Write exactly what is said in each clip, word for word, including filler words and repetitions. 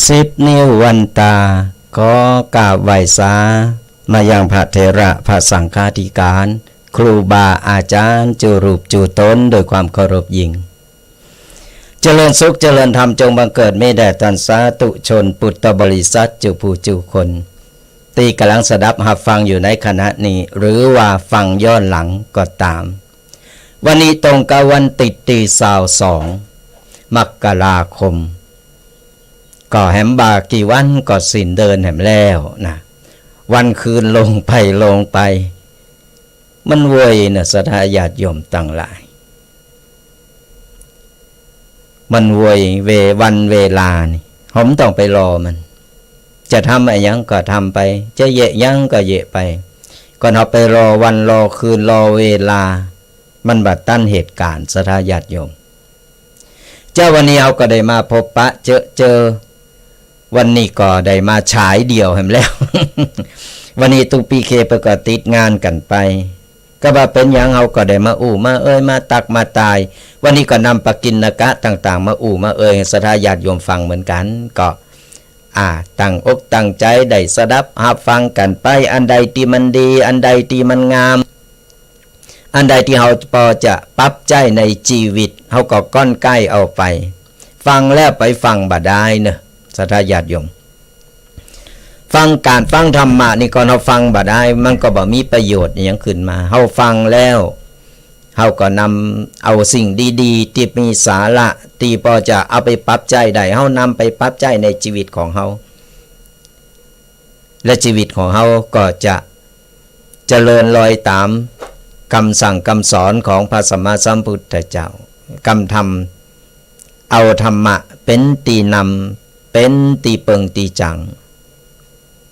สิบนิ้ววันตา ขอกราบไหว้สา มายังพระเถระพระสังฆาธิการ ครูบาอาจารย์ จุรูปจุตน ด้วยความเคารพยิ่ง เจริญสุขเจริญธรรมจงบังเกิดมีแด่ต้านสาธุชนพุทธบริษัทจุผู้จุคน ตี้ก่ำลังสดับฮับฟังอยู่ในขณะนี้ หรือว่าฟังย้อนหลังก็ต๋าม วันนี้ตรงกับวันติดตี้ซาวสอง มกราคม ก็แหมบ่ากี่วันก็สิ้นเดือนแหมแล้วนะ วันคืนลงไปลงไป มันเวยนะ ศรัทธาญาติโยมตังหลาย มันเวย เว- วันเวลานี่ เฮาบ่ต้องไปรอมัน จะทำอะหยังก็ทำไป จะเยียะหยังก็เยียะไป ก่อนเฮาไปรอวันรอคืนรอเวลา มันบ่ตันเหตุก๋ารณ์ ศรัทธาญาติโยม เจ๊า วันนี้เฮาก็ได้มาพบปะเจอเจอ วันนี้ก็ได้มาฉายเดี่ยวแหมแล้ว วันนี้ตุ๊กปี้เคเปิ้นก็ติดงานกั๋นไป ก็บ่าเป๋นหยัง เฮาก็ได้มาอู้มาเอ่ย มาตักมาตาย วันนี้ก็นำปกิณกะต่างๆ มาอู้มาเอ่ย ศรัทธาญาติโยมฟังเหมือนกั๋น ก็ อ่า ตั้งอกตั้งใจ๋ได้สดับฮับฟังกั๋นไป อันใดตี้มันดี อันใดตี้มันงาม อันใดตี้เฮาปอจะปรับใจ๊ในจีวิต เฮาก็ก้อนใก้เอาไป ฟังแล้วไปฟังบ่ดายเนาะ ศรัทธาญาติโยม ฟังก๋านฟังธรรมะนี่ก่อนเฮาฟังบ่ดาย มันก็บ่มีประโยชน์อะหยังขึ้นมา เฮาฟังแล้ว เฮาก็นำเอาสิ่งดีๆ ตี้มีสาระ ตี้ปอจะเอาไปปรับใจ๊ได้ เฮานำไปปรับใจ๊ในจีวิตของเฮา และจีวิตของเฮาก็จะเจริญรอยต๋ามกำสั่งกำสอนของพระสัมมาสัมพุทธเจ้า กำธรรม เอาธรรมะเป๋นตี้นำ เป๋นตี้เปิงตี้จัง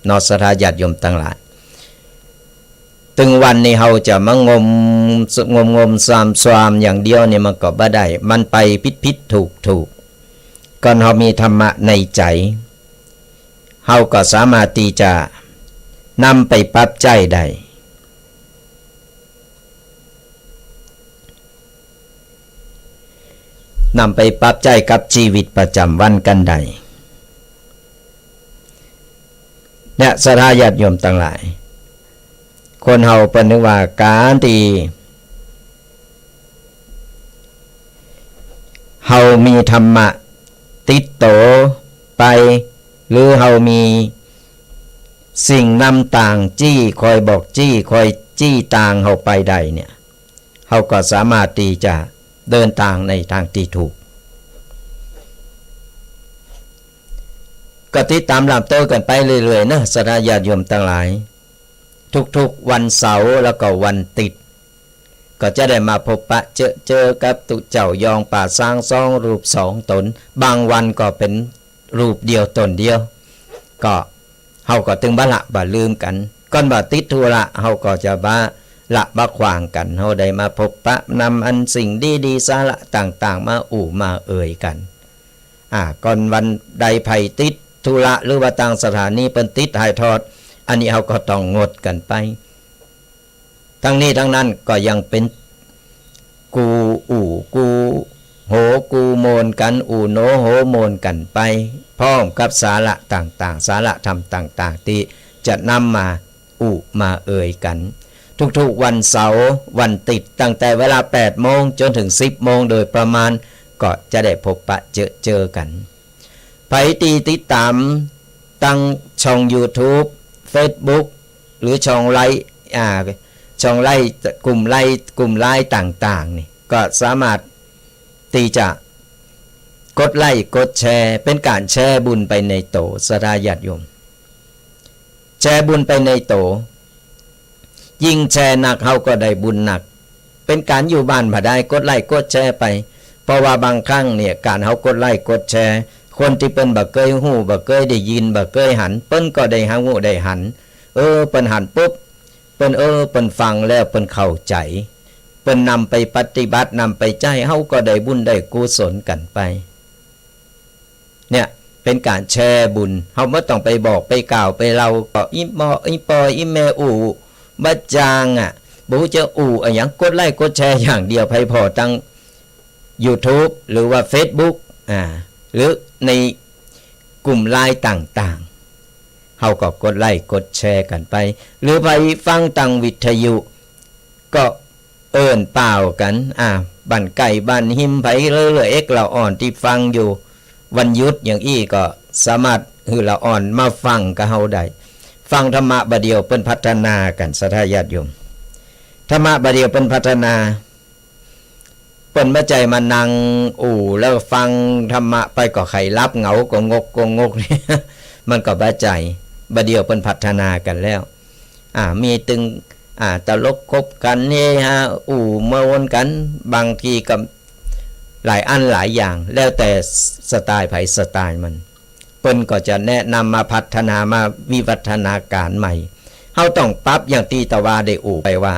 เนาะ ศรัทธาญาติโยมตังหลาย ตึงวันนี้เฮาจะมางม งมงมซามซามอย่างเดียวนี่มันก็บ่ได้ มันไปผิดผิดถูกถูก ก่อนเฮามีธรรมะในใจ๋ เฮาก็สามารถตี้จะนำไปปรับใจ๊ได้ นำไปปรับใจ๊กับจีวิตประจ๋ำวันกั๋นได้ เนี่ย ศรัทธาญาติโยมตังหลาย คนเฮาเปิ้นนึกว่าก๋านตี้เฮามีธรรมะติดตั๋วไป หรือเฮามีสิ่งนำตาง จี้ คอยบอกจี้ คอยจี้ตางเฮาไปได้เนี่ย เฮาก็สามารถตี้จะเดินตางในตางตี้ถูก ก็ติดต๋ามหลามโต้กั๋นไปเรื่อยๆ เนาะ ศรัทธาญาติโยมตังหลาย ทุกๆ วันเสาร์แล้วก็วันติ๊ด ก็จะได้มาพบปะเจอเจอกับตุ๊เจ้ายองป่าซางสองรูปสองต๋น บางวันก็เป๋นรูปเดียวต๋นเดียว ก็เฮาก็ตึงบ่ละบ่ลืมกั๋น ก่อนบ่ติดธุระเฮาก็จะบ่ละบ่ขว้างกั๋น เฮาได้มาพบปะนำอันสิ่งดีๆ สาระต่างๆ มาอู้มาเอ่ยกั๋น อ่า ก่อนวันใดใผติดธุระ หรือว่าตางสถานีเปิ้นติดถ่ายทอด อันนี้เฮาก็ต้องงดกั๋นไป ตึงนี้ตึงนั้นก็ยังเป๋นกู้อู้กู้โหกู้โมนกั๋น อู้โหนโหโมนกั๋นไป พร้อมกับสาระต่างๆ สาระธรรมต่างๆ ตี้จะนำมาอู้มาเอ่ยกั๋น ทุกๆ วันเสาร์วันติ๊ด ตั้งแต่เวลาแปดโมงจ๋นเถิงสิบโมงโดยประมาณ ก็จะได้พบปะเจอเจอกั๋น ใผตี้ติดต๋ามตางช่องยูทูบ เฟซบุ๊ก หรือช่องไลน์ อ่า ช่องไลน์ กลุ่มไลน์ กลุ่มไลน์ต่างๆ นี่ ก็สามารถตี้จะกดไลก์กดแชร์ เป๋นก๋านแชร์บุญไปในโต ศรัทธาญาติโยม แชร์บุญไปในโต ยิ่งแชร์นัก เฮาก็ได้บุญนัก เป๋นก๋านอยู่บ้านบ่ดาย กดไลก์กดแชร์ไป เพราะว่าบางครั้งเนี่ย ก๋านเฮากดไลก์กดแชร์ คนตี้เปิ้นบ่เกยฮู้ บ่เกยได้ยิน บ่เกยหัน เปิ้นก็ได้ฮู้ได้หัน เออ เปิ้นหันปุ๊บ เปิ้น เออ เปิ้นฟังแล้วเปิ้นเข้าใจ๋ เปิ้นนำไปปฏิบัติ นำไปใจ๊ เฮาก็ได้บุญได้กุศลกั๋นไป เนี่ย เป๋นก๋านแชร์บุญ เฮาบ่ต้องไปบอกไปกล่าวไปเล่า ก็อี่ปอ อี่ปอ อี่แม่อู้บ่จางอะ บ่ฮู้จะอู้อะหยัง กดไลก์กดแชร์อย่างเดียว ใผผ่อตางยูทูบ หรือว่าเฟซบุ๊ก อ่า หรือใน กลุ่มไลน์ต่างๆ เฮาก็กดไลก์กดแชร์กั๋นไป หรือใผฟังตางวิทยุ ก็เอิ้นป้ากั๋น อ่า บ้านใก้บ้านฮิม ใผเรื่อยๆ เอกละอ่อนตี้ฟังอยู่ วันหยุดอย่างอี้ก็สามารถหื้อละอ่อนมาฟังกับเฮาได้ ฟังธรรมะบ่าเดี่ยวเปิ้นพัฒนากั๋น ศรัทธาญาติโยม ธรรมะบ่าเดี่ยวเปิ้นพัฒนา เปิ้นบ่ใจ้มานั่งอู้แล้วฟังธรรมะไปก็ใค่หลับเหงาโกงกโกงกเนี่ย มันก็บ่ใจ้ บ่าเดี่ยวเปิ้นพัฒนากั๋นแล้ว อ่า มีตึง อ่า ตลกขบขันเฮฮา อู้เมาวนกั๋น บางทีก็หลายอันหลายอย่าง แล้วแต่สไตล์ใผสไตล์มัน เปิ้นก็จะแนะนำมาพัฒนามาวิวัฒนาการใหม่ เฮาต้องปรับอย่างตี้ตะวาได้อู้ไปว่า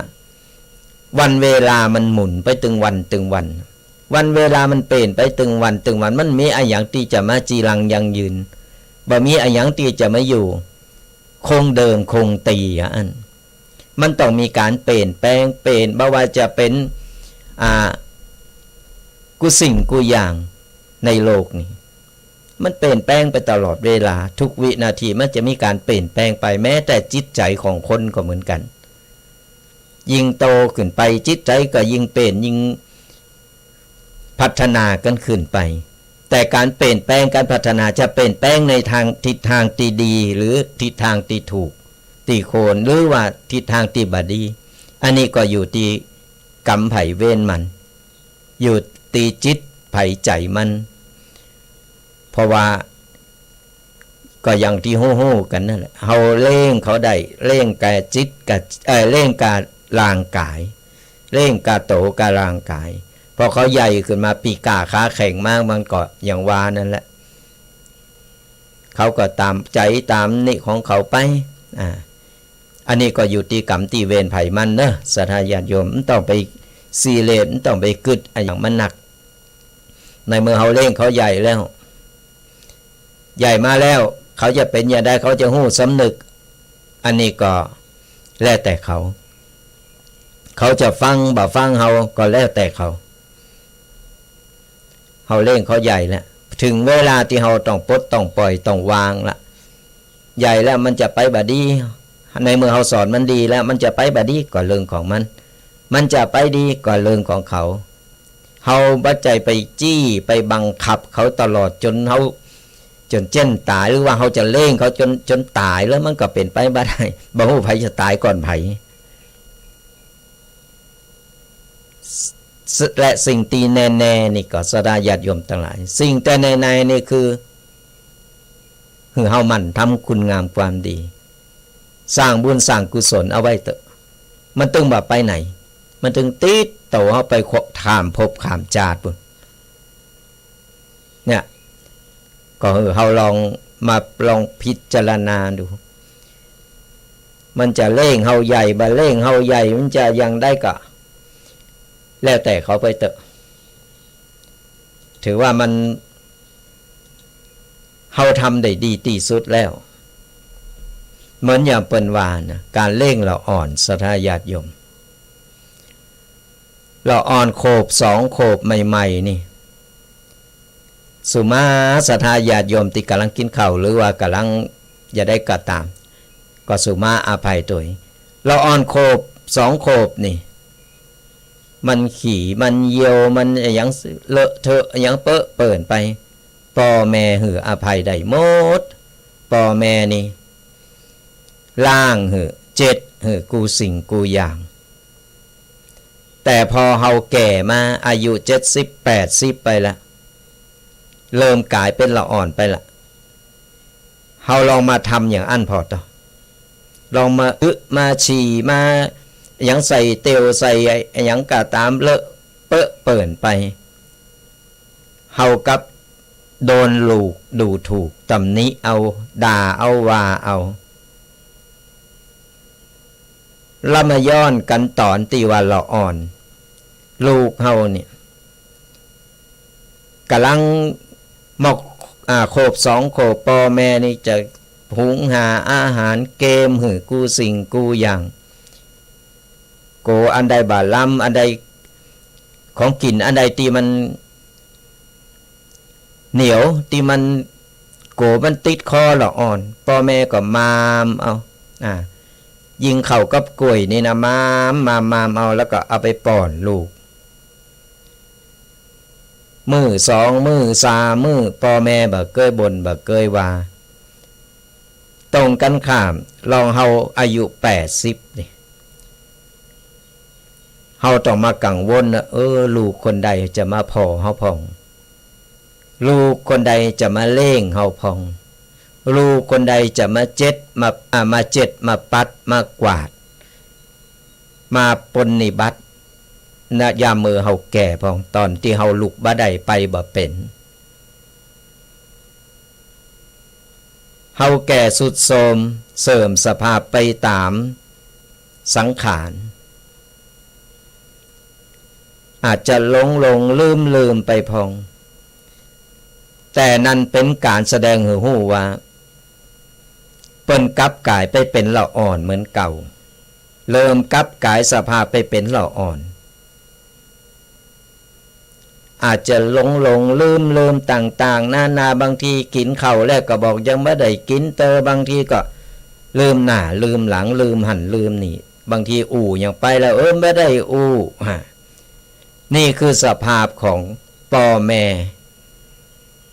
วันเวลามันหมุนไปตึงวันตึงวัน วันเวลามันเปลี่ยนไปตึงวันตึงวัน มันมีอะหยังตี้จะมาจีรังยั่งยืน บ่มีอะหยังตี้จะมาอยู่คงเดิมคงตี้อะอั้น มันต้องมีก๋านเปลี่ยนแปลง เปลี่ยน บ่ว่าจะเป๋น อ่า กู้สิ่งกู้อย่างในโลกนี้ มันเปลี่ยนแปลงไปตลอดเวลา ทุกวินาทีมันจะมีก๋านเปลี่ยนแปลงไป แม้แต่จิตใจ๋ของคนก็เหมือนกั๋น ยิ่งโตขึ้นไป จิตใจ๋ก็ยิ่งเปลี่ยน ยิ่งพัฒนากั๋นขึ้นไป แต่ก๋านเปลี่ยนแปลง ก๋านพัฒนาจะเปลี่ยนแปลงในทาง ทิศทางตี้ดี หรือทิศทางตี้ถูก ตี้ควร หรือว่าทิศทางตี้บ่ดี อันนี้ก็อยู่ตี้กรรมใผเวรมัน อยู่ตี้จิตใผใจ๋มัน เพราะว่าก็อย่างตี้ฮู้ๆ กั๋นนั่นแหละ เฮาเล่งเขาได้ เล่งก้าจิตก้า เอ่อ เล่งก้าร่างก๋าย เล่งก้าตั๋วก้าร่างก๋าย พอเขาใหญ่ขึ้นมา ปีกล้าขาแข็งมา มันก็อย่างว่านั่นแหละ เขาก็ต๋ามใจ๋ต๋ามนี่ของเขาไป อ่า อันนี้ก็อยู่ตี้กรรมตี้เวรใผมันเนาะ ศรัทธาญาติโยม บ่ต้องไปซีเรียส บ่ต้องไปกึ๊ดอะหยังมันนัก ในเมื่อเฮาเล่งเขาใหญ่แล้ว ใหญ่มาแล้ว เขาจะเป๋นอย่างใด เขาจะฮู้สำนึก อันนี้ก็แล้วแต่เขา เขาจะฟังบ่ฟังเฮาก็แล้วแต่เขา เฮาเล่งเขาใหญ่แล้ว เถิงเวลาตี้เฮาต้องปลดต้องปล่อยต้องวางละ ใหญ่แล้วมันจะไปบ่ดี ในเมื่อเฮาสอนมันดีแล้ว มันจะไปบ่ดีก็เรื่องของมัน มันจะไปดีก็เรื่องของเขา เฮาบ่ใจ้ไปจี้ไปบังคับเขาตลอดจ๋นเฮา จ๋นเจ๊นต๋าย หรือว่าเฮาจะเล่งเขาจ๋น จ๋นต๋ายแล้ว มันก็เป๋นไปบ่ได้ บ่ฮู้ใผจะต๋ายก่อนใผ และสิ่งตี้แน่ๆ นี่ก็ศรัทธาญาติโยมตังหลาย สิ่งตี้แน่ๆ นี่คือ หื้อเฮาหมั่นทำคุณงามความดี สร้างบุญสร้างกุศลเอาไว้เต๊อะ มันตึงบ่ไปไหน มันตึงติดตั๋วเฮาไปข้ามภพข้ามจาติปู้น เนี่ย ก็หื้อเฮาลองมาลองพิจารณาดู มันจะเล่งเฮาใหญ่ บ่เล่งเฮาใหญ่ มันจะอย่างใดก็ แล้วแต่เขาไปเต๊อะ ถือว่ามัน เฮาทำได้ดีตี้สุดแล้ว เหมือนอย่างเปิ้นว่านะ ก๋านเล่งละอ่อน ศรัทธาญาติโยม ละอ่อนขวบสองขวบใหม่ๆ นี่ สุมาศรัทธาญาติโยมตี้ก่ำลังกิ๋นข้าว หรือว่าก่ำลังจะใดก็ต๋าม ก็สุมาอภัยตวย ละอ่อนขวบสองขวบนี่ มันขี้ มันเยี่ยว มันอะหยังเลอะเทอะอะหยังเปอะเปิ้นไป ป้อแม่หื้ออภัยได้หมด ป้อแม่นี่ ล้างหื้อ เจ็ดหื้อ กู้สิ่งกู้อย่าง แต่พอเฮาแก่มา อายุเจ็ดสิบ แปดสิบไปละ เริ่มก๋ายเป๋นละอ่อนไปละ เฮาลองมาทำอย่างอั้นผ่อเต๊อะ ลองมาอึมาฉี่ มาอะหยังใส่เตียวใส่อะหยังก็ต๋าม เลอะเปอะเปิ้นไป เฮากลับโดนลูกดูถูก ตำหนิเอา ด่าเอา ว่าเอา แล้วมาย้อนกั๋นต๋อนตี้ว่าละอ่อน ลูกเฮาเนี่ย ก่ำลังมอก อ่า ขวบสองขวบ ป้อแม่นี่จะหุงหาอาหาร เกมหื้อกู้สิ่งกู้อย่าง โกอันใดบ่ล้ำ อันใดของกิ๋นอันใดตี้มันเหนียว ตี้มัน กั๋วมันติดคอละอ่อน ป้อแม่ก็มามเอา อ่า ยิ่งข้าวกับก๋วยนี่นะ มาม มาม มามเอา แล้วก็เอาไปป้อนลูก มื้อสองมื้อสามมื้อ ป้อแม่บ่เกยบ่นบ่เกยว่า ตรงกั๋นข้าม ลองเฮาอายุแปดสิบนี่ เฮาต้องมากังวลนะ เออ ลูกคนใดจะมาผ่อเฮาพ่อง ลูกคนใดจะมาเล่งเฮาพ่อง ลูกคนใดจะมาเจ็ด มา อ่า มาเจ็ด มาปัด มากวาด มาปรนนิบัติ ณ ยามเมื่อเฮาแก่พ่อง ต๋อนตี้เฮาลุกบ่ได้ไปบ่เป๋น เฮาแก่ทรุดโทรม เสื่อมสภาพไปต๋ามสังขาร อาจจะหลงหลงลืมลืมไปพ่อง แต่นั้นเป๋นก๋านแสดงหื้อฮู้ว่า เปิ้นกลับก๋ายไปเป๋นละอ่อนเหมือนเก่า เริ่มกลับก๋ายสภาพไปเป๋นละอ่อน อาจจะหลงหลงลืมลืมต่างๆ นานา บางทีกิ๋นข้าวแล้วก็บอกยังบ่ได้กิ๋นเตอ บางทีก็ลืมหน้าลืมหลัง ลืมหั้นลืมนี่ บางทีอู้หยังไปแล้ว เออ บ่ได้อู้ ฮะ นี่คือสภาพของป้อแม่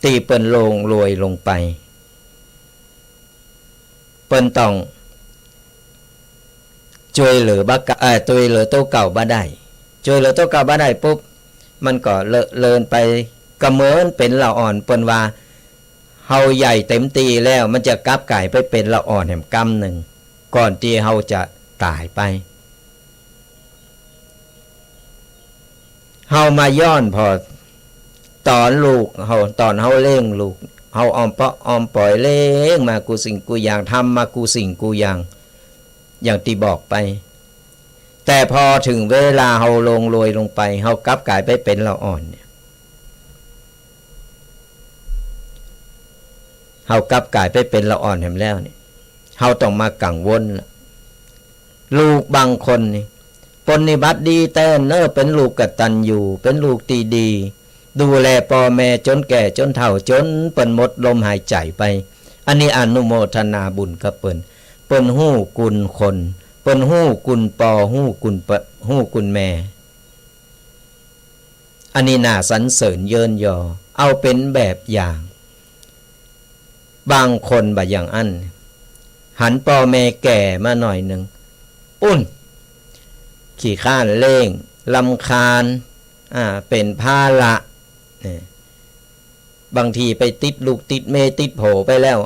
ตี้เปิ้นล่วงโรยลงไป เปิ้นต้องจ้วยเหลือบ่าเก่า เอ่อ จ้วยเหลือตั๋วเก่าบ่ได้ จ้วยเหลือตั๋วเก่าบ่ได้ปุ๊บ มันก็เลอะเลินไป ก็เหมือนเป๋นละอ่อน เปิ้นว่า เฮาใหญ่เต๋มตี้แล้ว มันจะกลับก๋ายไปเป๋นละอ่อนแหมกำนึ่ง ก่อนตี้เฮาจะต๋ายไป เฮามาย้อนผ่อ ต๋อนลูกเฮา ต๋อนเฮาเล่งลูก เฮาอ้อมเปาะอ้อมป๋อยเล่งมากู้สิ่งกู้อย่าง ทำมากู้สิ่งกู้อย่าง อย่างตี้บอกไป แต่พอเถิงเวลาเฮาล่วงโรยลงไป เฮากลับก๋ายไปเป๋นละอ่อนเนี่ย เฮากลับก๋ายไปเป๋นละอ่อนแหมแล้วเนี่ย เฮาต้องมากังวลละ ลูกบางคนนี่ ปรนนิบัติดีแต๊เน่อ เป๋นลูกกตัญญู เป๋นลูกตี้ดี ดูแลป้อแม่จ๋นแก่จ๋นเฒ่า จ๋นเปิ้นหมดลมหายใจ๋ไป อันนี้อนุโมทนาบุญกับเปิ้น เปิ้นฮู้คุณคน เปิ้นฮู้คุณป้อ ฮู้คุณป้อ ฮู้คุณแม่ อันนี้น่าสรรเสริญเยินยอ เอาเป๋นแบบอย่าง บางคนบ่อย่างอั้น หันป้อแม่แก่มาหน่อยนึ่ง อุ๊น ขี้คร้านเล่ง รำคาญ อ่า เป๋นภาระ เนี่ย บางทีไปติดลูกติดเมียติดผัวไปแล้ว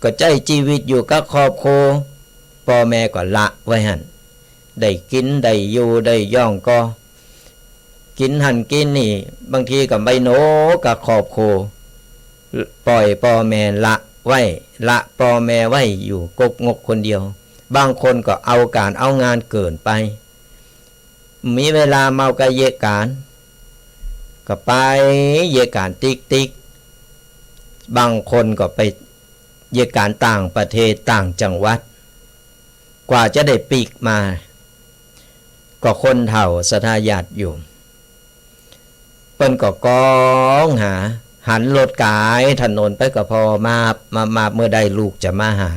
ก็ใจ๊จีวิตอยู่กับครอบครัว ป้อแม่ก็ละไว้หั้น ได้กิ๋นได้อยู่ได้หย่องก็ กิ๋นหั้นกิ๋นนี่ บางทีก็ไปโหนกับครอบครัว ป่อยป้อแม่ละไว้ ละป้อแม่ไว้อยู่ก๊กงกคนเดียว บางคนก็เอาก๋านเอางานเกินไป มีเวลาเมาก็เยียะก๋าน ก็ไปเยียะก๋านติ๊กๆ บางคนก็ไปเยียะก๋านต่างประเทศต่างจังหวัด กว่าจะได้ปิ๊กมา ก็คนเฒ่าศรัทธาญาติโยม เปิ้นก็ก้องหา หันรถก๋ายถนนไปก็ผ่อ มาบ มาบ มาบ เมื่อใดลูกจะมาหา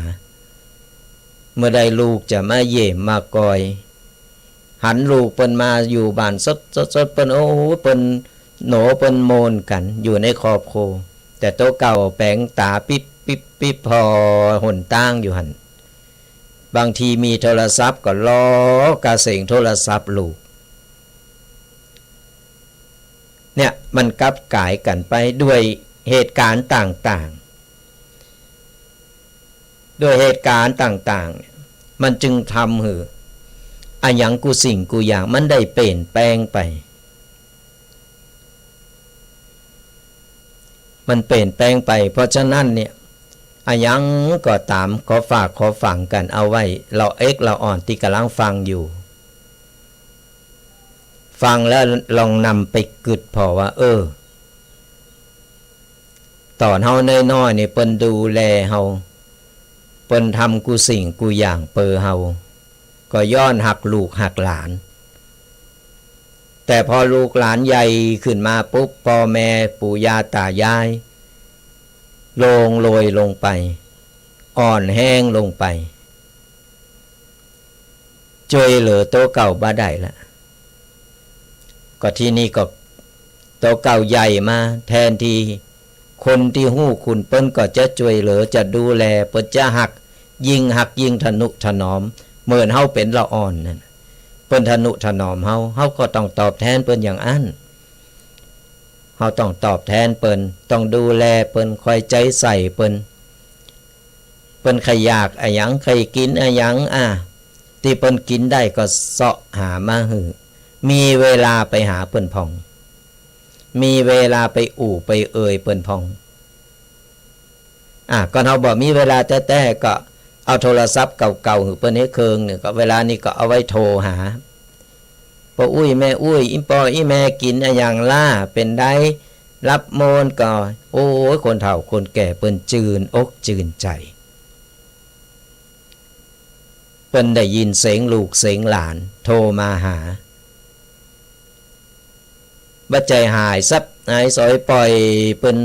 เมื่อใดลูกจะมาเยี่ยมมากอย หันลูกเปิ้นมาอยู่บ้านสดสดสด เปิ้น โอ้ เปิ้นโหนเปิ้นโมนกั๋นอยู่ในครอบครัว แต่ตั๋วเก่าแป๋งต๋าปิ๊บปิ๊บปิ๊บผ่อหนตางอยู่หั้น บางทีมีโทรศัพท์ก็ลอก้าเสียงโทรศัพท์ลูก เนี่ยมันกลับก๋ายกั๋นไปด้วยเหตุก๋ารณ์ต่างๆ ด้วยเหตุก๋ารณ์ต่างๆ เนี่ย มันจึงทำหื้ออะหยังกู้สิ่งกู้อย่างมันได้เปลี่ยนแปลงไป มันเปลี่ยนแปลงไป เพราะฉะนั้นเนี่ย อะหยังก็ต๋าม ขอฝากขอฝังกั๋นเอาไว้ ละเอกละอ่อนตี้ก่ำลังฟังอยู่ ฟังแล้วลองนำไปกึ๊ดผ่อว่า เออ ต๋อนเฮาน้อยๆ นี่เปิ้นดูแลเฮา เปิ้นทำกู้สิ่งกู้อย่างเปื้อเฮา ก็ย้อนฮักลูกฮักหลาน แต่พอลูกหลานใหญ่ขึ้นมาปุ๊บ ป้อแม่ปู่ย่าต๋ายาย ลงโลยลงไป อ่อนแฮงลงไป จ้วยเหลือตั๋วเก่าบ่ได้ละ ก็ทีนี้ก็ตั๋วเก่าใหญ่มา แทนตี้คนตี้ฮู้คุณเปิ้นก็จะจ้วยเหลือ จะดูแล เปิ้นจะฮัก ยิ่งฮักยิ่งทะนุถนอม เหมือนเฮาเป๋นละอ่อนนั่น เปิ้นทะนุถนอมเฮา เฮาก็ต้องตอบแทนเปิ้นอย่างอั้น เฮาต้องตอบแทนเปิ้น ต้องดูแลเปิ้น คอยใจ๋ใส่เปิ้น เปิ้นใค่อยากอะหยัง ใค่กิ๋นอะหยัง อ่า ตี้เปิ้นกิ๋นได้ก็เซาะหามาหื้อ มีเวลาไปหาเปิ้นพ่อง มีเวลาไปอู้ไปเอ่ยเปิ้นพ่อง อ่า ก่อนเฮาบ่มีเวลาแต๊ๆ ก็เอาโทรศัพท์เก่าๆ หื้อเปิ้นเหียเคิงนึ่ง ก็เวลานี้ก็เอาไว้โทรหา ป้ออุ๊ย แม่อุ๊ย อี่ป้ออี่แม่กิ๋นอะหยังล่ะ เป๋นใด หลับม่วนก่อ โอ้ย คนเฒ่าคนแก่เปิ้นจื้นอกจื้นใจ๋ เปิ้นได้ยินเสียงลูกเสียงหลานโทรมาหา บ่ใจ้หายสับหายสอย ป้อยเปิ้น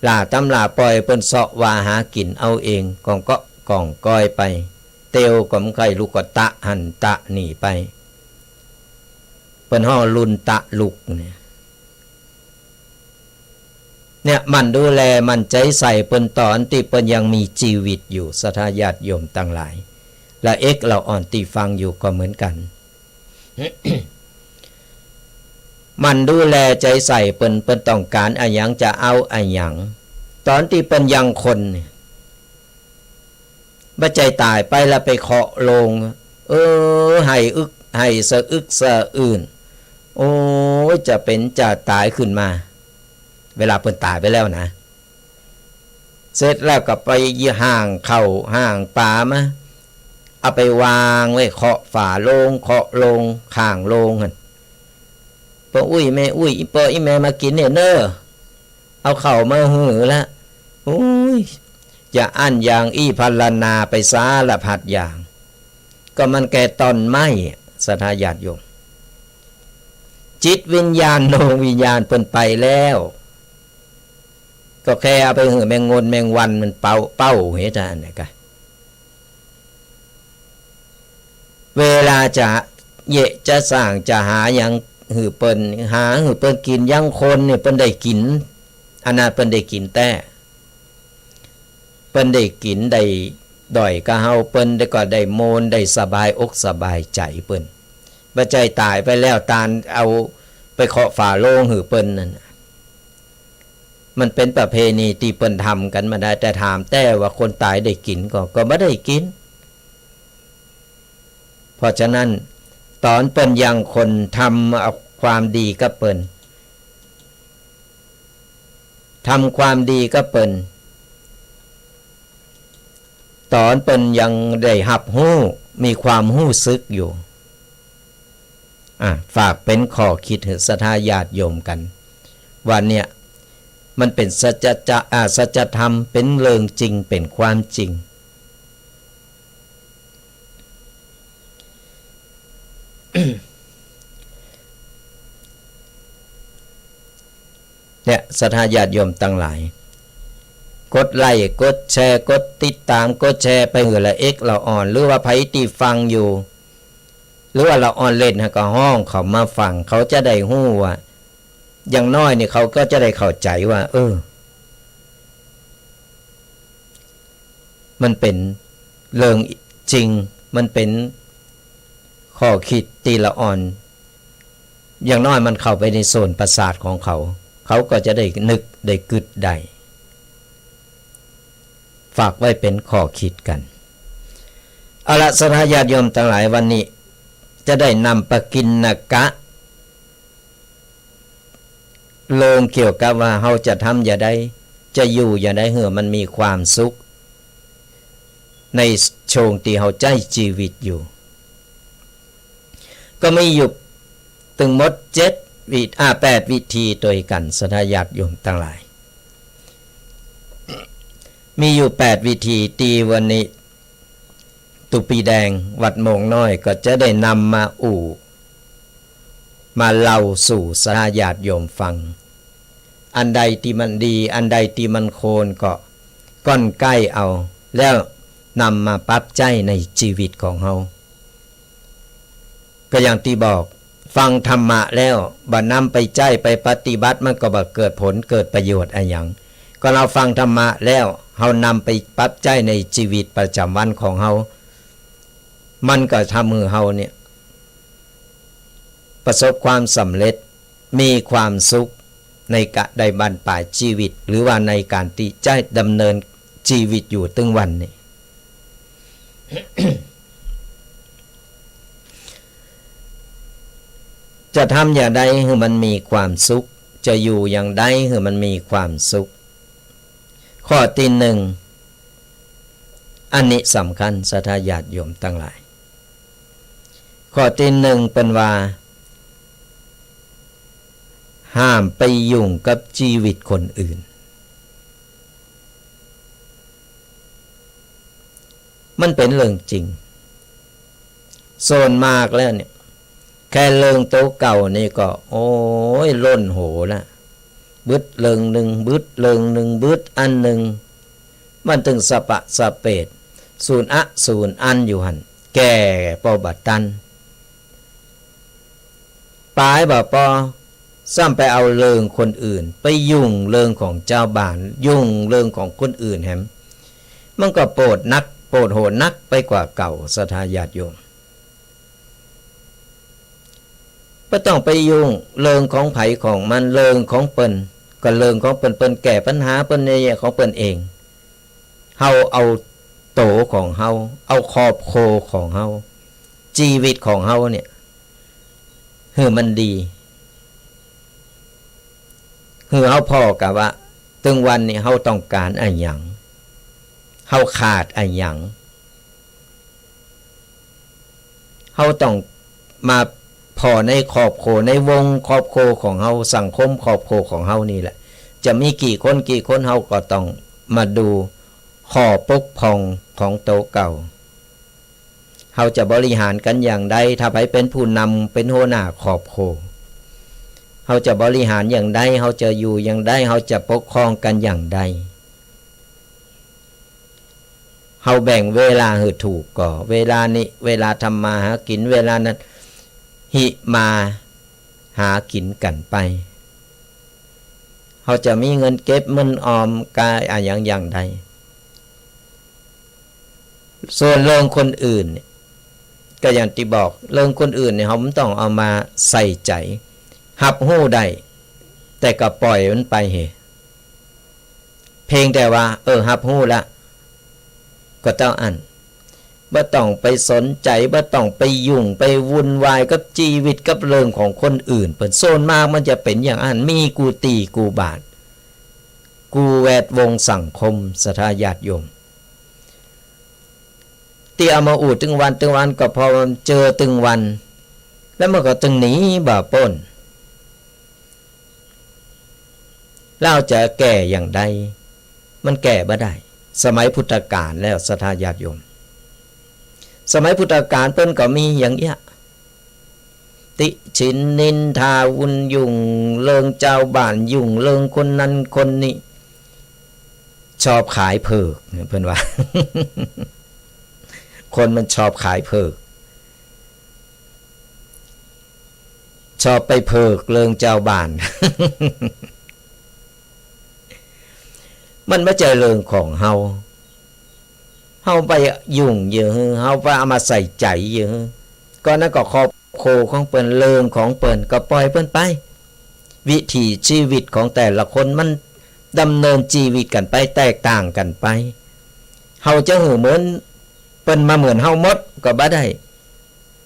หล่าต๋ำหล่าป้อยเปิ้นเซาะว่าหากิ๋นเอาเอง ก่องเกาะก่องกอยไป เตียวก็บ่ใค่ลุก ก็ตะหั้นตะนี่ไป เปิ้นฮ้องลุ่นตะลุกเนี่ย เนี่ย หมั่นดูแล หมั่นใจ๋ใส่เปิ้นต๋อนตี้เปิ้นยังมีจีวิตอยู่ ศรัทธาญาติโยมตังหลาย ละเอกละอ่อนตี้ฟังอยู่ก็เหมือนกั๋น หมั่นดูแลใจ๋ใส่เปิ้น เปิ้นต้องก๋านอะหยัง จะเอาอะหยัง ต๋อนตี้เปิ้นยังคนเนี่ย บ่ใจ้ต๋ายไปแล้วไปเคาะโลง เออ ไห้อึกไห้สะอึกสะอื้น โอ้ย จะเป๋นจะต๋ายขึ้นมา เวลาเปิ้นต๋ายไปแล้วนะ เสร็จแล้วก็ไปห้างข้าวห้างป๋ามา เอาไปวางไว้เคาะฝาโลง เคาะโลง ข้างโลงหั้น ป้ออุ๊ย แม่อุ๊ย อี่ป้ออี่แม่มากิ๋นเนี่ยเน่อ เอาข้าวมาหื้อละ โอ้ย จะอั้นอย่างอี้พรรณนาไปสารพัดอย่าง ก็มันแก่ต้นไม้ ศรัทธาญาติโยม จิตวิญญาณดวงวิญญาณเปิ้นไปแล้ว ก็แค่เอาไปหื้อแมงงนแมงวันมันเป่า เป่าเหตุอันนี้กะ เวลาจะเยียะจะสร้างจะหาหยังหื้อเปิ้น หาหื้อเปิ้นกิ๋น ยังคนเนี่ยเปิ้นได้กิ๋น อันนั้นเปิ้นได้กิ๋นแต๊ เปิ้นได้กิ๋นได้ด่อยกะเฮา เปิ้นได้ก็ได้โมนได้สบายอกสบายใจ๋เปิ้น บ่ใจ้ต๋ายไปแล้วตานเอาไปเคาะฝาโลงหื้อเปิ้นนั่นน่ะ มันเป๋นประเพณีตี้เปิ้นทำกั๋นมาได้ แต่ถามแต๊ว่าคนต๋ายได้กิ๋นก่อ ก็บ่ได้กิ๋น เพราะฉะนั้นต๋อนเปิ้นยังคนทำเอาความดีกับเปิ้น ทำความดีกับเปิ้น ต๋อนเปิ้นยังได้ฮับฮู้ มีความฮู้สึกอยู่ อ่ะ ฝากเป๋นข้อคิดหื้อศรัทธาญาติโยมกั๋น ว่าเนี่ย มันเป๋นสัจจะ อ่า สัจธรรม เป๋นเรื่องจริง เป๋นความจริง เนี่ย ศรัทธาญาติโยมตังหลาย กดไลก์ กดแชร์ กดติดตาม กดแชร์ไปหื้อละเอกละอ่อน หรือว่าใผตี้ฟังอยู่ หรือว่าละอ่อนเล่นหั้นก็ฮ้องเขามาฟัง เขาจะได้ฮู้ว่า อย่างน้อยนี่เขาก็จะได้เข้าใจ๋ว่า เออ มันเป๋นเรื่องจริง มันเป๋นข้อคิดตี้ละอ่อน อย่างน้อยมันเข้าไปในโซนประสาทของเขา เขาก็จะได้นึกได้กึ๊ดได้ ฝากไว้เป๋นข้อคิดกั๋น เอาละ ศรัทธาญาติโยมตังหลาย วันนี้จะได้นำปกิณกะ เรื่องเกี่ยวกับว่าเฮาจะทำจะใด จะอยู่จะใดหื้อมันมีความสุข ในช่วงตี้เฮาใจ๊จีวิตอยู่ ก็มีอยู่ตึงหมดเจ็ดวิ อ่า แปดวิธีตวยกั๋น ศรัทธาญาติโยมตังหลาย มีอยู่แปดวิธีตี้วันนี้ ตุ๊ปีแดงวัดโมงน้อยก็จะได้นำมาอู้ มาเล่าสู่ศรัทธาญาติโยมฟัง อันใดตี้มันดี อันใดตี้มันควรก็ก้อนใก้เอา แล้วนำมาปรับใจ๊ในจีวิตของเฮา ก็อย่างตี้บอก ฟังธรรมะแล้ว บ่นำไปใจ๊ไปปฏิบัติ มันก็บ่เกิดผลเกิดประโยชน์อะหยัง ก็เฮาฟังธรรมะแล้ว เฮานำไปปรับใจ๊ในจีวิตประจ๋ำวันของเฮา มันก็ทำหื้อเฮาเนี่ย ประสบความสำเร็จ มีความสุขในกะได้บั้นปลายจีวิต หรือว่าในก๋านตี้จะดำเนินจีวิตอยู่ตึงวันนี้ จะทำอย่างใดหื้อมันมีความสุข จะอยู่อย่างใดหื้อมันมีความสุข ข้อตี้นึ่ง อันนี้สำคัญ ศรัทธาญาติโยมตังหลาย ข้อตี้นึ่งเปิ้นว่า ห้ามไปยุ่งกับจีวิตคนอื่น มันเป๋นเรื่องจริง ส่วนมากแล้วเนี่ย แค่เรื่องตั๋วเก่านี่ก็ โอ้ย ล้นโหละ บึดเรื่องนึ่ง บึดเรื่องนึ่ง บึดอันนึ่ง มันตึงสะปะสะเปด สูญอะสูญอันอยู่หั้น แก่ปอบ่ตัน ป๋ายบ่ปอ ซ้ำไปเอาเรื่องคนอื่น ไปยุ่งเรื่องของจาวบ้าน ยุ่งเรื่องของคนอื่นแหม มันก็โปดนัก โปดโหนักไปกว่าเก่า ศรัทธาญาติโยม บ่ต้องไปยุ่งเรื่องของใผของมัน เรื่องของเปิ้นก็เรื่องของเปิ้น เปิ้นแก้ปัญหาเปิ้นในของเปิ้นเอง เฮาเอาตั๋วของเฮา เอาครอบครัวของเฮา จีวิตของเฮาเนี่ย หื้อมันดี หื้อเฮาผ่อกะว่า ตึงวันนี้เฮาต้องก๋านอะหยัง เฮาขาดอะหยัง เฮาต้องมาผ่อในครอบครัว ในวงครอบครัวของเฮา สังคมครอบครัวของเฮานี่แหละ จะมีกี่คนกี่คน เฮาก็ต้องมาดูข้อปกพร่องของตั๋วเก่า เฮาจะบริหารกั๋นอย่างใด ถ้าใผเป๋นผู้นำ เป๋นหัวหน้าครอบครัว เฮาจะบริหารอย่างใด เฮาจะอยู่อย่างใด เฮาจะปกครองกั๋นอย่างใด เฮาแบ่งเวลาหื้อถูกก่อ เวลานี้เวลาทำมาหากิ๋น เวลานั้นหิมาหากิ๋นกั๋นไป เฮาจะมีเงินเก็บเงินออมกาอะหยังอย่างใด ส่วนเรื่องคนอื่นเนี่ย ก็อย่างตี้บอก เรื่องคนอื่นเนี่ย เฮาบ่ต้องเอามาใส่ใจ๋ ฮับฮู้ได้ แต่ก็ปล่อยมันไปเห เพียงแต่ว่า เออ ฮับฮู้ละ ก็เต้าอั้น บ่ต้องไปสนใจ๋ บ่ต้องไปยุ่ง ไปวุ่นวายกับจีวิต กับเรื่องของคนอื่นเปิ้น ส่วนมากมันจะเป๋นอย่างอั้น มีกู้ตี้กู้บ้าน กู้แวดวงสังคม ศรัทธาญาติโยม ตี้เอามาอู้ตึงวันตึงวัน ก็เพราะมันเจอตึงวัน แล้วมันก็ตึงหนีบ่ป๊น แล้วจะแก้อย่างใด มันแก้บ่ได้ สมัยพุทธกาลแล้ว ศรัทธาญาติโยม สมัยพุทธกาลเปิ้นก็มีอย่างเอี้ย ติฉินนินทา วุ่นยุ่งเรื่องจาวบ้าน ยุ่งเรื่องคนนั้นคนนี้ ชอบขายเผิก เปิ้นว่า คนมันชอบขายเผิก ชอบไปเผิกเรื่องจาวบ้าน มันบ่ใจ้เรื่องของเฮา เฮาไปยุ่งเยอะ เฮาไปเอามาใส่ใจ๋เยอะ ก็นั้นก็ครอบครัวของเปิ้น เรื่องของเปิ้น ก็ปล่อยเปิ้นไป วิถีชีวิตของแต่ละคนมันดำเนินจีวิตกั๋นไป แตกต่างกั๋นไป เฮาจะหื้อเหมือนเปิ้นมาเหมือนเฮาหมดก็บ่ได้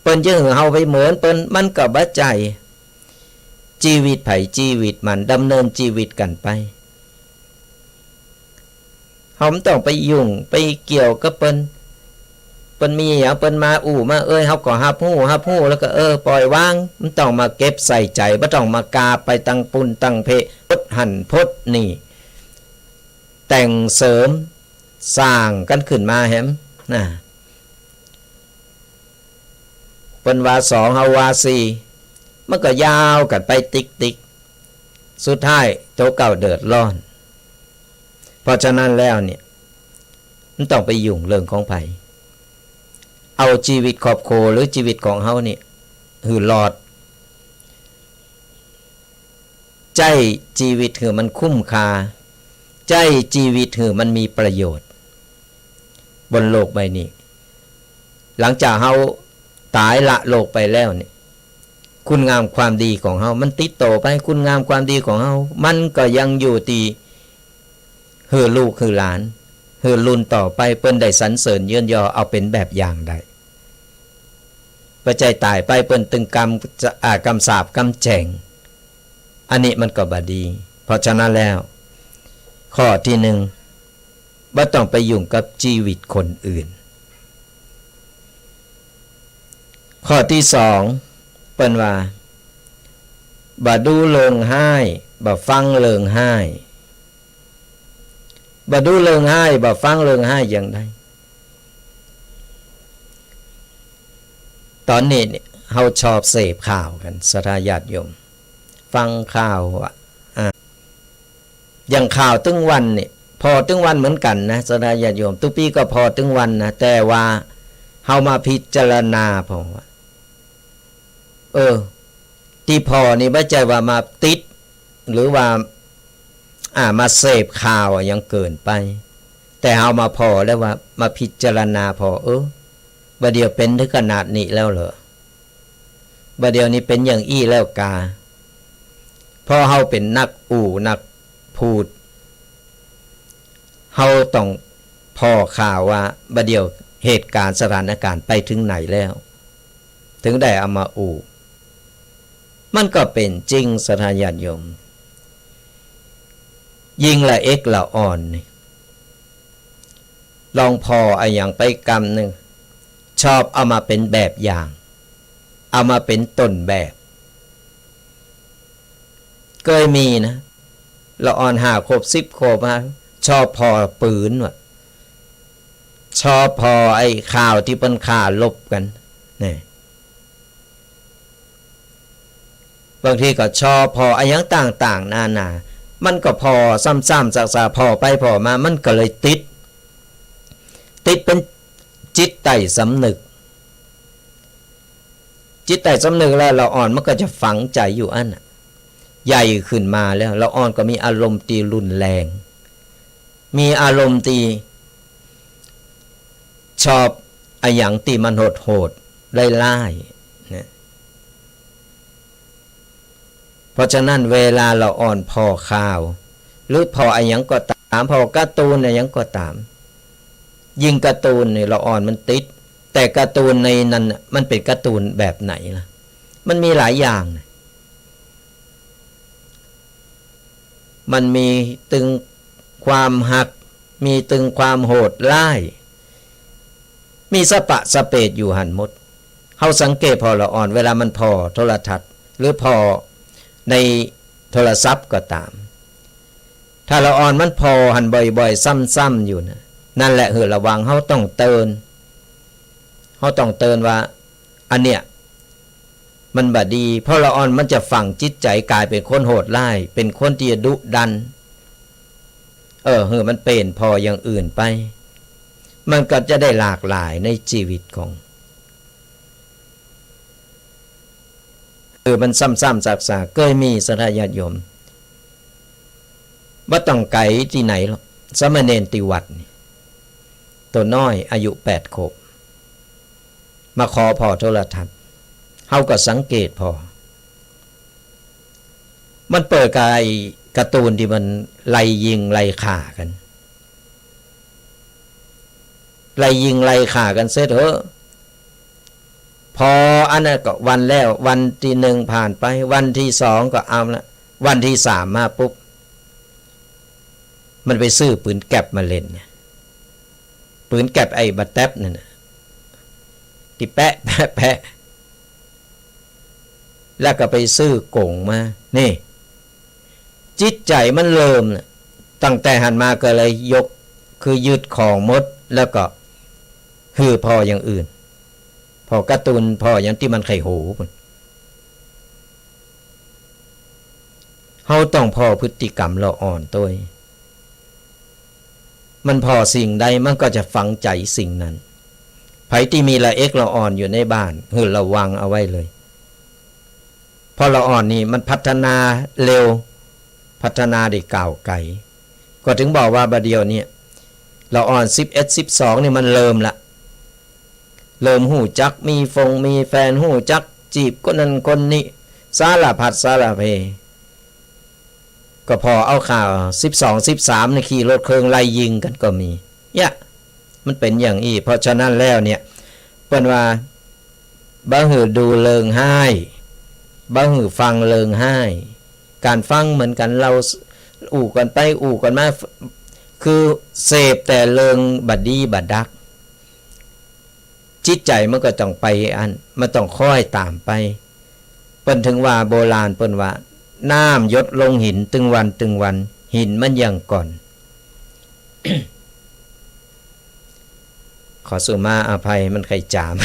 เปิ้นจะหื้อเฮาไปเหมือนเปิ้น มันก็บ่ใจ้ จีวิตใผจีวิตมัน ดำเนินจีวิตกั๋นไป เฮาบ่ต้องไปยุ่งไปเกี่ยวกับเปิ้น เปิ้นมีหยังเปิ้นมาอู้มาเอ่ย เฮาก็ฮับฮู้ ฮับฮู้แล้วก็ เออ ปล่อยวาง บ่ต้องมาเก็บใส่ใจ๋ บ่ต้องมากาไปตังปุ้นตังเพ ปดหั้นปดนี่ แต่งเสริมสร้างกั๋นขึ้นมาแหมนะ เปิ้นว่าสอง เฮาว่าสี่ มันก็ยาวกั๋นไปติ๊กติ๊ก สุดท้ายตั๋วเก่าเดือดร้อน เพราะฉะนั้นแล้วเนี่ย บ่ต้องไปยุ่งเรื่องของใผ เอาจีวิตครอบครัวหรือจีวิตของเฮาเนี่ยหื้อรอด ใจ๊จีวิตหื้อมันคุ้มค่า ใจ๊จีวิตหื้อมันมีประโยชน์ บนโลกใบนี้ หลังจากเฮาต๋ายละโลกไปแล้วเนี่ย คุณงามความดีของเฮามันติดต่อไป คุณงามความดีของเฮามันก็ยังอยู่ตี้หื้อลูกหื้อหลาน หื้อรุ่นต่อไปเปิ้นได้สรรเสริญเยินยอ เอาเป๋นแบบอย่างได้ บ่ใจ้ต๋ายไปเปิ้นตึงกำ อ่า กำสาปกำแจ้ง อันนี้มันก็บ่ดี เพราะฉะนั้นแล้ว ข้อตี้หนึ่ง บ่ต้องไปยุ่งกับจีวิตคนอื่น ข้อตี้สอง เปิ้นว่า บ่ดูเรื่องฮ้าย บ่ฟังเรื่องฮ้าย บ่ดูเรื่องฮ้าย บ่ฟังเรื่องฮ้ายอย่างใด ต๋อนนี้เนี่ย เฮาชอบเสพข่าวกั๋น ศรัทธาญาติโยม ฟังข่าวอะ อ่า อย่างข่าวตึงวันเนี่ย ผ่อตึงวันเหมือนกั๋นนะ ศรัทธาญาติโยม ตุ๊กปี้ก็ผ่อตึงวันนะ แต่ว่าเฮามาพิจารณาผ่อว่า เออ ตี้ผ่อนี่บ่ใจ้ว่ามาติด หรือว่า อ่า มาเสพข่าวอะหยังเกินไป แต่เฮามาผ่อแล้วว่า มาพิจารณาผ่อ เออ บ่าเดี่ยวเป๋นเถิงขนาดนี้แล้วเหรอ บ่าเดี่ยวนี้เป๋นอย่างอี้แล้วกา เพราะเฮาเป๋นนักอู้นักพูด เฮาต้องผ่อข่าวว่า บ่าเดี่ยวเหตุก๋ารณ์สถานก๋ารณ์ไปเถิงไหนแล้ว เถิงได้เอามาอู้ มันก็เป๋นจริง ศรัทธาญาติโยม ยิ่งละเอกละอ่อนนี่ ลองผ่ออะหยังไปกำนึ่ง ชอบเอามาเป๋นแบบอย่าง เอามาเป๋นต้นแบบ เกยมีนะ ละอ่อนห้าขวบสิบขวบมา ชอบผ่อปืนว่ะ ชอบผ่อไอ้ข่าวตี้เปิ้นฆ่ารบกั๋น นี่ บางทีก็ชอบผ่ออะหยังต่างๆ นานา มันก็ผ่อซ้ำๆ ซากๆ ผ่อไปผ่อมา มันก็เลยติด ติดเป๋นจิตใต้สำนึก จิตใต้สำนึกแล้วละอ่อนมันก็จะฝังใจ๋อยู่อั้นน่ะ ใหญ่ขึ้นมาแล้ว ละอ่อนก็มีอารมณ์ตี้รุนแรง มีอารมณ์ตี้ชอบอะหยังตี้มันโหดๆ ร้ายๆ นะ เพราะฉะนั้นเวลาละอ่อนผ่อข่าว หรือผ่ออะหยังก็ต๋าม ผ่อการ์ตูนอะหยังก็ต๋าม ยิ่งการ์ตูนนี่ละอ่อนมันติด แต่การ์ตูนในนั้นน่ะ มันเป๋นการ์ตูนแบบไหนล่ะ มันมีหลายอย่างนะ มันมีตึงความฮัก มีตึงความโหดร้าย มีสะปะสะเปดอยู่หั้นหมด เฮาสังเกตผ่อละอ่อน เวลามันผ่อโทรทัศน์ หรือผ่อในโทรศัพท์ก็ต๋าม ถ้าละอ่อนมันผ่อหั้นบ่อยๆ ซ้ำๆ อยู่นะ นั่นแหละหื้อระวัง เฮาต้องเตือน เฮาต้องเตือนว่า อันเนี้ย มันบ่ดี เพราะละอ่อนมันจะฝังจิตใจ๋ก๋ายเป๋นคนโหดร้าย เป๋นคนตี้ดุดัน เออ หื้อมันเป๋นผ่ออย่างอื่นไป มันก็จะได้หลากหลายในจีวิตของ เออ มันซ้ำๆ ซากๆ เกยมี ศรัทธาญาติโยม บ่ต้องไก๋ตี้ไหนหรอก สามเณรตี้วัดนี่ ตั๋วน้อยอายุแปดขวบ มาขอผ่อโทรทัศน์ เฮาก็สังเกตผ่อ มันเปิดกับไอ้การ์ตูนตี้มันไล่ยิงไล่ฆ่ากั๋น ไล่ยิงไล่ฆ่ากั๋นเสร็จเหอะ ผ่ออันนั้นก็วันแล้ว วันตี้หนึ่งผ่านไป วันตี้สองก็เอาละ วันตี้สามมาปุ๊บ มันไปซื้อปืนแก๊ปมาเล่นไง ปืนแก๊ปไอ้บ่าแต๊บนั่นน่ะ ตี้แปะ แปะ แปะ แล้วก็ไปซื้อกงมา นี่ จิตใจ๋มันเริ่มน่ะ ตั้งแต่หั้นมาก็เลยยก คือยึดของหมด แล้วก็หื้อผ่ออย่างอื่น ผ่อการ์ตูน ผ่ออย่างตี้มันใค่หู๋พุ้น เฮาต้องผ่อพฤติกรรมละอ่อนตวย มันผ่อสิ่งใดมันก็จะฝังใจ๋สิ่งนั้น ใผตี้มีละเอกละอ่อนอยู่ในบ้าน หื้อระวังเอาไว้เลย เพราะละอ่อนนี่มันพัฒนาเร็ว พัฒนาได้ก้าวไกล ก็ถึงบอกว่าบ่าเดี่ยวนี้ ละอ่อนสิบเอ็ด สิบสองนี่มันเริ่มละ เริ่มฮู้จักมีฟงมีแฟน ฮู้จักจีบคนนั้นคนนี้ สารพัดสารเพ ก็ผ่อเอาข่าว สิบสอง สิบสามนี่ขี่รถเครื่องไล่ยิงกั๋นก็มี เนี่ย มันเป๋นอย่างอี้ เพราะฉะนั้นแล้วเนี่ย เปิ้นว่า บ่หื้อดูเริงฮ้าย บ่หื้อฟังเริงฮ้าย ก๋านฟังเหมือนกั๋น เฮาอู้กั๋นไปอู้กั๋นมา คือเสพแต่เริงบ่ดีบ่ดัก จิตใจ๋มันก็ต้องไปอั้น มันต้องคอยต๋ามไป เปิ้นถึงว่า โบราณเปิ้นว่า น้ำหยดลงหินตึงวันตึงวัน หินมันยังก่อน ขอสุมาอภัย มันใค่จ๋าม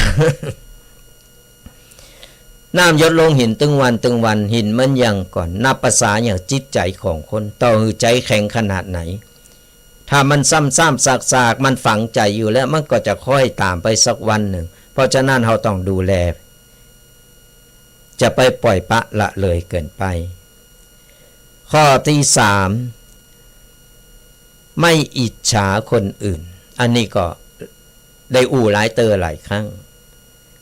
น้ำหยดลงหินตึงวันตึงวัน หินมันยังก่อน นับประสาอย่างจิตใจ๋ของคน ต่อหื้อใจ๋แข็งขนาดไหน ถ้ามันซ้ำๆ ซากๆ มันฝังใจ๋อยู่แล้ว มันก็จะคอยต๋ามไปสักวันนึ่ง เพราะฉะนั้นเฮาต้องดูแล จะไปป่อยปละละเลยเกิ๋นไป ข้อตี้สาม ไม่อิจฉาคนอื่น อันนี้ก็ได้อู้หลายเตื้อหลายครั้ง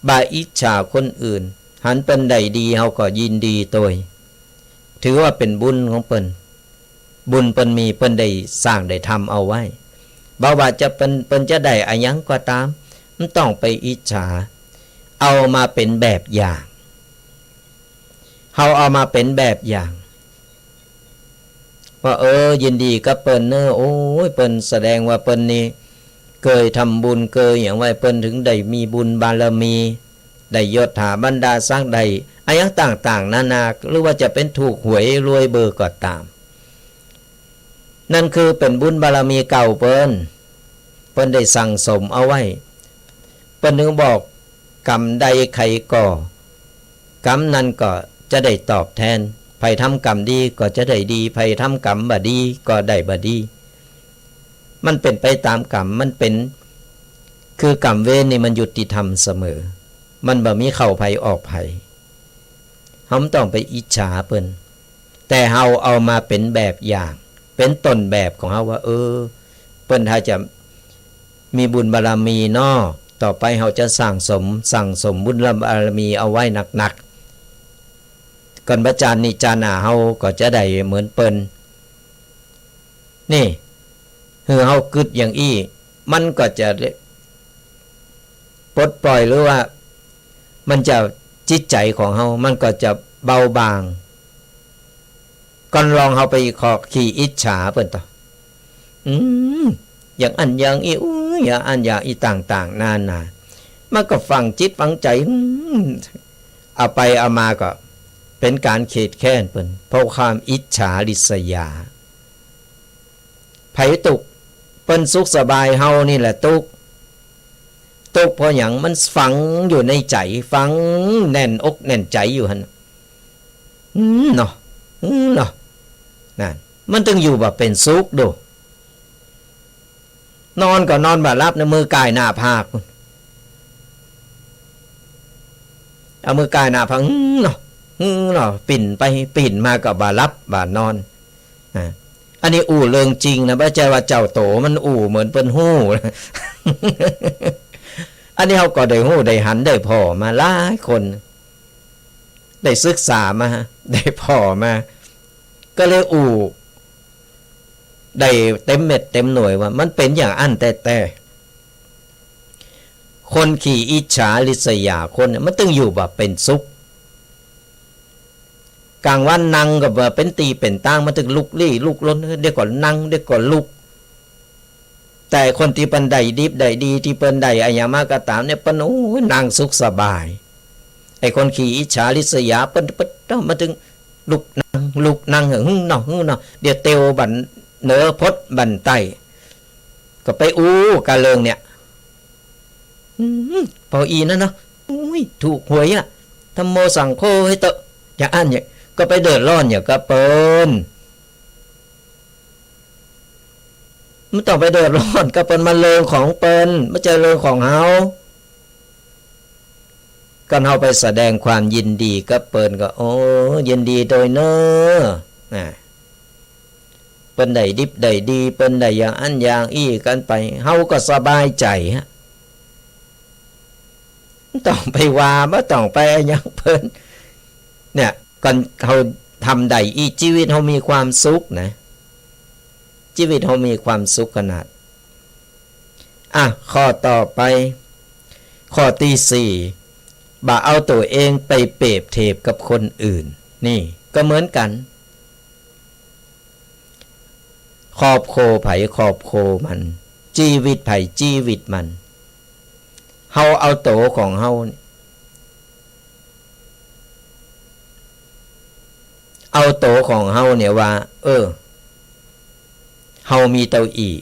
บ่อิจฉาคนอื่น หันเปิ้นได้ดี เฮาก็ยินดีตวย ถือว่าเป๋นบุญของเปิ้น บุญเปิ้นมี เปิ้นได้สร้างได้ทำเอาไว้ บ่ว่าจะเปิ้น เปิ้นจะได้อะหยังก็ต๋าม บ่ต้องไปอิจฉา เอามาเป๋นแบบอย่าง เฮาเอามาเป๋นแบบอย่าง ว่า เออ ยินดีกับเปิ้นเน่อ โอ้ย เปิ้นแสดงว่าเปิ้นนี่เกยทำบุญเกยหยังไว้ เปิ้นถึงได้มีบุญบารมี ได้ยศถาบรรดาศักดิ์ ได้อะหยังต่างๆ นานา หรือว่าจะเป๋นถูกหวยรวยเบอร์ก็ต๋าม นั่นคือเป๋นบุญบารมีเก่าเปิ้น เปิ้นได้สั่งสมเอาไว้ เปิ้นถึงบอก กรรมใดใครก่อ กรรมนั้นก็จะได้ตอบแทน ใผทำกรรมดีก็จะได้ดี ใผทำกรรมบ่ดีก็ได้บ่ดี มันเป๋นไปต๋ามกรรม มันเป๋น คือกรรมเวรนี่มันยุติธรรมเสมอ มันบ่มีเข้าใผออกใผ เฮาบ่ต้องไปอิจฉาเปิ้น แต่เฮาเอามาเป๋นแบบอย่าง เป๋นต้นแบบของเฮาว่า เออ เปิ้นถ้าจะมีบุญบารมีเนาะ ต่อไปเฮาจะสั่งสม สั่งสมบุญบารมีเอาไว้หนักๆ ก่อนบ่จาตินี้จาติหน้าเฮาก็จะได้เหมือนเปิ้น นี่ หื้อเฮากึ๊ดอย่างอี้ มันก็จะปลดปล่อย หรือว่ามันจะ จิตใจ๋ของเฮามันก็จะเบาบาง ก่อนลองเฮาไปขอขี้อิจฉาเปิ้นต่อ อืม อย่างอั้นอย่างอี้ อู้ อย่างอั้นอย่างอี้ ต่างๆ นานา มันก็ฝังจิตฝังใจ๋ อืม เอาไปเอามาก็เป๋นก๋านเคียดแค้นเปิ้น เพราะความอิจฉาริษยา ใผตุ๊กข์ เปิ้นสุขสบาย เฮานี่แหละตุ๊กข์ ตุ๊กข์เพราะหยัง มันฝังอยู่ในใจ๋ ฝังแน่นอกแน่นใจ๋อยู่หั้น อืมเนาะ อืมเนาะ นั่น มันตึงอยู่บ่เป๋นสุขดู นอนก็นอนบ่หลับ เอามือก่ายหน้าผาก เอามือก่ายหน้าผาก อืมเนาะ อืมเนาะ ปิ้นไปปิ้นมาก็บ่หลับบ่นอน อ่า อันนี้อู้เรื่องจริงนะ บ่ใจ้ว่าเจ้าโตมันอู้เหมือนเปิ้นฮู้นะ อันนี้เฮาก็ได้ฮู้ได้หันได้ผ่อมาหลายคน ได้ศึกษามา ได้ผ่อมา ก็เลยอู้ได้เต็มเม็ดเต็มหน่วยว่ามันเป๋นอย่างอั้นแต๊ๆ คนขี้อิจฉาริษยาคนเนี่ย มันตึงอยู่บ่เป๋นสุข ก๋างวันนั่งก็บ่เป๋นตี้เป๋นตาง มันตึงลุกลี้ลุกลน เดี๋ยวก็นั่ง เดี๋ยวก็ลุก แต่คนตี้เปิ้นได้ดิบได้ดี ตี้เปิ้นได้อะหยังมาก็ต๋ามเนี่ย เปิ้น โอ้ย นั่งสุขสบาย ไอ้คนขี้อิจฉาริษยา เปิ้น เปิ้น มันตึงลุกนั่ง ลุกนั่ง หึ่งเนาะ หึ่งเนาะ เดี๋ยวเตียวบั้นเหนือพดบั้นใต้ ก็ไปอู้กะเรื่องเนี่ย อืม ปออี้นั่นเนาะ อุ้ย ถูกหวยอะ ธัมโมสังโฆไว้เต๊อะ อย่างอั้นอย่าง ก็ไปเดือดร้อนอย่างกับเปิ้น บ่ต้องไปเดือดร้อนกับเปิ้น มันเรื่องของเปิ้น บ่ใจ้เรื่องของเฮา กั๋นเฮาไปแสดงความยินดีกับเปิ้นก็ โอ้ ยินดีตวยเน่อ นะ เปิ้นได้ดิบได้ดี เปิ้นได้อย่างอั้นอย่างอี้กั๋นไป เฮาก็สบายใจ๋ฮะ บ่ต้องไปว่า บ่ต้องไปอะหยังเปิ้น เนี่ย กั๋นเฮาทำได้อี้ จีวิตเฮามีความสุขนะ จีวิตเฮามีความสุขขนาด อ่ะ ข้อต่อไป ข้อตี้สี่ บ่าเอาตั๋วเองไปเปรียบเทียบกับคนอื่น นี่ก็เหมือนกั๋น ครอบครัวใผครอบครัวมัน จีวิตใผจีวิตมัน เฮาเอาตั๋วของเฮาเนี่ย เอาตั๋วของเฮาเนี่ยว่า เออ เฮามีเต้าอี้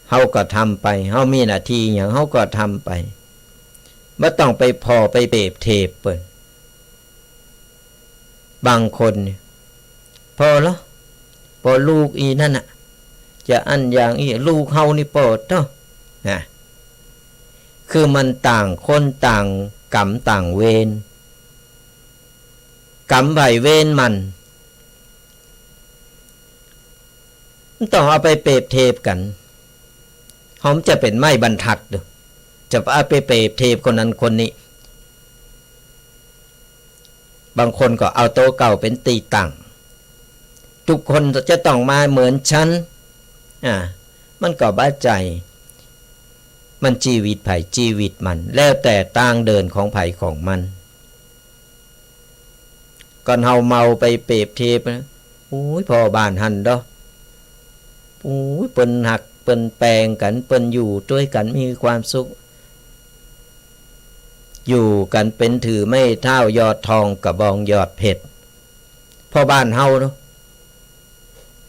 เฮาก็ทำไป เฮามีหน้าตี้หยัง เฮาก็ทำไป บ่ต้องไปผ่อไปเปรียบเทียบเปิ้น บางคนเนี่ย ผ่อละ ผ่อลูกอี้นั่นน่ะ จะอั้นอย่างอี้ ลูกเฮานี่ผ่อเต๊อะ นะ คือมันต่างคนต่างกรรมต่างเวร กรรมใผเวรมัน บ่ต้องเอาไปเปรียบเทียบกั๋น เฮาจะเป๋นไม้บรรทัดเด้อ จะเอาไปเปรียบเทียบคนนั้นคนนี้ บางคนก็เอาตั๋วเก่าเป๋นตี้ตั้ง ทุกคนจะต้องมาเหมือนฉัน อ่า มันก็บ่ใจ้ มันจีวิตใผจีวิตมัน แล้วแต่ตางเดินของใผของมัน ก่อนเฮาเมาไปเปรียบเทียบนะ โอ้ย ผ่อบ้านหั้นเด้อ โอ้ย เปิ้นฮัก เปิ้นแปงกั๋น เปิ้นอยู่ตวยกั๋นมีความสุข อยู่กั๋นเป๋นถือไม้เท้ายอดทองกระบองยอดเพชร ผ่อบ้านเฮาเนาะ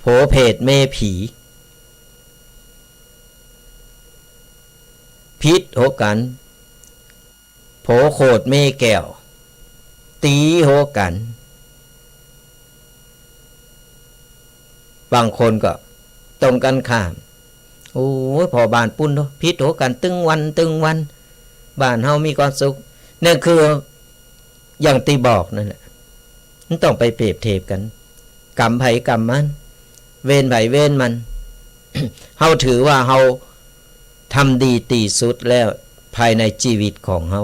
ผัวเปรตเมียผี ผิดหัวกั๋น ผัวโขดเมียแก้ว ตี๋หัวกั๋น บางคนก็ตรงกั๋นข้าม โอ้ย ผ่อบ้านปุ้นเนาะ ผิดหัวกั๋นตึงวันตึงวัน บ้านเฮามีความสุข เนี่ยคือ อย่างตี้บอกนั่นแหละ บ่ต้องไปเปรียบเทียบกั๋น กรรมใผกรรมมัน เวรใผเวรมัน เฮาถือว่าเฮาทำดีตี้สุดแล้ว ภายในจีวิตของเฮา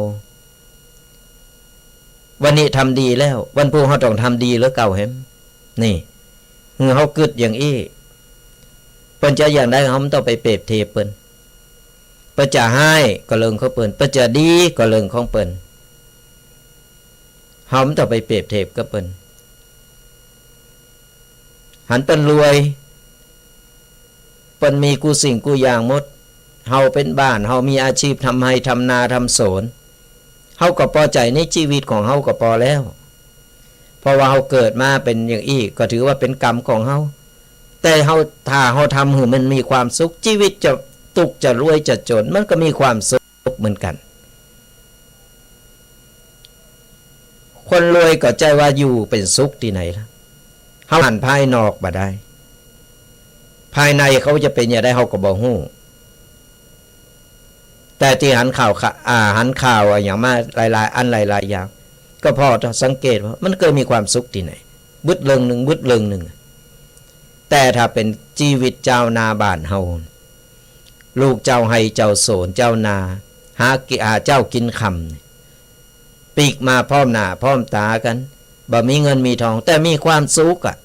วันนี้ทำดีแล้ว วันพูนเฮาต้องทำดีเหลือเก่าแหม นี่ หื้อเฮากึ๊ดอย่างอี้ เปิ้นจะอย่างใดเฮาบ่ต้องไปเปรียบเทียบเปิ้น เปิ้นจะฮ้ายก็เรื่องของเปิ้น เปิ้นจะดีก็เรื่องของเปิ้น เฮาบ่ต้องไปเปรียบเทียบกับเปิ้น หันเปิ้นรวย เปิ้นมีกู้สิ่งกู้อย่างหมด เฮาเป๋นบ้าน เฮามีอาชีพทำไฮ่ทำนาทำสวน เฮาก็ปอใจ๋ในจีวิตของเฮาก็ปอแล้ว เพราะว่าเฮาเกิดมาเป๋นอย่างอี้ ก็ถือว่าเป๋นกรรมของเฮา แต่เฮา ถ้าเฮาทำหื้อมันมีความสุข จีวิตจะตุ๊กข์จะรวยจะจ๋น มันก็มีความสุขเหมือนกั๋น คนรวยก็ใจ้ว่าอยู่เป๋นสุขตี้ไหนละ เฮาหันภายนอกบ่ได้ ภายในเขาจะเป๋นอย่างใดเฮาก็บ่ฮู้ แต่ตี้หันข่าว อ่า หันข่าวอะหยังมาหลายๆ อันหลายๆ อย่าง ก็ผ่อสังเกตว่ามันเกยมีความสุขตี้ไหน บึดเรื่องนึ่ง บึดเรื่องนึ่ง แต่ถ้าเป๋นจีวิตจาวนาบ้านเฮา ลูกเจ้าไฮ่เจ้าสวนเจ้านา หากิ หาเจ๊ากิ๋นค่ำ ปิ๊กมาพร้อมหน้าพร้อมต๋ากั๋น บ่มีเงินมีทอง แต่มีความสุขอะ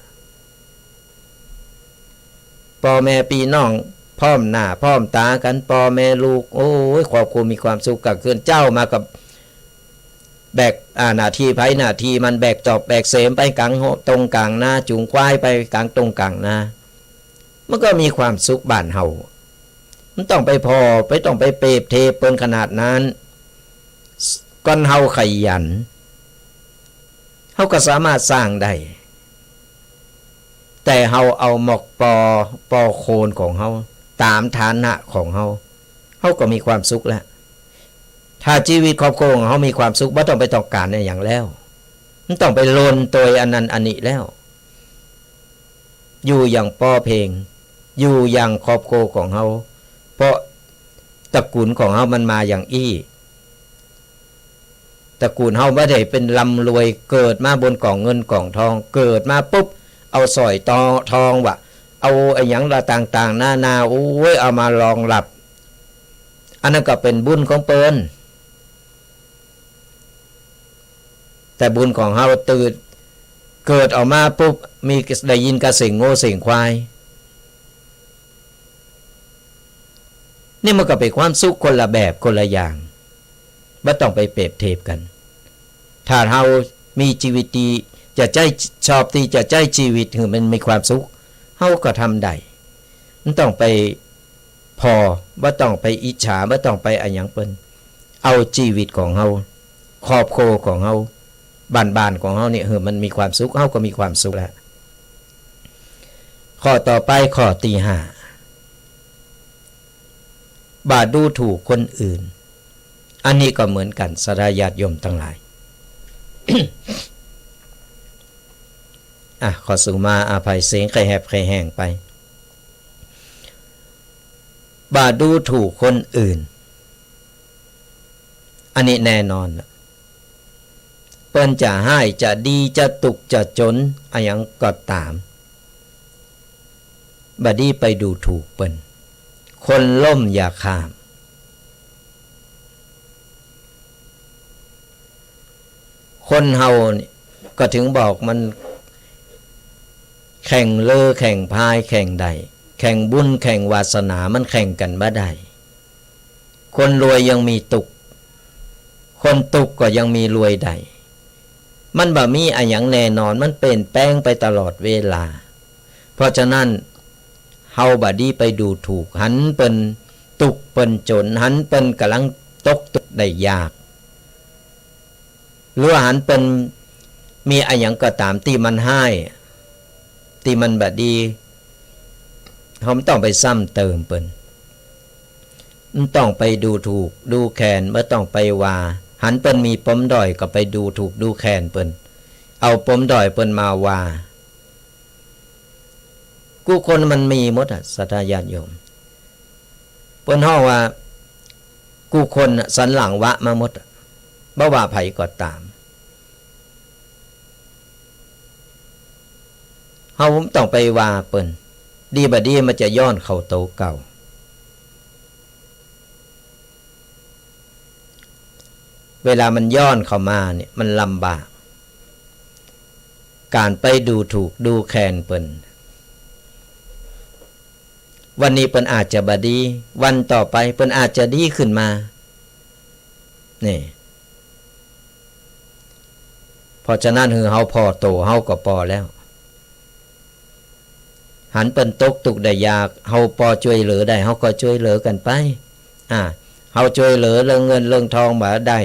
ป้อแม่ปี้น้องพร้อมหน้าพร้อมต๋ากั๋น ป้อแม่ลูก โอ้ย ครอบครัวมีความสุข ก๋างคืนเจ๊ามาก็แบก อ่า หน้าตี้ใผหน้าตี้มัน แบกจอบแบกเสมไปก๋างโฮะ ตงก๋างนา จูงควายไปก๋างตงก๋างนา มันก็มีความสุขบ้านเฮา บ่ต้องไปผ่อ บ่ต้องไปเปรียบเทียบเปิ้นขนาดนั้น ก่อนเฮาขยัน เฮาก็สามารถสร้างได้ แต่เฮาเอาหมอกปอ ปอโคนของเฮา ต๋ามฐานะของเฮา เฮาก็มีความสุขแล้ว ถ้าจีวิตครอบครัวของเฮามีความสุข บ่ต้องไปต้องก๋านอะหยังแล้ว มันต้องไปลนโตยอันนั้นอันนี้แล้ว อยู่อย่างป้อเพ่ง อยู่อย่างครอบครัวของเฮา เพราะตระกูลของเฮามันมาอย่างอี้ ตระกูลเฮาบ่ได้เป๋นร่ำรวย เกิดมาบนก๋องเงินก๋องทอง เกิดมาปุ๊บ เอาสร้อยต่อทองวะ เอาอะหยังละต่างๆ นานา โอ้ย เอามารองรับ อันนั้นก็เป๋นบุญของเปิ้น แต่บุญของเฮาตื่น เกิดออกมาปุ๊บ มี ได้ยินกาเสียงงัวเสียงควาย นี่มันก็เป๋นความสุขคนละแบบคนละอย่าง บ่ต้องไปเปรียบเทียบกั๋น ถ้าเฮามีจีวิตตี้จะใจ๊ ชอบตี้จะใจ๊จีวิตหื้อมันมีความสุข เฮาก็ทำได้ บ่ต้องไปผ่อ บ่ต้องไปอิจฉา บ่ต้องไปอะหยังเปิ้น เอาจีวิตของเฮา ครอบครัวของเฮา บ้านๆ ของเฮานี่ หื้อมันมีความสุข เฮาก็มีความสุขแล้ว ข้อต่อไป ข้อตี้ห้า บ่ดูถูกคนอื่น อันนี้ก็เหมือนกั๋น ศรัทธาญาติโยมตังหลาย อ่ะ ขอสุมาอภัย เสียงใค่แหบใค่แห้งไป บ่ดูถูกคนอื่น อันนี้แน่นอนละ เปิ้นจะฮ้าย จะดี จะตุ๊กข์ จะจ๋น อะหยังก็ต๋าม บ่ดีไปดูถูกเปิ้น คนล้มอย่าข้าม คนเฮานี่ก็ถึงบอกมันแข่งเรือแข่งพายแข่งได้ แข่งบุญแข่งวาสนา มันแข่งกั๋นบ่ได้ คนรวยยังมีตุ๊กข์ คนตุ๊กข์ก็ยังมีรวยได้ มันบ่มีอะหยังแน่นอน มันเปลี่ยนแปลงไปตลอดเวลา เพราะฉะนั้น เฮาบ่ดีไปดูถูก หันเปิ้นตุ๊กข์เปิ้นจ๋น หันเปิ้นก๋ำลังตกตุ๊กข์ได้ยาก หรือว่าหันเปิ้นมีอะหยังก็ต๋ามตี้มันฮ้าย ตี้มันบ่ดี เฮาบ่ต้องไปซ้ำเติมเปิ้น บ่ต้องไปดูถูกดูแคลน บ่ต้องไปว่า หันเปิ้นมีปมด้อยก็ไปดูถูกดูแคลนเปิ้น เอาปมด้อยเปิ้นมาว่า กู้คนมันมีหมดอะ ศรัทธาญาติโยม เปิ้นฮ้องว่า กู้คนน่ะสันหลังวะมาหมดอะ บ่ว่าใผก็ต๋าม เฮาบ่ต้องไปว่าเปิ้น ดีบ่ดีมันจะย้อนเข้าโตเก่า เวลามันย้อนเข้ามาเนี่ย มันลำบาก ก๋านไปดูถูกดูแคลนเปิ้น วันนี้เปิ้นอาจจะบ่ดี วันต่อไปเปิ้นอาจจะดีขึ้นมา นี่ เพราะฉะนั้นหื้อเฮาผ่อโตเฮาก็ปอแล้ว หันเปิ้นตกตุ๊กข์ได้ยาก เฮาปอจ้วยเหลือได้ เฮาก็จ้วยเหลือกั๋นไป อ่า เฮาจ้วยเหลือเรื่องเงินเรื่องทองบ่ได้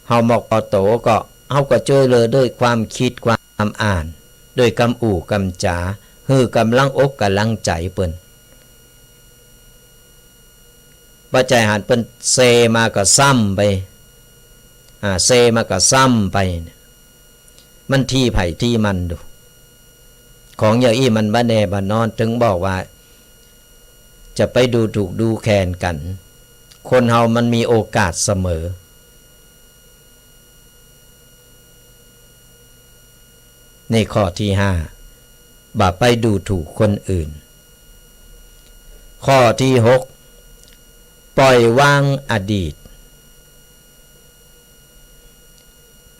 เฮามอกผ่อโตก็ เฮาก็จ้วยเหลือด้วยความกึ๊ดความอ่าน ด้วยกำอู้กำจ๋า หื้อก๋ำลังอกก๋ำลังใจ๋เปิ้น บ่ใจ้หันเปิ้นเซมาก็ซ้ำไป อ่า เซมาก็ซ้ำไปเนี่ย มันตี้ใผตี้มันดู ของอย่างอี้มันบ่แน่บ่นอน ถึงบอกว่า จะไปดูถูกดูแคลนกั๋น คนเฮามันมีโอกาสเสมอ นี่ข้อตี้ห้า บ่าไปดูถูกคนอื่น ข้อตี้หก ปล่อยวางอดีต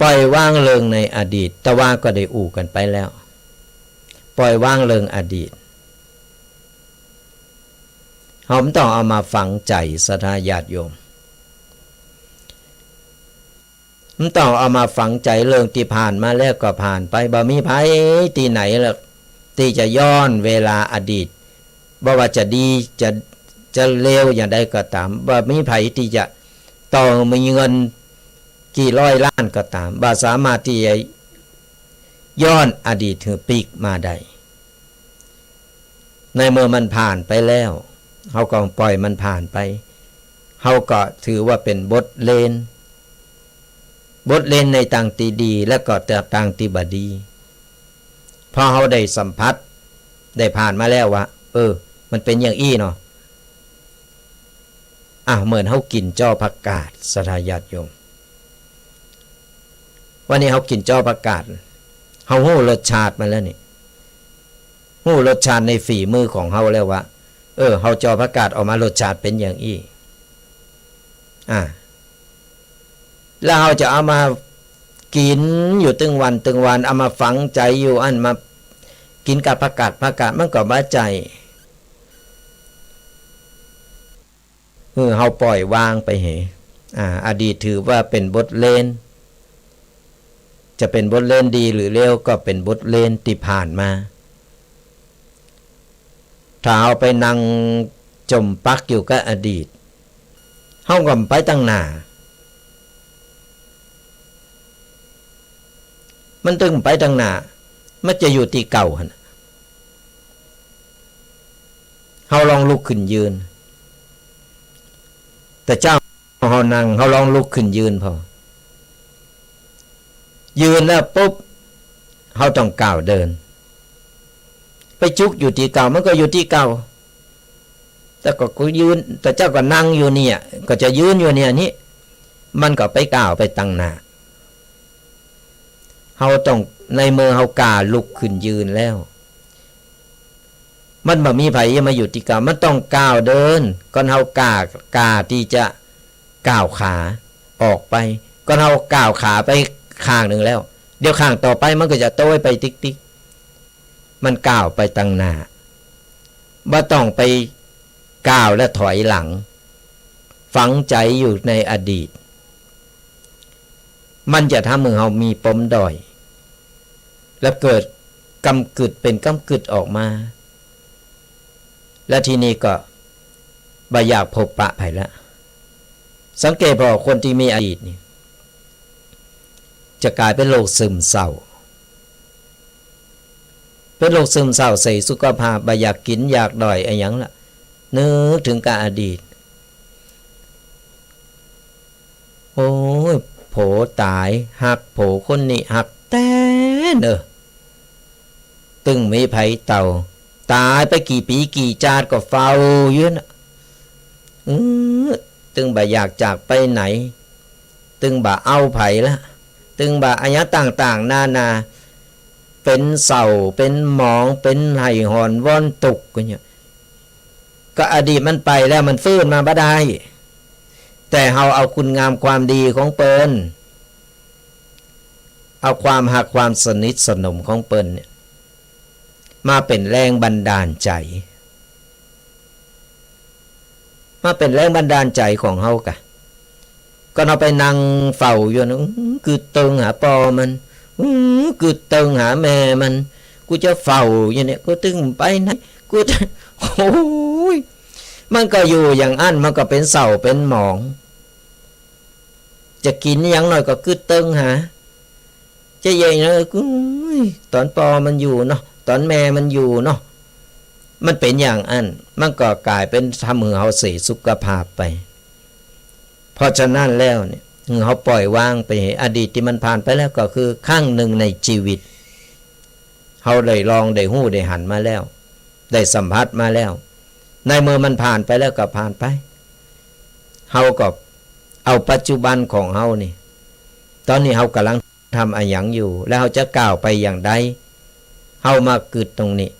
ปล่อยวางเรื่องในอดีต ตะวาก็ได้อู้กั๋นไปแล้ว ปล่อยวางเรื่องอดีต เฮาบ่ต้องเอามาฝังใจ๋ ศรัทธาญาติโยม บ่ต้องเอามาฝังใจ๋ เรื่องตี้ผ่านมาแล้วก็ผ่านไป บ่มีใผตี้ไหนหรอก ตี้จะย้อนเวลาอดีต บ่ว่าจะดี จะ จะเลวอย่างใดก็ต๋าม บ่มีใผตี้จะ ต่อมีเงินกี่ร้อยล้านก็ต๋าม บ่สามารถตี้จะย้อนอดีตหื้อปิ๊กมาได้ ในเมื่อมันผ่านไปแล้ว เฮาก็ปล่อยมันผ่านไป เฮาก็ถือว่าเป๋นบทเรียน บทเรียนในตางตี้ดี และก็ตางตี้บ่ดี พอเฮาได้สัมผัส ได้ผ่านมาแล้วว่า เออ มันเป๋นอย่างอี้เนาะ อ้าว เหมือนเฮากิ๋นจ้อผักกาด ศรัทธาญาติโยม วันนี้เฮากิ๋นจ้อผักกาด เฮาฮู้รสชาติมันแล้วนี่ ฮู้รสชาติในฝีมือของเฮาแล้วว่า เออ เฮาจ้อผักกาดออกมารสชาติเป๋นอย่างอี้ อ่า แล้วเฮาจะเอามากิ๋นอยู่ตึงวันตึงวัน เอามาฝังใจ๋อยู่อั้น มากิ๋นกับผักกาด ผักกาดมันก็บ่ใจ้ เออ เฮาปล่อยวางไปเห อ่า อดีตถือว่าเป๋นบทเรียน จะเป๋นบทเรียนดีหรือเลวก็เป๋นบทเรียนตี้ผ่านมา ถ้าเฮาไปนั่งจ่มปักอยู่กับอดีต เฮาก็บ่ไปตังหน้า มันตึงบ่ไปตังหน้า มันจะอยู่ตี้เก่าหั้นน่ะ เฮาลองลุกขึ้นยืน แต่เจ้าเฮานั่ง เฮาลองลุกขึ้นยืนพอ ยืนแล้วปุ๊บ เฮาต้องก้าวเดิน ไปจุกอยู่ตี้เก่า มันก็อยู่ตี้เก่า แต่ก็กูยืน แต่เจ้าก็นั่งอยู่เนี่ย ก็จะยืนอยู่เนี่ยนี่ มันก็ไปก้าวไปตังหน้า เฮาต้อง ในเมื่อเฮาก้าลุกขึ้นยืนแล้ว มันบ่มีใผจะมาอยู่ตี้เก่า มันต้องก้าวเดิน ก่อนเฮาก้า ก้าตี้จะก้าวขาออกไป ก่อนเฮาก้าวขาไปข้างนึ่งแล้ว เดี๋ยวข้างต่อไปมันก็จะโต้ยไปติ๊กๆ มันก้าวไปตังหน้า บ่ต้องไปก้าวแล้วถอยหลัง ฝังใจ๋อยู่ในอดีต มันจะทำหื้อเฮามีปมด้อย และเกิดก้ำกึ่ดเป๋นก้ำกึ่ดออกมา และทีนี้ก็บ่อยากพบปะใผละ สังเกตผ่อคนตี้มีอดีตนี่ จะก๋ายเป๋นโรคซึมเศร้า เป๋นโรคซึมเศร้า เสียสุขภาพ บ่อยากกิ๋นอยากด่อยอะหยังละ นึกเถิงก้าอดีต โอ้ย โผต๋าย ฮักโผคนนี้ฮักแต๊เน่อ ตึงมีใผเต้า ต๋ายไปกี่ปี๋กี่จาติก็เฝ้าอยู่หั้นน่ะ เออ ตึงบ่อยากจากไปไหน ตึงบ่เอาใผละ ตึงบ่อะหยังต่างๆ นานา เป๋นเศร้า เป๋นหมอง เป๋นไห้หอนวอนตุ๊กอยู่เนี่ย ก็อดีตมันไปแล้ว มันฟื้นมาบ่ได้ แต่เฮาเอาคุณงามความดีของเปิ้น เอาความฮักความสนิทสนมของเปิ้นเนี่ย มาเป๋นแรงบันดาลใจ๋ มาเป๋นแรงบันดาลใจ๋ของเฮากะ ก่อนเฮาไปนั่งเฝ้าอยู่นะ อื้อ กึ๊ดเติงหาป้อมัน อื้อ กึ๊ดเติงหาแม่มัน กูจะเฝ้าอยู่เนี่ย กูตึงไปไหน กูจะ โอ้ย มันก็อยู่อย่างอั้น มันก็เป๋นเศร้าเป๋นหมอง จะกิ๋นอะหยังหน่อยก็กึ๊ดเติงหา จะเยียะหยัง อุ๊ย ต๋อนป้อมันอยู่เนาะ ต๋อนแม่มันอยู่เนาะ มันเป๋นอย่างอั้น มันก็ก๋ายเป๋นทำหื้อเฮาเสียสุขภาพไป เพราะฉะนั้นแล้วเนี่ย หื้อเฮาปล่อยวางไป อดีตตี้มันผ่านไปแล้วก็คือครั้งนึ่งในจีวิต เฮาได้ลองได้ฮู้ได้หันมาแล้ว ได้สัมผัสมาแล้ว ในเมื่อมันผ่านไปแล้วก็ผ่านไป เฮาก็เอาปัจจุบันของเฮานี่ ต๋อนนี้เฮากำลังทำอะหยังอยู่ แล้วเฮาจะก้าวไปอย่างใด เฮามากึ๊ดตรงนี้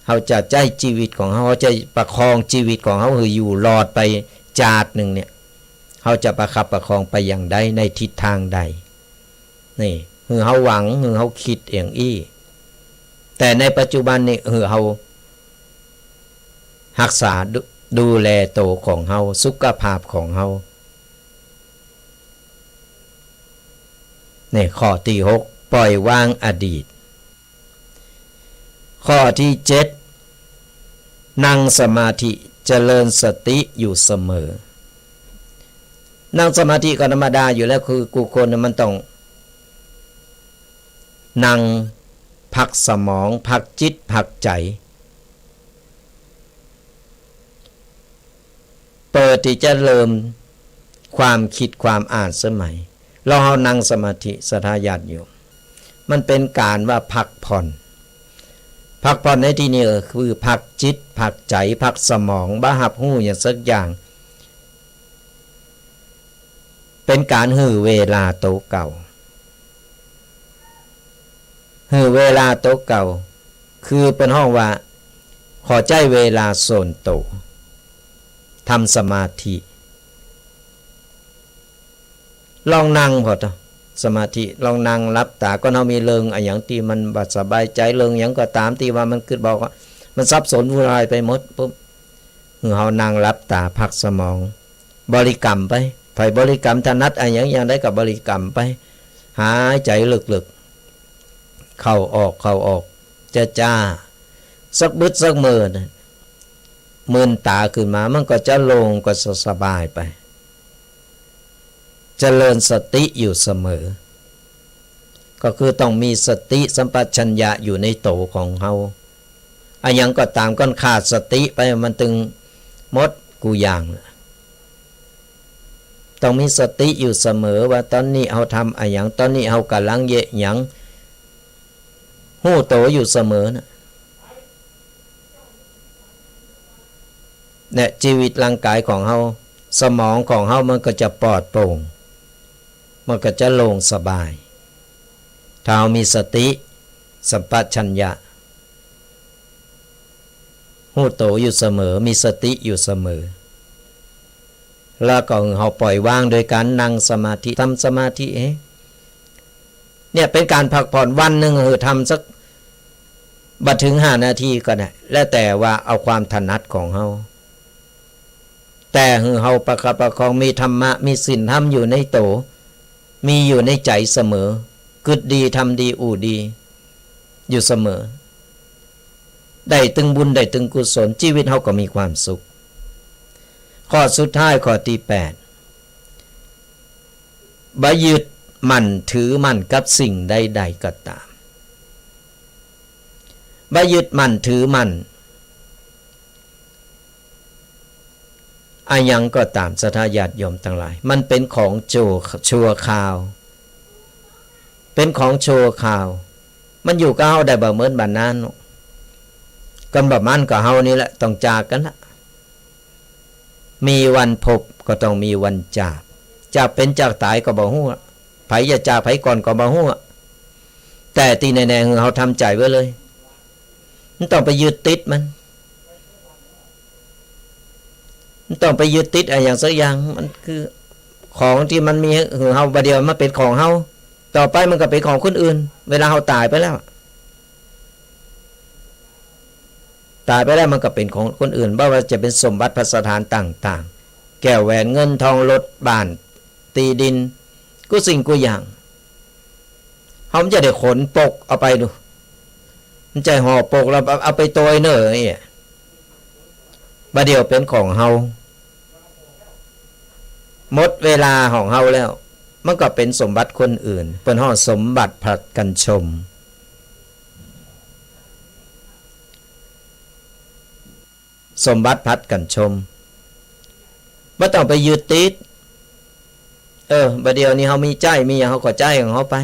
เฮาจะใจ๊จีวิตของเฮา เฮาจะประคองจีวิตของเฮาหื้ออยู่รอดไปจาตินึ่งเนี่ย เฮาจะประคับประคองไปอย่างใด ในทิศตางใด นี่ หื้อเฮาหวัง หื้อเฮากึ๊ดอย่างอี้ แต่ในปัจจุบันนี่ หื้อเฮาฮักษาดู ดูแลตั๋วของเฮา สุขภาพของเฮา นี่ข้อตี้หก ปล่อยวางอดีต ข้อตี้เจ็ด นั่งสมาธิ เจริญสติอยู่เสมอ นั่งสมาธิก็ธรรมดาอยู่แล้ว คือกู้คนน่ะมันต้องนั่งพักสมอง พักจิต พักใจ๋ เปิดตี้จะเริ่มความกึ๊ดความอ่านเสียใหม่ ลองเฮานั่งสมาธิ ศรัทธาญาติโยม มันเป๋นก๋านว่าพักผ่อน พักผ่อนในตี้นี้ก็คือพักจิต พักใจ๋ พักสมอง บ่ฮับฮู้หยังสักอย่าง เป๋นก๋านหื้อเวลาโตเก่า หื้อเวลาโตเก่า คือเปิ้นฮ้องว่า ขอใจ๊เวลาส่วนโต ทำสมาธิ ลองนั่งผ่อเถาะ สมาธิ ลองนั่งหลับต๋า ก่อนเฮามีเรื่องอะหยังตี้มันบ่สบายใจ๋ เรื่องหยังก็ต๋ามตี้ว่ามันกึ๊ดบ่ออกอะ มันสับสนวุ่นวายไปหมดปุ๊บ หื้อเฮานั่งหลับต๋าพักสมอง บริกรรมไป ใผบริกรรมถนัดอะหยังอย่างใดก็บริกรรมไป หายใจ๋ลึกๆ เข้าออก เข้าออก จ้าๆ สักบึดสักเมิน มืนต๋าขึ้นมา มันก็จะโล่ง ก็จะสบายไป เจริญสติอยู่เสมอ ก็คือต้องมีสติสัมปชัญญะอยู่ในโตของเฮา อะหยังก็ต๋าม ก้อนขาดสติไปมันตึงหมดกู้อย่าง ต้องมีสติอยู่เสมอว่าต๋อนนี้เฮาทำอะหยัง ต๋อนนี้เฮากำลังเยียะหยัง ฮู้โตอยู่เสมอนะ เนี่ย จีวิตร่างก๋ายของเฮา สมองของเฮามันก็จะปลอดโปร่ง มันก็จะโล่งสบาย ถ้าเฮามีสติสัมปชัญญะ ฮู้โตอยู่เสมอ มีสติอยู่เสมอ แล้วก็หื้อเฮาปล่อยวางโดยก๋านนั่งสมาธิ ทำสมาธิเอง เนี่ยเป๋นก๋านพักผ่อน วันนึ่งหื้อทำสัก บ่เถิงห้านาทีก็ได้ แล้วแต่ว่าเอาความถนัดของเฮา แต่หื้อเฮาประคับประคอง มีธรรมะ มีศีลธรรมอยู่ในโต มีอยู่ในใจ๋เสมอ กึ๊ดดี ทำดี อู้ดี อยู่เสมอ ได้ตึงบุญ ได้ตึงกุศล จีวิตเฮาก็มีความสุข ข้อสุดท้าย ข้อตี้แปด บ่ยึดมั่นถือมั่นกับสิ่งใดๆ ก็ต๋าม บ่ยึดมั่นถือมั่น อะหยังก็ต๋าม ศรัทธาญาติโยมตังหลาย มันเป๋นของโจ้ ชั่วคราว เป๋นของชั่วคราว มันอยู่กับเฮาได้บ่เหมือนบ่นาน กันบ่มันก็เฮานี่แหละ ต้องจากกั๋นละ มีวันพบก็ต้องมีวันจาก จากเป๋นจากต๋ายก็บ่ฮู้ ใผจะจากใผก่อนก็บ่ฮู้ แต่ตี้แน่ๆ หื้อเฮาทำใจ๋ไว้เลย บ่ต้องไปยึดติดมัน บ่ต้องไปยึดติดอะหยังสักอย่าง มันคือของตี้มันมีหื้อเฮา บ่าเดี่ยวมันเป๋นของเฮา ต่อไปมันก็เป๋นของคนอื่น เวลาเฮาต๋ายไปแล้ว ต๋ายไปแล้วมันก็เป๋นของคนอื่น บ่ว่าจะเป๋นสมบัติภัสถานต่างๆ แก้วแหวนเงินทอง รถบ้าน ตี้ดิน กู้สิ่งกู้อย่าง เฮาบ่จะได้ขนปกเอาไปดู บ่จะห่อปกแล้วเอาไปโตยเน่อ บ่าเดี่ยวเป๋นของเฮา หมดเวลาของเฮาแล้ว มันก็เป๋นสมบัติคนอื่น เปิ้นฮ้องสมบัติผลัดกั๋นชม สมบัติผลัดกั๋นชม บ่ต้องไปยึดติด เออ บ่าเดี่ยวนี้เฮามีใจ๊ มีหยังเฮาก็ใจ๊ของเฮาไป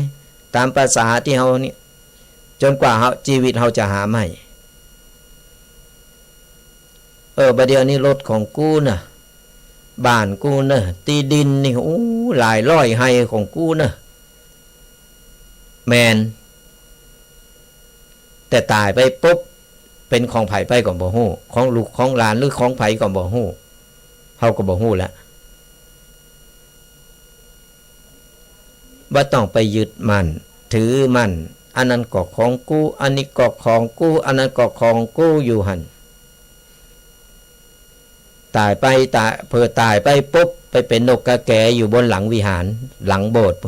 ต๋ามภาษาตี้เฮานี่ จ๋นกว่าเฮา จีวิตเฮาจะหาใหม่ เออ บ่าเดี่ยวนี้รถของกูเน่อ บ้านกูเน่อ ตี้ดินนี่ อู้ หลายร้อยไฮ่ของกูเน่อ แม่น แต่ต๋ายไปปุ๊บ เป๋นของใผไปก็บ่ฮู้ ของลูกของหลานหรือของใผก็บ่ฮู้ เฮาก็บ่ฮู้ละ บ่ต้องไปยึดมั่นถือมั่น อันนั้นก็ของกู อันนี้ก็ของกู อันนั้นก็ของกูอยู่หั้น ต๋ายไป ต๋าย เผลอต๋ายไปปุ๊บ ไปเป๋นนกกาแกอยู่บนหลังวิหาร หลังโบสถ์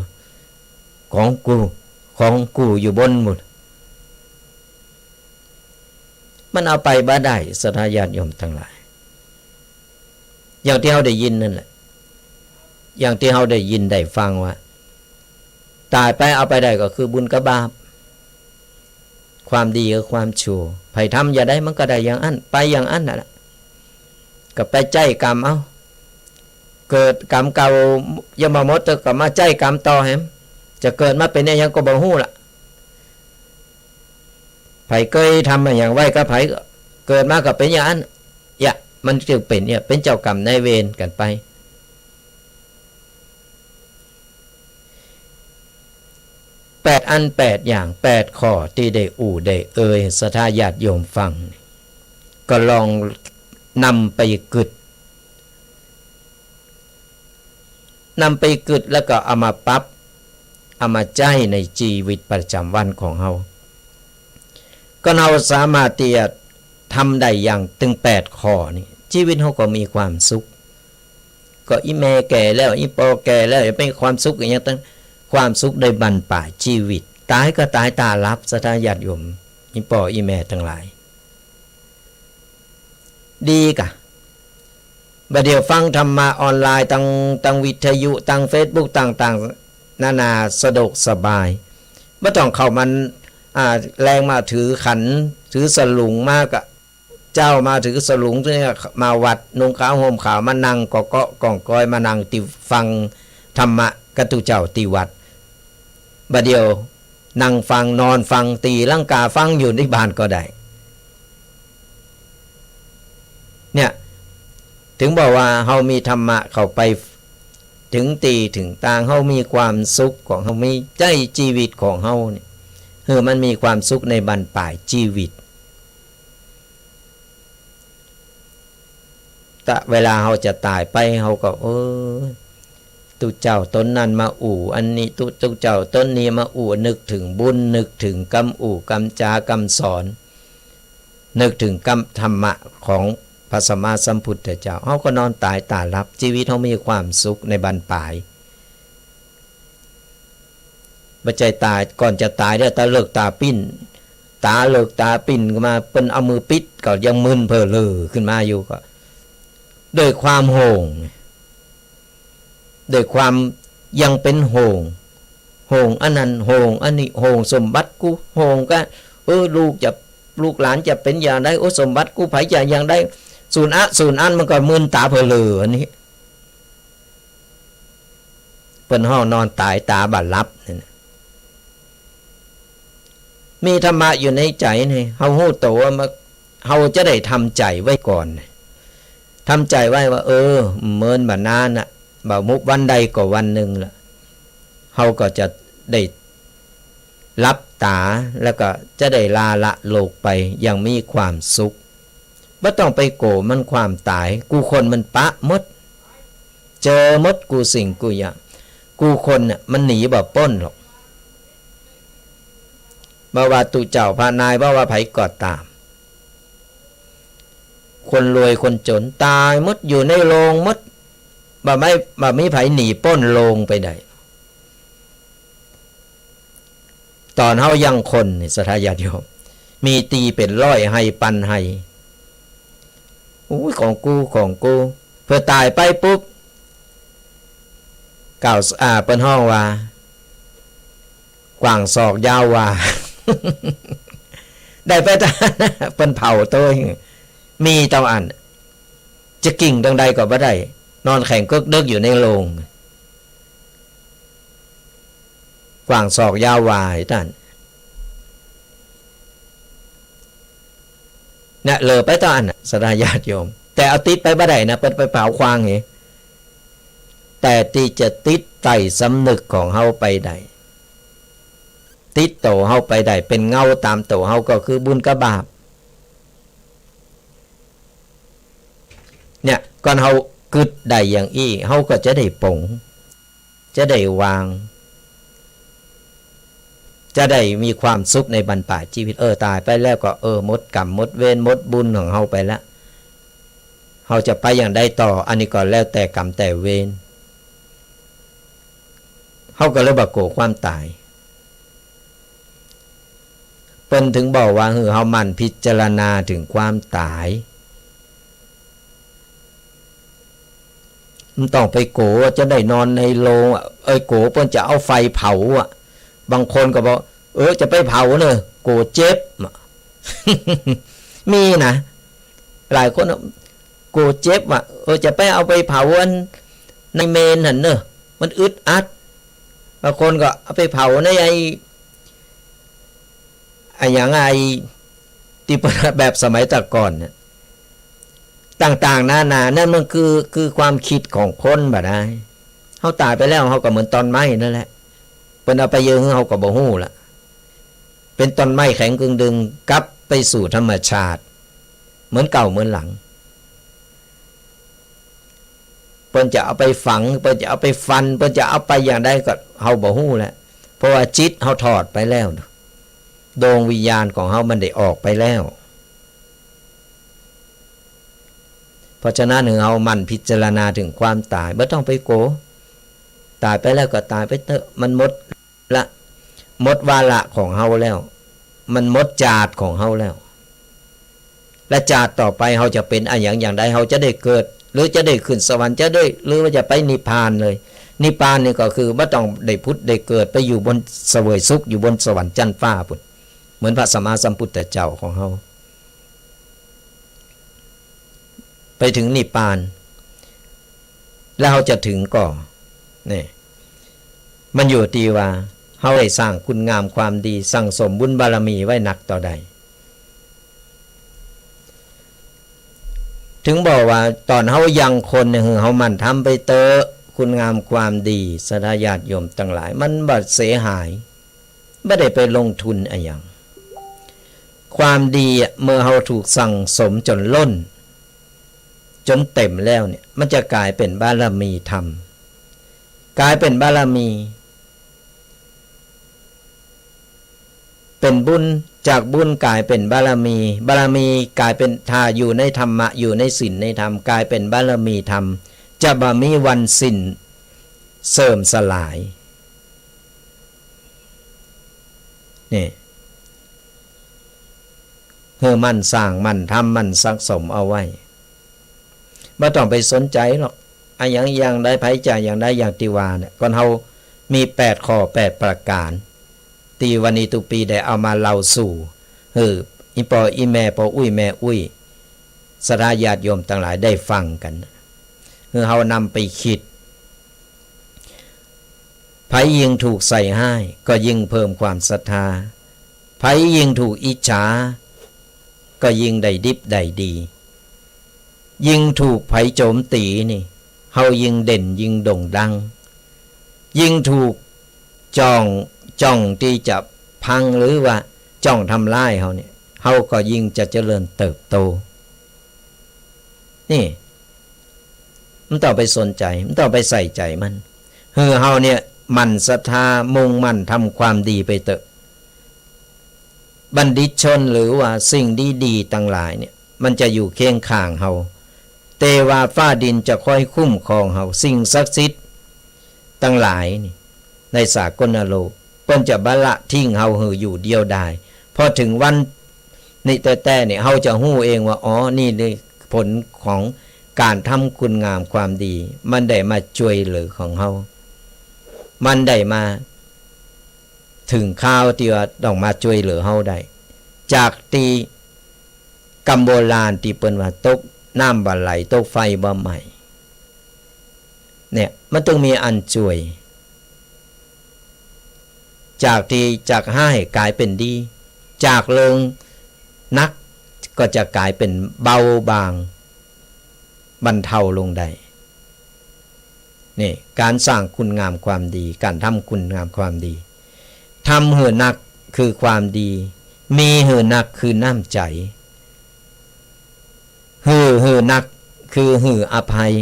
ของกู ของกูอยู่บนหมด มันเอาไปบ่ได้ ศรัทธาญาติโยมตังหลาย อย่างตี้เฮาได้ยินนั่นแหละ อย่างตี้เฮาได้ยินได้ฟังว่า ต๋ายไปเอาไปได้ก็คือบุญกับบาป ความดีกับความชั่ว ใผทำอย่างใดมันก็ได้อย่างอั้น ไปอย่างอั้นนั่นแหละ ก็ไปใจ๊กรรมเอา เกิดก๋รรมเก่ายมมดก็มาใจ๊ก๋รรมต่อแหม จะเกิดมาเป๋นอะหยังก็บ่ฮู้ละ ใผเกยทำอะหยังไว้กับใผ เกิดมาก็เป๋นอย่างนั้น เยียะ มันจึงเป๋นเนี่ย เป๋นเจ้ากรรมนายเวรกั๋นไป แปดอันแปดอย่าง แปดข้อตี้ได้อู้ได้เอ่ย ศรัทธาญาติโยมฟัง ก็ลองนำไปกึ๊ด นำไปกึ๊ดแล้วก็เอามาปรับ เอามาใจ๊ในจีวิตประจ๋ำวันของเฮา ก็เฮาสามารถตี้จะทำได้อย่างตึงแปดข้อนี่ จีวิตเฮาก็มีความสุข ก็อี่แม่แก่แล้ว อี่ป้อแก่แล้ว จะมีความสุขอะหยังตัง ความสุขในบั้นปลายจีวิต ต๋ายก็ต๋ายต๋าหลับ ศรัทธาญาติโยม อี่ป้ออี่แม่ตังหลาย ดีก่ะ บ่าเดี่ยวฟังธรรมะออนไลน์ ตัง ตังวิทยุ ตังเฟซบุ๊ก ต่างๆ นานา สะดวกสบาย บ่ต้องเข้ามา อ่า แลงมาถือขัน ถือสลุงมาก็ เจ๊ามาถือสลุง ตี้มาวัด นุ่งขาวห่มขาว มานั่งเกาะเกาะก้องก้อย มานั่งตี้ฟังธรรมะกับตุ๊เจ้าตี้วัด บ่าเดี่ยวนั่งฟัง นอนฟัง ตี๋ลังกาฟังอยู่ตี้บ้านก็ได้ เนี่ย ถึงบอกว่าเฮามีธรรมะเข้าไปเถิงตี้เถิงตาง เฮามีความสุขของเฮา มีใจ๊จีวิตของเฮาเนี่ย หื้อมันมีความสุขในบั้นปลายจีวิต ตะ เวลาเฮาจะต๋ายไป เฮาก็ เออ ตุ๊เจ้าต๋นนั้นมาอู้อันนี้ ตุ๊ ตุ๊เจ้าต๋นนี้มาอู้ นึกเถิงบุญ นึกเถิงกำอู้กำจากำสอน นึกเถิงกำธรรมะของพระสัมมาสัมพุทธเจ้า เฮาก็นอนต๋ายต๋าหลับ จีวิตเฮามีความสุขในบั้นปลาย บ่ใจ้ต๋าย ก่อนจะต๋ายเดี่ยวต๋าเลิกต๋าปิ้น ต๋าเลิกต๋าปิ้นมา เปิ้นเอามือปิด ก็ยังมึนเผลอเลอขึ้นมาอยู่ ก็ด้วยความห่วง ด้วยความยังเป๋นห่วง ห่วงอันนั้น ห่วงอันนี้ ห่วงสมบัติกู ห่วงกะ เออ ลูกจะ ลูกหลานจะเป๋นอย่างใด โอ้ สมบัติกูใผจะอย่างใด สูญอะ สูญอั้น มันก็มึนต๋าเผลอเลออันนี้ เปิ้นฮ้องนอนต๋ายต๋าบ่หลับนั่นน่ะ มีธรรมะอยู่ในใจ๋นี่ เฮาฮู้ตั๋วว่ามัน เฮาจะได้ทำใจ๋ไว้ก่อน ทำใจ๋ไว้ว่า เออ เมินบ่นานน่ะ บ่มุวันใดก็วันนึ่งละ เฮาก็จะได้หลับต๋า แล้วก็จะได้ลาละโลกไปอย่างมีความสุข บ่ต้องไปกั๋วมันความต๋าย กู้คนมันปะหมด เจอหมดกู้สิ่งกู้อย่าง กู้คนน่ะมันหนีบ่ป๊นหรอก บ่ว่าตุ๊เจ้าพระนาย บ่ว่าใผก็ต๋าม คนรวยคนจ๋นต๋ายหมด อยู่ในโลงหมด บ่มี บ่มีใผหนีป๊นโลงไปได้ ต๋อนเฮายังคนนี่ ศรัทธาญาติโยม มีตี้เป๋นร้อยไฮ่ปันไฮ่ อุ้ย ของกู ของกู เปื้อต๋ายไปปุ๊บ กล่าว อ่า เปิ้นฮ้องว่า กว้างศอกยาววา ได้ไปต๋อน เปิ้นเผาโตย มีเต้าอั้น จะกิ่งตังใดก็บ่ได้ นอนแข็งกึ๊กเดิ๊กอยู่ในโลง กว้างศอกยาววา ไอ้ต้าน เนี่ย เหลือไปเต้าอั้นน่ะ ศรัทธาญาติโยม แต่เอาติดไปบ่ได้นะ เปิ้นไปเผาควางเห แต่ตี้จะติดใต้สำนึกของเฮาไปได้ ติดโตเฮาไปได้ เป๋นเงาต๋ามโตเฮาก็คือบุญกับบาป เนี่ย ก่อนเฮากึ๊ดได้อย่างอี้ เฮาก็จะได้ป๋ง จะได้วาง จะได้มีความสุขในบั้นปลายจีวิต เออ ต๋ายไปแล้วก็ เออ หมดกรรม หมดเวร หมดบุญของเฮาไปแล้ว เฮาจะไปอย่างใดต่อ อันนี้ก็แล้วแต่กรรมแต่เวร เฮาก็เลยบ่กั๋วความต๋าย เปิ้นถึงบอกว่า หื้อเฮาหมั่นพิจารณาเถิงความต๋าย บ่ต้องไปกั๋วว่าจะได้นอนในโลงอะ เอ้ย กั๋วเปิ้นจะเอาไฟเผาอะ บางคนก็บอก เออ จะไปเผาเน่อ กั๋วเจ็บอะ มีนะ หลายคนอะ กั๋วเจ็บอะ เออ จะไปเอาไปเผาอัน ในเมนหั้นเน่อ มันอึดอัด บางคนก็เอาไปเผาในไอ้ อะหยัง ไอ้ตี้เปิ้นแบบสมัยแต่ก่อนน่ะ ต่างๆ นานา นั่นมันคือ คือความกึ๊ดของคนบ่าดาย เฮาต๋ายไปแล้ว เฮาก็เหมือนต้นไม้นั่นแหละ เปิ้นเอาไปเยียะหื้อเฮาก็บ่ฮู้ละ เป๋นต้นไม้แข็งกึ่งดึง กลับไปสู่ธรรมชาติ เหมือนเก่าเหมือนหลัง เปิ้นจะเอาไปฝัง เปิ้นจะเอาไปฟัน เปิ้นจะเอาไปอย่างใดก็เฮาบ่ฮู้แหละ เพราะว่าจิตเฮาถอดไปแล้ว ดวงวิญญาณของเฮามันได้ออกไปแล้ว เพราะฉะนั้นหื้อเฮาหมั่นพิจารณาถึงความต๋าย บ่ต้องไปกั๋ว ต๋ายไปแล้วก็ต๋ายไปเต๊อะ มันหมด ละ หมดวาระของเฮาแล้ว มันหมดจาติของเฮาแล้ว และจาติต่อไปเฮาจะเป๋นอะหยังอย่างใด เฮาจะได้เกิด หรือจะได้ขึ้นสวรรค์ จะได้ หรือว่าจะไปนิพพานเลย นิพพานนี่ก็คือบ่ต้องได้ผุดได้เกิด ไปอยู่บนเสวยสุข อยู่บนสวรรค์จั๊นฟ้าพุ้น เหมือนพระสัมมาสัมพุทธเจ้าของเฮา ไปถึงนิพพาน แล้วเฮาจะถึงก่อ นี่ มันอยู่ตี้ว่าเฮาได้สร้างคุณงามความดี สั่งสมบุญบารมีไว้นักเต้าใด ถึงบอกว่าต๋อนเฮายังคนเนี่ย หื้อเฮาหมั่นทำไปเต๊อะ คุณงามความดี ศรัทธาญาติโยมตังหลาย มันบ่เสียหาย บ่ได้ไปลงทุนอะหยัง ความดีอะ เมื่อเฮาถูกสั่งสมจ๋นล้น จ๋นเต๋มแล้วเนี่ย มันจะก๋ายเป๋นบารมีธรรม ก๋ายเป๋นบารมี เป๋นบุญ จากบุญก๋ายเป๋นบารมี บารมีก๋ายเป๋น ถ้าอยู่ในธรรมะ อยู่ในศีลในธรรม ก๋ายเป๋นบารมีธรรม จะบ่มีวันสิ้นเสื่อมสลาย นี่ หื้อหมั่นสร้าง หมั่นทำ หมั่นสั่งสมเอาไว้ บ่ต้องไปสนใจ๋หรอก อะหยังอย่างใด ใผจะอย่างใดอย่างตี้ว่าเนี่ย ก่อนเฮามีแปดข้อแปดประก๋าน ตี้วันนี้ตุ๊ปีได้เอามาเล่าสู่ หื้ออี่ป้ออี่แม่ ป้ออุ๊ยแม่อุ๊ย ศรัทธาญาติโยมตังหลายได้ฟังกั๋น หื้อเฮานำไปกึ๊ด ใผยิ่งถูกใส่ฮ้าย ก็ยิ่งเพิ่มความศรัทธา ใผยิ่งถูกอิจฉา ก็ยิ่งได้ดิบได้ดี ยิ่งถูกใผโจ๋มตี๋นี่ เฮายิ่งเด่นยิ่งโด่งดัง ยิ่งถูกจ้อง จ้องตี้จะพังหรือว่าจ้องทำลายเฮาเนี่ย เฮาก็ยิ่งจะเจริญเติบโต นี่ บ่ต้องไปสนใจ๋ บ่ต้องไปใส่ใจ๋มัน หื้อเฮาเนี่ยหมั่นศรัทธา มุ่งมั่นทำความดีไปเต๊อะ บัณฑิตชนหรือว่าสิ่งดีๆ ตังหลายเนี่ย มันจะอยู่เคียงข้างเฮา เตวาฟ้าดินจะคอยคุ้มครองเฮา สิ่งศักดิ์สิทธิ์ตังหลายนี่ ในสากลโลก เปิ้นจะบ่ละทิ้งเฮาหื้ออยู่เดียวดาย พอเถิงวันนี้แต๊ๆ เนี่ย เฮาจะฮู้เองว่า อ๋อ นี่ นี่ผลของก๋านทำคุณงามความดี มันได้มาจ้วยเหลือของเฮา มันได้มาเถิงคราวตี้ว่าต้องมาจ้วยเหลือเฮาได้ จากตี้กำโบราณตี้เปิ้นว่า ตกน้ำบ่ไหล ตกไฟบ่ไหม้ เนี่ย มันต้องมีอันจ้วย จากตี้จากฮ้ายก๋ายเป๋นดี จากเริงหนักก็จะก๋ายเป๋นเบาบาง บรรเทาลงได้ นี่ ก๋านสร้างคุณงามความดี ก๋านทำคุณงามความดี ทำหื้อหนักคือความดี มีหื้อหนักคือน้ำใจ๋ หื้อหื้อหนักคือหื้ออภัย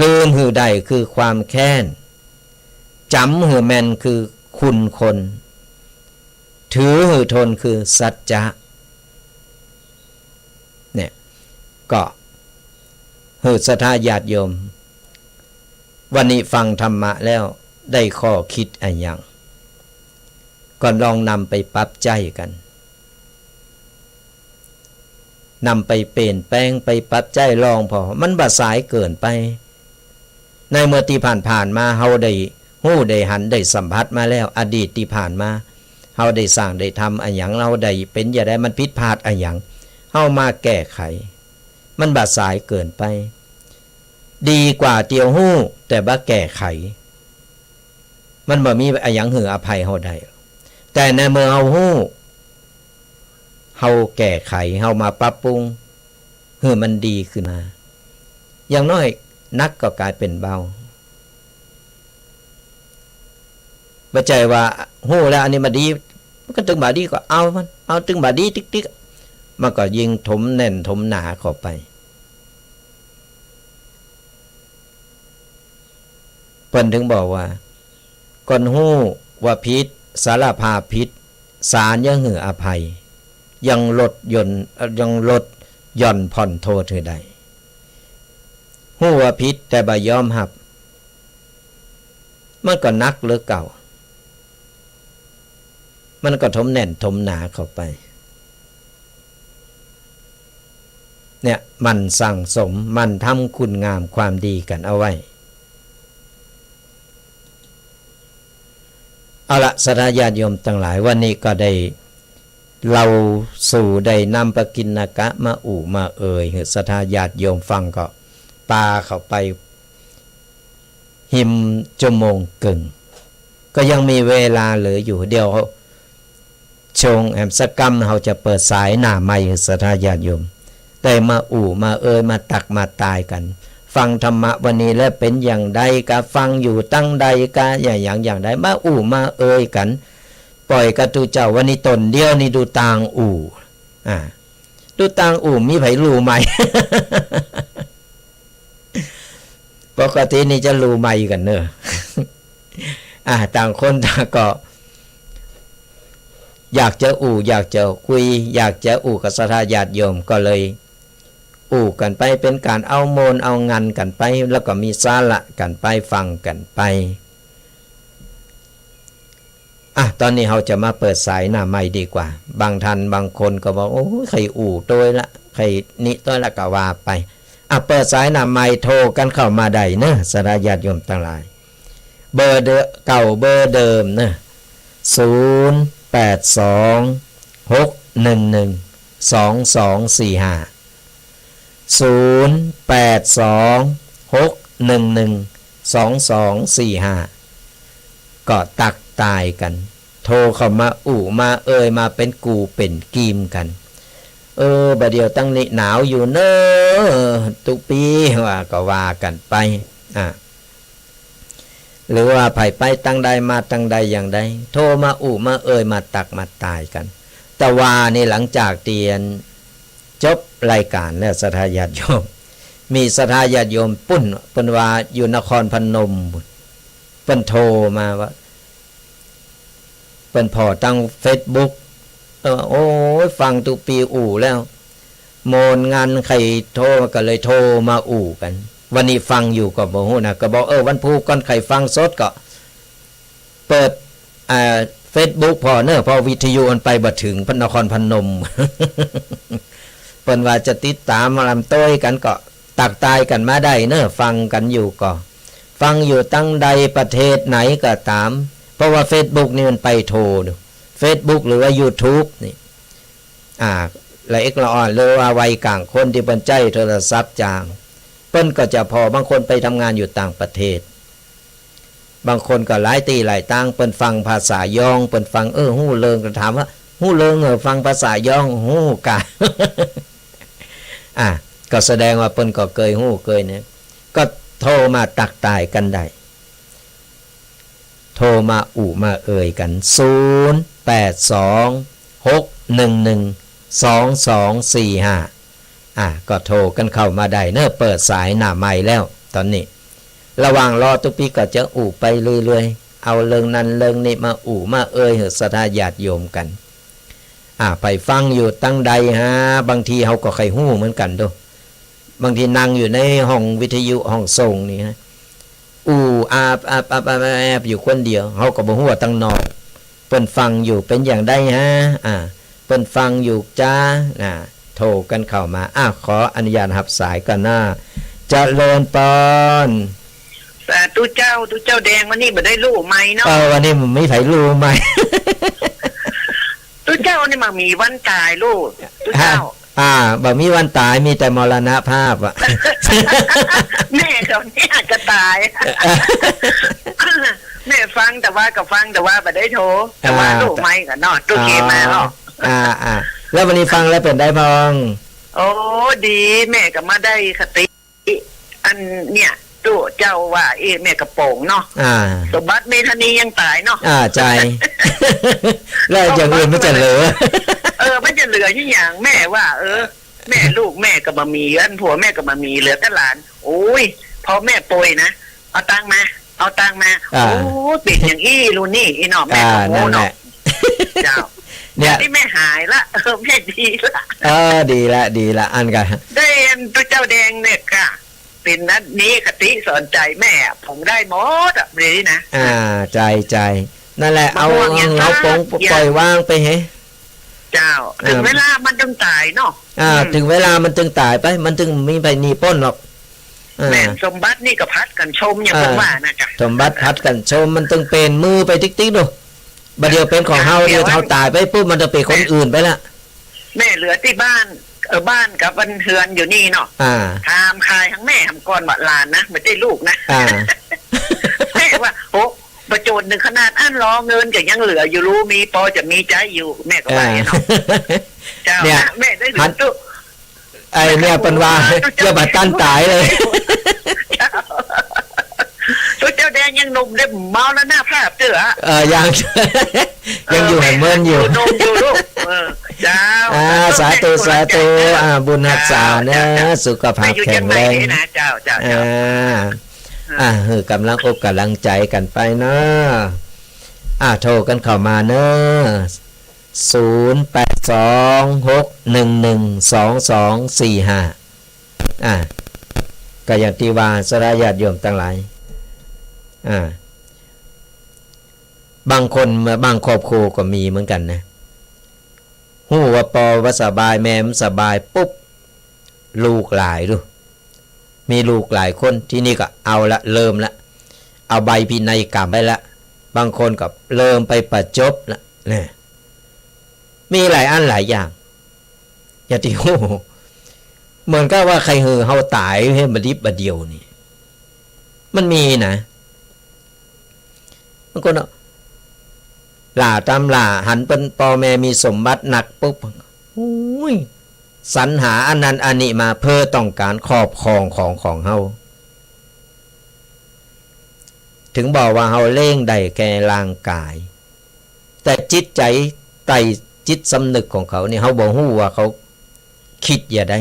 ลืมหื้อได้คือความแค้น จ๋ำหื้อแม่นคือคุณคน ถือหื้อทนคือสัจจะ เนี่ย ก็หื้อศรัทธาญาติโยม วันนี้ฟังธรรมะแล้วได้ข้อกึ๊ดอะหยัง ก็ลองนำไปปรับใจ๊กั๋น นำไปเปลี่ยนแปลง ไปปรับใจ๊ลองผ่อ มันบ่สายเกินไป ในเมื่อตี้ผ่านๆ มา เฮาได้ฮู้ ได้หัน ได้สัมผัสมาแล้ว อดีตตี้ผ่านมา เฮาได้สร้าง ได้ทำอะหยัง เฮาได้เป๋นจะใด มันผิดพลาดอะหยัง เฮามาแก้ไข มันบ่สายเกินไป ดีกว่าเตียวฮู้ แต่บ่แก้ไข มันบ่มีอะหยังหื้ออภัยเฮาได้ แต่ในเมื่อเฮาฮู้ เฮาแก้ไข เฮามาปรับปรุง หื้อมันดีขึ้นมา อย่างน้อยหนักก็ก๋ายเป๋นเบา บ่ใจ้ว่าฮู้แล้วอันนี้บ่ดี มันก็ตึงบ่ดีก็เอามัน เอาตึงบ่ดีติ๊กๆ มันก็ยิ่งถมแน่นถมหนาเข้าไป เปิ้นถึงบอกว่า คนฮู้ว่าผิด สารภาพผิด ศาลยังหื้ออภัย ยังลดหย่อน เอ่อ ยังลดหย่อนผ่อนโทษหื้อได้ ฮู้ว่าผิดแต่บ่ยอมฮับ มันก็หนักเหลือเก่า มันก็ถมแน่นถมหนาเข้าไป เนี่ย หมั่นสั่งสม หมั่นทำคุณงามความดีกั๋นเอาไว้ เอาละ ศรัทธาญาติโยมตังหลาย วันนี้ก็ได้ เล่าสู่ได้นำปกิณกะมาอู้มาเอ่ย หื้อศรัทธาญาติโยมฟังก็ปาเข้าไป หิมชั่วโมงเกิ่ง ก็ยังมีเวลาเหลืออยู่ เดี๋ยวช่วงแหมสักกำเฮาจะเปิดสายหน้าไมค์หื้อศรัทธาญาติโยม ได้มาอู้มาเอ่ย มาตักมาตายกั๋น ฟังธรรมะวันนี้แล้วเป๋นอย่างใดกา ฟังอยู่ตังใดกา อย่าง อย่าง อย่างใด มาอู้มาเอ่ยกั๋น ป้อยกาตุ๊เจ้า วันนี้ต๋นเดียวนี่ดูต่างอู้ อ่า ดูต่างอู้ มีใผฮู้ใหม่ ปกตินี่จะฮู้ใหม่กั๋นเนาะ อ่า ต่างคนต่างก็ อยากจะอู้ อยากจะคุย อยากจะอู้กับศรัทธาญาติโยม ก็เลยอู้กั๋นไป เป๋นก๋านเอาโมนเอางันกั๋นไป แล้วก็มีสาระกั๋นไป ฟังกั๋นไป อ่ะ ต๋อนนี้เฮาจะมาเปิดสายหน้าไมค์ดีกว่า บางท่านบางคนก็บอก โอ้ย ใค่อู้ตวยละ ใค่นี้ตวยละ ก็ว่าไป อ่ะ เปิดสายหน้าไมค์ โทรกั๋นเข้ามาได้เนาะ ศรัทธาญาติโยมตังหลาย เบอร์เดิม เก่าเบอร์เดิมเนาะ ศูนย์แปดสอง หกหนึ่งหนึ่ง สองสองสี่ห้า ศูนย์แปดสอง หกหนึ่งหนึ่ง สองสองสี่ห้า ก็ตักตายกั๋น โทรเข้ามาอู้มาเอ่ย มาเป๋นกู้เป๋นกีมกั๋น เออ บ่าเดี่ยวตังนี้หนาวอยู่เนาะ ตุ๊ปีว่า ก็ว่ากั๋นไป อ่ะ หรือว่าใผไปตังใดมาตังใดอย่างใด โทรมาอู้มาเอ่ย มาตักมาตายกั๋น แต่ว่านี่หลังจากเตียนจบรายก๋านแล้ว ศรัทธาญาติโยม มีศรัทธาญาติโยมปุ้น เปิ้นว่าอยู่นครพนม เปิ้นโทรมาว่า เปิ้นผ่อตังเฟซบุ๊ก เออ โอ้ย ฟังตุ๊ปีอู้แล้ว โมนงัน ใค่โทรก็เลยโทรมาอู้กั๋น วันนี้ฟังอยู่ก็บ่ฮู้นะ ก็บอก เออ วันพูก่อนใค่ฟังสดก็ เปิด อ่า เฟซบุ๊กผ่อเนาะ เพราะวิทยุมันไปบ่เถิงนครพนม เปิ้นว่าจะติดต๋ามมาลำโต้ยกั๋นก็ตักตายกั๋นมาได้เนาะ ฟังกั๋นอยู่ก็ ฟังอยู่ตังใดประเทศไหนก็ต๋าม เพราะว่าเฟซบุ๊กนี่มันไปโทรเนาะ เฟซบุ๊กหรือว่ายูทูบนี่ อ่า ละเอกละอ่อน หรือว่าวัยก๋างคนตี้เปิ้นใจ๊โทรศัพท์จ๋า เปิ้นก็จะผ่อ บางคนไปทำงานอยู่ต่างประเทศ บางคนก็หลายตี้หลายตาง เปิ้นฟังภาษาย้อง เปิ้นฟัง เออ ฮู้เลิง ก็ถามว่า ฮู้เลิงเหรอ ฟังภาษาย้อง ฮู้กา อ่ะ ก็แสดงว่าเปิ้นก็เกยฮู้เกยเนี่ย ก็โทรมาตักตายกั๋นได้ โทรมาอู้มาเอ่ยกั๋น ศูนย์แปดสอง หกหนึ่งหนึ่ง สองสองสี่ห้า อ่ะ ก็โทรกั๋นเข้ามาได้เนาะ เปิดสายหน้าไมค์แล้ว ต๋อนนี้ ระหว่างรอตุ๊ปีก็จะอู้ไปเรื่อยๆ เอาเรื่องนั้นเรื่องนี้มาอู้มาเอ่ยหื้อศรัทธาญาติโยมกั๋น อ่ะ ใผฟังอยู่ตังใดฮะ บางทีเฮาก็ใค่ฮู้เหมือนกั๋นเนาะ บางทีนั่งอยู่ในห้องวิทยุห้องส่งนี่ฮะ อู้อาบอาบอาบอาบอาบอยู่คนเดียว เฮาก็บ่ฮู้ว่าตังนอก เปิ้นฟังอยู่เป๋นอย่างใดฮะ อ่า เปิ้นฟังอยู่จ้า อ่า โทรกั๋นเข้ามา อ่ะ ขออนุญาตฮับสายก่อนนะ เจริญปอน สาธุเจ้า ตุ๊เจ้าแดง วันนี้บ่ได้ฮู้ใหม่เนาะ เออ วันนี้บ่มีใผฮู้ใหม่ ตุ๊เจ้านี่บ่มีวันต๋ายลูก ตุ๊เจ้า ฮะ อ่า บ่มีวันต๋าย มีแต่มรณภาพอะ แม่ ต๋อนเนี้ยก็ต๋าย แม่ฟังแต่ว่าก็ฟังแต่ว่าบ่ได้โทร แต่ว่า อ่า ลูกไม่ก็เนาะ ลูกเกมมาเนาะ อ่า อ่า แล้ววันนี้ฟังแล้วเป๋นใดพ่อง โอ้ ดี แม่ก็มาได้คติ อันเนี่ย ตุ๊เจ้าว่า เอ๊ะ แม่กระโป๋งเนาะ อ่า สมบัติเมธานียังต๋ายเนาะ อ่า ใจ้ แล้วอย่างอื่นมันจะเหลือ เออ มันจะเหลืออีหยัง แม่ว่า เออ แม่ลูกแม่ก็บ่มี อันผัวแม่ก็บ่มี เหลือแต่หลาน โอ้ย พอแม่ป่วยนะ เอาตังค์มา เอาตังค์มา อ่า โอ้ เป๋นอย่างอี้ลูกนี่ อี้เนาะ แม่ก็ อ่า โม้ นั่นแหละ เนาะ เจ้า เนี่ย นี่แม่หายละ เออ แม่ดีละ เออ ดีละ ดีละ อันกะ ได้อันตุ๊เจ้าแดงเนี่ยกะ เป๋นอันนี้คติสอนใจ๋แม่อะ ผมได้หมดอะ เลยนะ อ่า ใจ้ ใจ้ นั่นแหละ เอา บ่ห่วงอย่าง เอา เอาป๋ง อย่าง ปล่อยวางไปเหอะ เจ้า อ่า เถิงเวลามันต้องต๋ายเนาะ อ่า อืม เถิงเวลามันต้องต๋ายไป มันต้องมีไปหนีป๊นหรอก อ่า แม่น สมบัตินี่ก็ผัดกั๋นชม อย่าง อ่า เปิ้นว่านะจ๊ะ สมบัติผัดกั๋นชม มันต้องเป๋นมือไปติ๊กๆ ดู บ่าเดี่ยวเป๋นของเฮา เดี๋ยว เดี๋ยวเฮาต๋ายไปปุ๊บ มันจะเป๋นคนอื่นไปละ แม่เหลือตี้บ้าน เออ บ้านกับอันเฮือนอยู่นี่เนาะ อ่า ถามขายตังแม่หำก่อนว่าหลานนะ บ่ใจ้ลูกนะ อ่า แม่ว่า โอ้ ประโจชน์นึ่งขนาดอั้น รอเงินก็ยังเหลืออยู่ ลูกมีปอจะมีใจ๊อยู่ แม่ก็ว่าอย่างนี้เนาะ อ่า เจ้า เนี่ย นะ แม่ได้ หัน ตุ๊ ไอ้เนี่ยเปิ้นว่า ตุ๊เจ้า อย่าบ่าตันต๋ายเลย ตุ๊เจ้าแดงยังหนุ่มได้ เมาแล้วหน้าภาพเจ้อ เออ ยัง ยังอยู่ เออ แหมเมินอยู่ ยังหนุ่มอยู่ลูก เออ เจ้า อ่า สาธุ สาธุ สาธุ อ่า บุญฮักษาเนาะ เจ้า เจ้า สุขภาพแข็งแรง แม่อยู่เจียงใหม่นี่นะ เจ้า เจ้า เจ้า อ่า อ่า หื้อกำลังอกกำลังใจ๋กั๋นไปเนาะ อ่า โทรกั๋นเข้ามาเนาะ ศูนย์แปดสองหกหนึ่งหนึ่งสองสองสี่ห้า อ่า ก็อย่างตี้ว่า ศรัทธาญาติโยมตังหลาย อ่า บางคน บางครอบครัวก็มีเหมือนกั๋นนะ ฮู้ว่าปอบ่สบาย แม่บ่สบายปุ๊บ ลูกหลายดู มีลูกหลายคน ทีนี้ก็เอาละ เริ่มละ เอาใบพินัยกรรมไปละ บางคนก็เริ่มไปประจบละ เนี่ย มีหลายอันหลายอย่าง อย่างตี้ฮู้ เหมือนกับว่าใค่หื้อเฮาต๋ายหื้อบ่าดิบบ่าเดี่ยวนี่ มันมีนะ บางคนเนาะ หล้าต๋ามหล้า หันเปิ้น ปอแม่มีสมบัตินักปุ๊บ โอ้ย สรรหาอันนั้นอันนี้มาเพื่อต้องก๋านครอบครองของของเฮา เถิงบอกว่าเฮาเลี้ยงได้แก่ร่างก๋าย แต่จิตใจ๋ใต้จิตสำนึกของเขานี่ เฮาบ่ฮู้ว่าเขากึ๊ดอย่างใด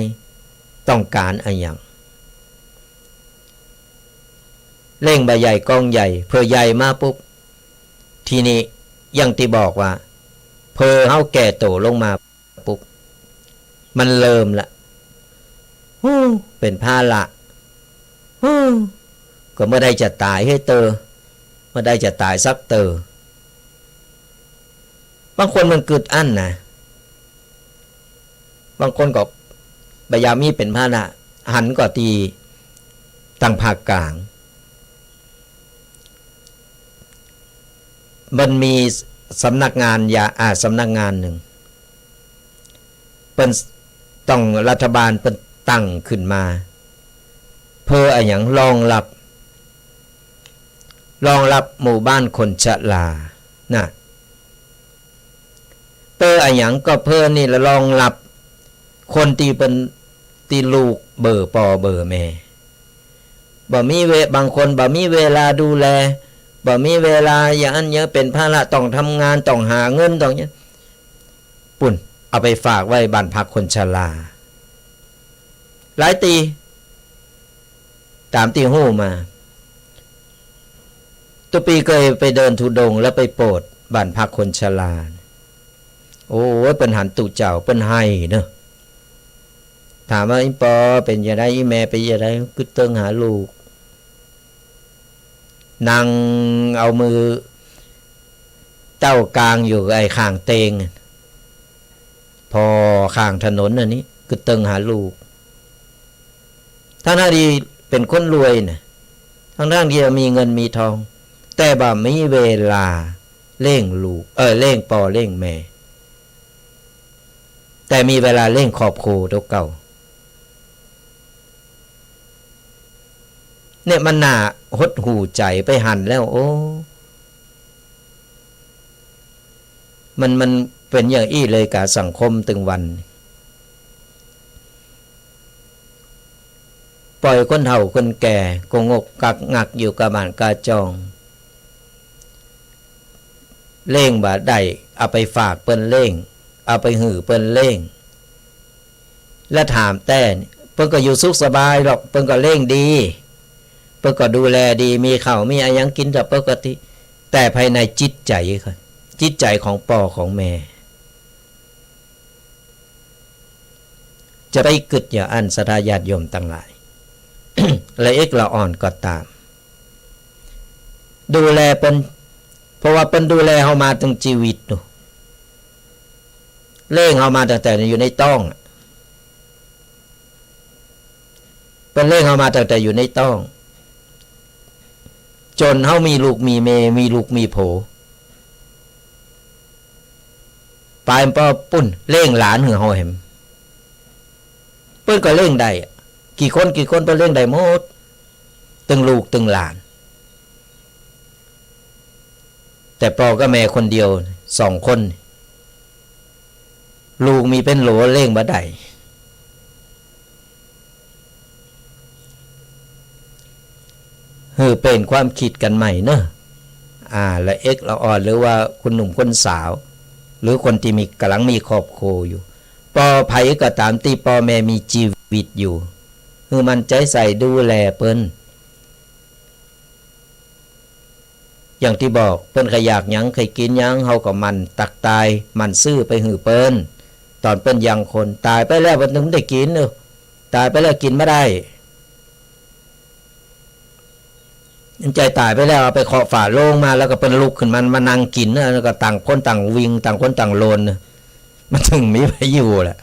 ต้องก๋านอะหยัง เลี้ยงบ่าใหญ่กองใหญ่ เผื่อใหญ่มาปุ๊บ ทีนี้อย่างตี้บอกว่า เผื่อเฮาแก่โตลงมา ปุ๊บ มันเริ่มละ ฮู้ เป๋นภาระ ฮู้ ก็เมื่อใดจะต๋ายหื้อเตอ เมื่อใดจะต๋ายสักเตอ บางคนมันกึ๊ดอั้นนะ บางคนก็บ่อยากมีเป๋นภาระ หันก่อตี้ตังภาคกลาง มันมีสำนักงานยา อ่า สำนักงานนึ่ง เปิ้นต้อง รัฐบาลเปิ้นตั้งขึ้นมา เพื่ออะหยัง รองรับ รองรับหมู่บ้านคนชรานะ เพื่ออะหยัง ก็เพื่อนี่ละ รองรับคนตี้เปิ้น ตี้ลูกเบอร์ปอเบอร์แม่ บ่มีเว- บางคนบ่มีเวลาดูแล บ่มีเวลา อย่างอั้นอย่างนี้ เป๋นภาระ ต้องทำงาน ต้องหาเงิน ต้องเนี่ย ปุ้น เอาไปฝากไว้บ้านพักคนชรา หลายตี้ ต๋ามตี้ฮู้มา ตุ๊ปี๋เกยไปเดินธุดงค์แล้วไปโปรดบ้านพักคนชรา โอ้ย เปิ้นหันตุ๊เจ้า เปิ้นไห้เนาะ ถามว่า อี่ปอเป๋นจะใด อี่แม่เป๋นจะใด กึ๊ดเติงหาลูก นั่งเอามือเต๊ากางอยู่ไอ้ข้างเตง ผ่อข้างถนนอันนี้ กึ๊ดเติงหาลูก ตังๆ ตี้เป๋นคนรวยนะ ตังๆ ตี้มีเงินมีทอง แต่บ่มีเวลาเลี้ยงลูก เออ เลี้ยงปอเลี้ยงแม่ แต่มีเวลาเลี้ยงครอบครัวเต้าเก่า เนี่ยมันน่าหดหู่ใจ๋ไปหันแล้ว โอ้ มัน มันเป๋นอย่างอี้เลยกับสังคมตึงวัน ป่อยคนเฒ่าคนแก่ก็งกกักงักอยู่กับบ้านกับจอง เลี้ยงบ่ได้ เอาไปฝากเปิ้นเลี้ยง เอาไปหื้อเปิ้นเลี้ยง แล้วถามแต๊ เปิ้นก็อยู่สุขสบายหรอก เปิ้นก็เลี้ยงดี เปิ้นก็ดูแลดี มีข้าวมีอะหยังกิ๋นต๋ามปกติ แต่ภายในจิตใจ๋ จิตใจ๋ของป้อของแม่ จะไปกึ๊ดอย่างอั้น ศรัทธาญาติโยมตังหลาย ละเอกละอ่อนก็ต๋าม ดูแลเปิ้น เพราะว่าเปิ้นดูแลเฮามาตึงจีวิตเนาะ เลี้ยงเฮามาตั้งแต่อยู่ในต๊องอะ เปิ้นเลี้ยงเฮามาตั้งแต่อยู่ในต๊อง จ๋นเฮามีลูกมีเมย์ มีลูกมีผัว ป๋ายป้อปุ้นเลี้ยงหลานหื้อเฮาแหม เปิ้นก็เลี้ยงได้อะ กี่คนกี่คนเปิ้นเลี้ยงได้หมด ตึงลูกตึงหลาน แต่ป้อกับแม่คนเดียว สองคน ลูกมีเป๋นโหลเลี้ยงบ่ได้ หื้อเป๋นความกึ๊ดกั๋นใหม่เนาะ อ่า ละเอกละอ่อน หรือว่าคนหนุ่มคนสาว หรือคนตี้มี ก่ำลังมีครอบครัวอยู่ ป้อใผก็ต๋ามตี้ป้อแม่มีจีวิตอยู่ หื้อหมั่นใจ๋ใส่ดูแลเปิ้น อย่างตี้บอก เปิ้นใค่อยากหยัง ใค่กิ๋นหยัง เฮาก็หมั่นตักตาย หมั่นซื้อไปหื้อเปิ้น ต๋อนเปิ้นยังคน ต๋ายไปแล้วเปิ้นบ่ได้กิ๋น เออ ต๋ายไปแล้วกิ๋นบ่ได้ อันใจ๋ต๋ายไปแล้ว เอาไปเคาะฝาโลงมา แล้วก็เปิ้นลุกขึ้นมา มานั่งกิ๋นนะ แล้วก็ต่างคนต่างวิ่ง ต่างคนต่างโลนนะ มันตึงมีประโยชน์แหละ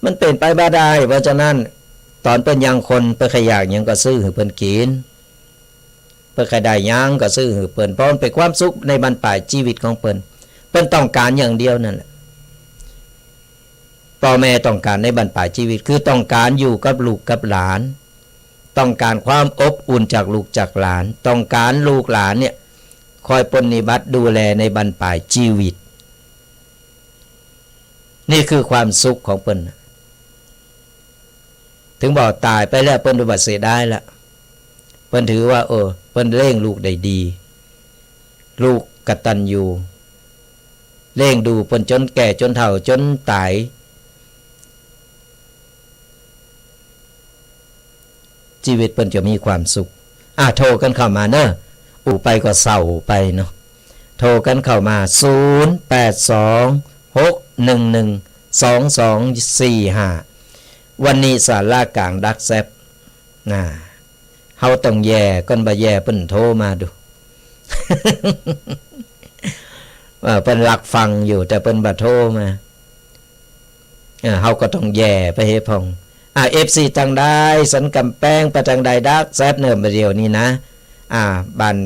มันเป๋นไปบ่ได้ เพราะฉะนั้น ต๋อนเปิ้นยังคน เปิ้นใค่อยากหยังก็ซื้อหื้อเปิ้นกิ๋น เปิ้นใค่ได้หยังก็ซื้อหื้อเปิ้น เพราะมันเป๋นความสุขในบั้นปลายจีวิตของเปิ้น เปิ้นต้องก๋านอย่างเดียวนั่นแหละ ป้อแม่ต้องก๋านในบั้นปลายจีวิต คือต้องก๋านอยู่กับลูกกับหลาน ต้องก๋านความอบอุ่นจากลูกจากหลาน ต้องก๋านลูกหลานเนี่ย คอยปรนนิบัติดูแลในบั้นปลายจีวิต นี่คือความสุขของเปิ้นน่ะ ถึงบอกต๋ายไปแล้วเปิ้นบ่เสียดายละ เปิ้นถือว่า เออ เปิ้นเลี้ยงลูกได้ดี ลูกกตัญญู เลี้ยงดูเปิ้นจ๋นแก่จ๋นเฒ่าจ๋นต๋าย จีวิตเปิ้นจะมีความสุข อ่ะ โทรกั๋นเข้ามาเนาะ อู้ไปก็เศร้าไปเนาะ โทรกั๋นเข้ามา ศูนย์แปดสอง หกหนึ่งหนึ่ง สองสองสี่ห้า วันนี้ศาลากลางดักแซ็ป น่ะ เฮาต้องแหย่ก่อน บ่แหย่เปิ้นโทรมาดู เออ เปิ้นลักฟังอยู่ แต่เปิ้นบ่โทรมา เออ เฮาก็ต้องแหย่ไปหื้อพ่อง อ่า เอฟซีตังใด สันก๋ำแปงไปตังใด ดักแซ็ปเนาะ บ่าเดี่ยวนี้นะ อ่า บ้าน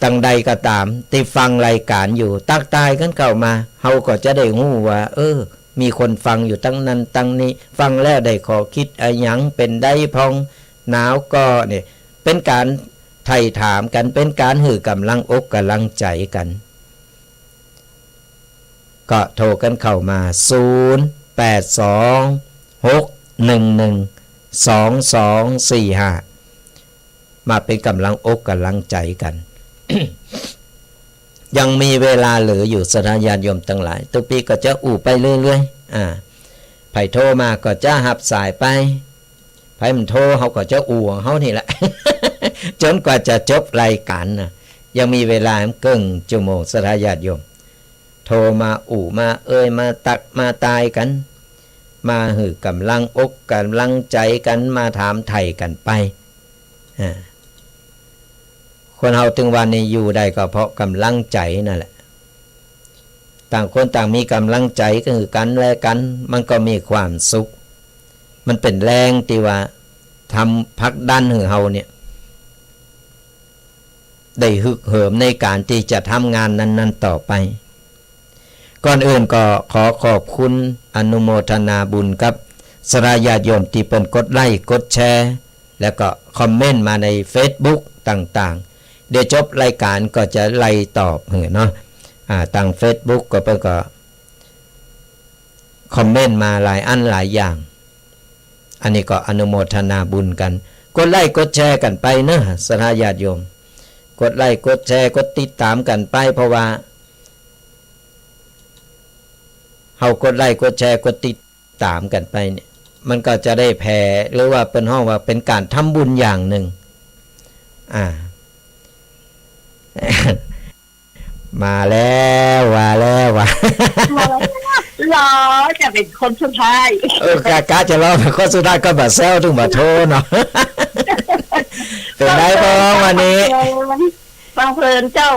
ตังใดก็ต๋าม ตี้ฟังรายก๋านอยู่ ตักตายกั๋นเข้ามา เฮาก็จะได้ฮู้ว่า เออ มีคนฟังอยู่ตังนั้นตังนี้ ฟังแล้วได้ข้อกึ๊ดอะหยัง เป๋นใดพ่อง หนาวก่อ เนี่ย เป๋นก๋านไถ่ถามกั๋น เป๋นก๋านหื้อก๋ำลังอกก๋ำลังใจ๋กั๋น ก็โทรกั๋นเข้ามา ศูนย์แปดสอง หกหนึ่งหนึ่ง สองสองสี่ห้า มาเป๋นก๋ำลังอกก๋ำลังใจ๋กั๋น ยังมีเวลาเหลืออยู่ ศรัทธาญาติโยมตังหลาย ตุ๊กปี้ก็จะอู้ไปเรื่อยๆ อ่า ใผโทรมาก็จะฮับสายไป ใผบ่โทร เฮาก็จะอู้ของเฮานี่แหละ จ๋นกว่าจะจบรายก๋านน่ะ ยังมีเวลาเกิ่งจั่วโมง ศรัทธาญาติโยม โทรมาอู้มาเอ่ย มาตักมาตายกั๋น มาหื้อก๋ำลังอกก๋ำลังใจ๋กั๋น มาถามไถ่กั๋นไป อ่า คนเฮาตึงวันนี้อยู่ได้ก็เพราะก๋ำลังใจ๋นั่นแหละ ต่างคนต่างมีก๋ำลังใจ๋ก็หื้อกั๋นและกั๋น มันก็มีความสุข มันเป๋นแรงตี้ว่าทำผลักดันหื้อเฮาเนี่ย ได้ฮึกเหิมในก๋านตี้จะทำงานนั้นๆ ต่อไป ก่อนอื่นก็ขอขอบคุณอนุโมทนาบุญกับศรัทธาญาติโยมตี้เปิ้นกดไลก์กดแชร์ แล้วก็คอมเมนต์มาในเฟซบุ๊กต่างๆ เดี๋ยวจบรายการก็จะไล่ตอบหื้อเนาะ อ่า ตางเฟซบุ๊กก็เปิ้นก็คอมเมนต์มาหลายอันหลายอย่าง อันนี้ก็อนุโมทนาบุญกั๋น กดไลก์กดแชร์กั๋นไปเนาะ ศรัทธาญาติโยม กดไลก์กดแชร์ กดติดต๋ามกั๋นไป เพราะว่า เฮากดไลก์กดแชร์ กดติดต๋ามกั๋นไปเนี่ย มันก็จะได้แผ่ หรือว่าเปิ้นฮ้องว่าเป๋นก๋านทำบุญอย่างนึ่ง อ่า มาแล้ว ว่าแล้ว ว่า หรอ จะเป๋นคนสุดท้าย เออ กะ กะจะรอเป๋นคนสุดท้าย ก็บ่าแซว เถิงบ่าโทรเนาะ เป๋นไดพ่องวันนี้ ฟังเพลินเจ้า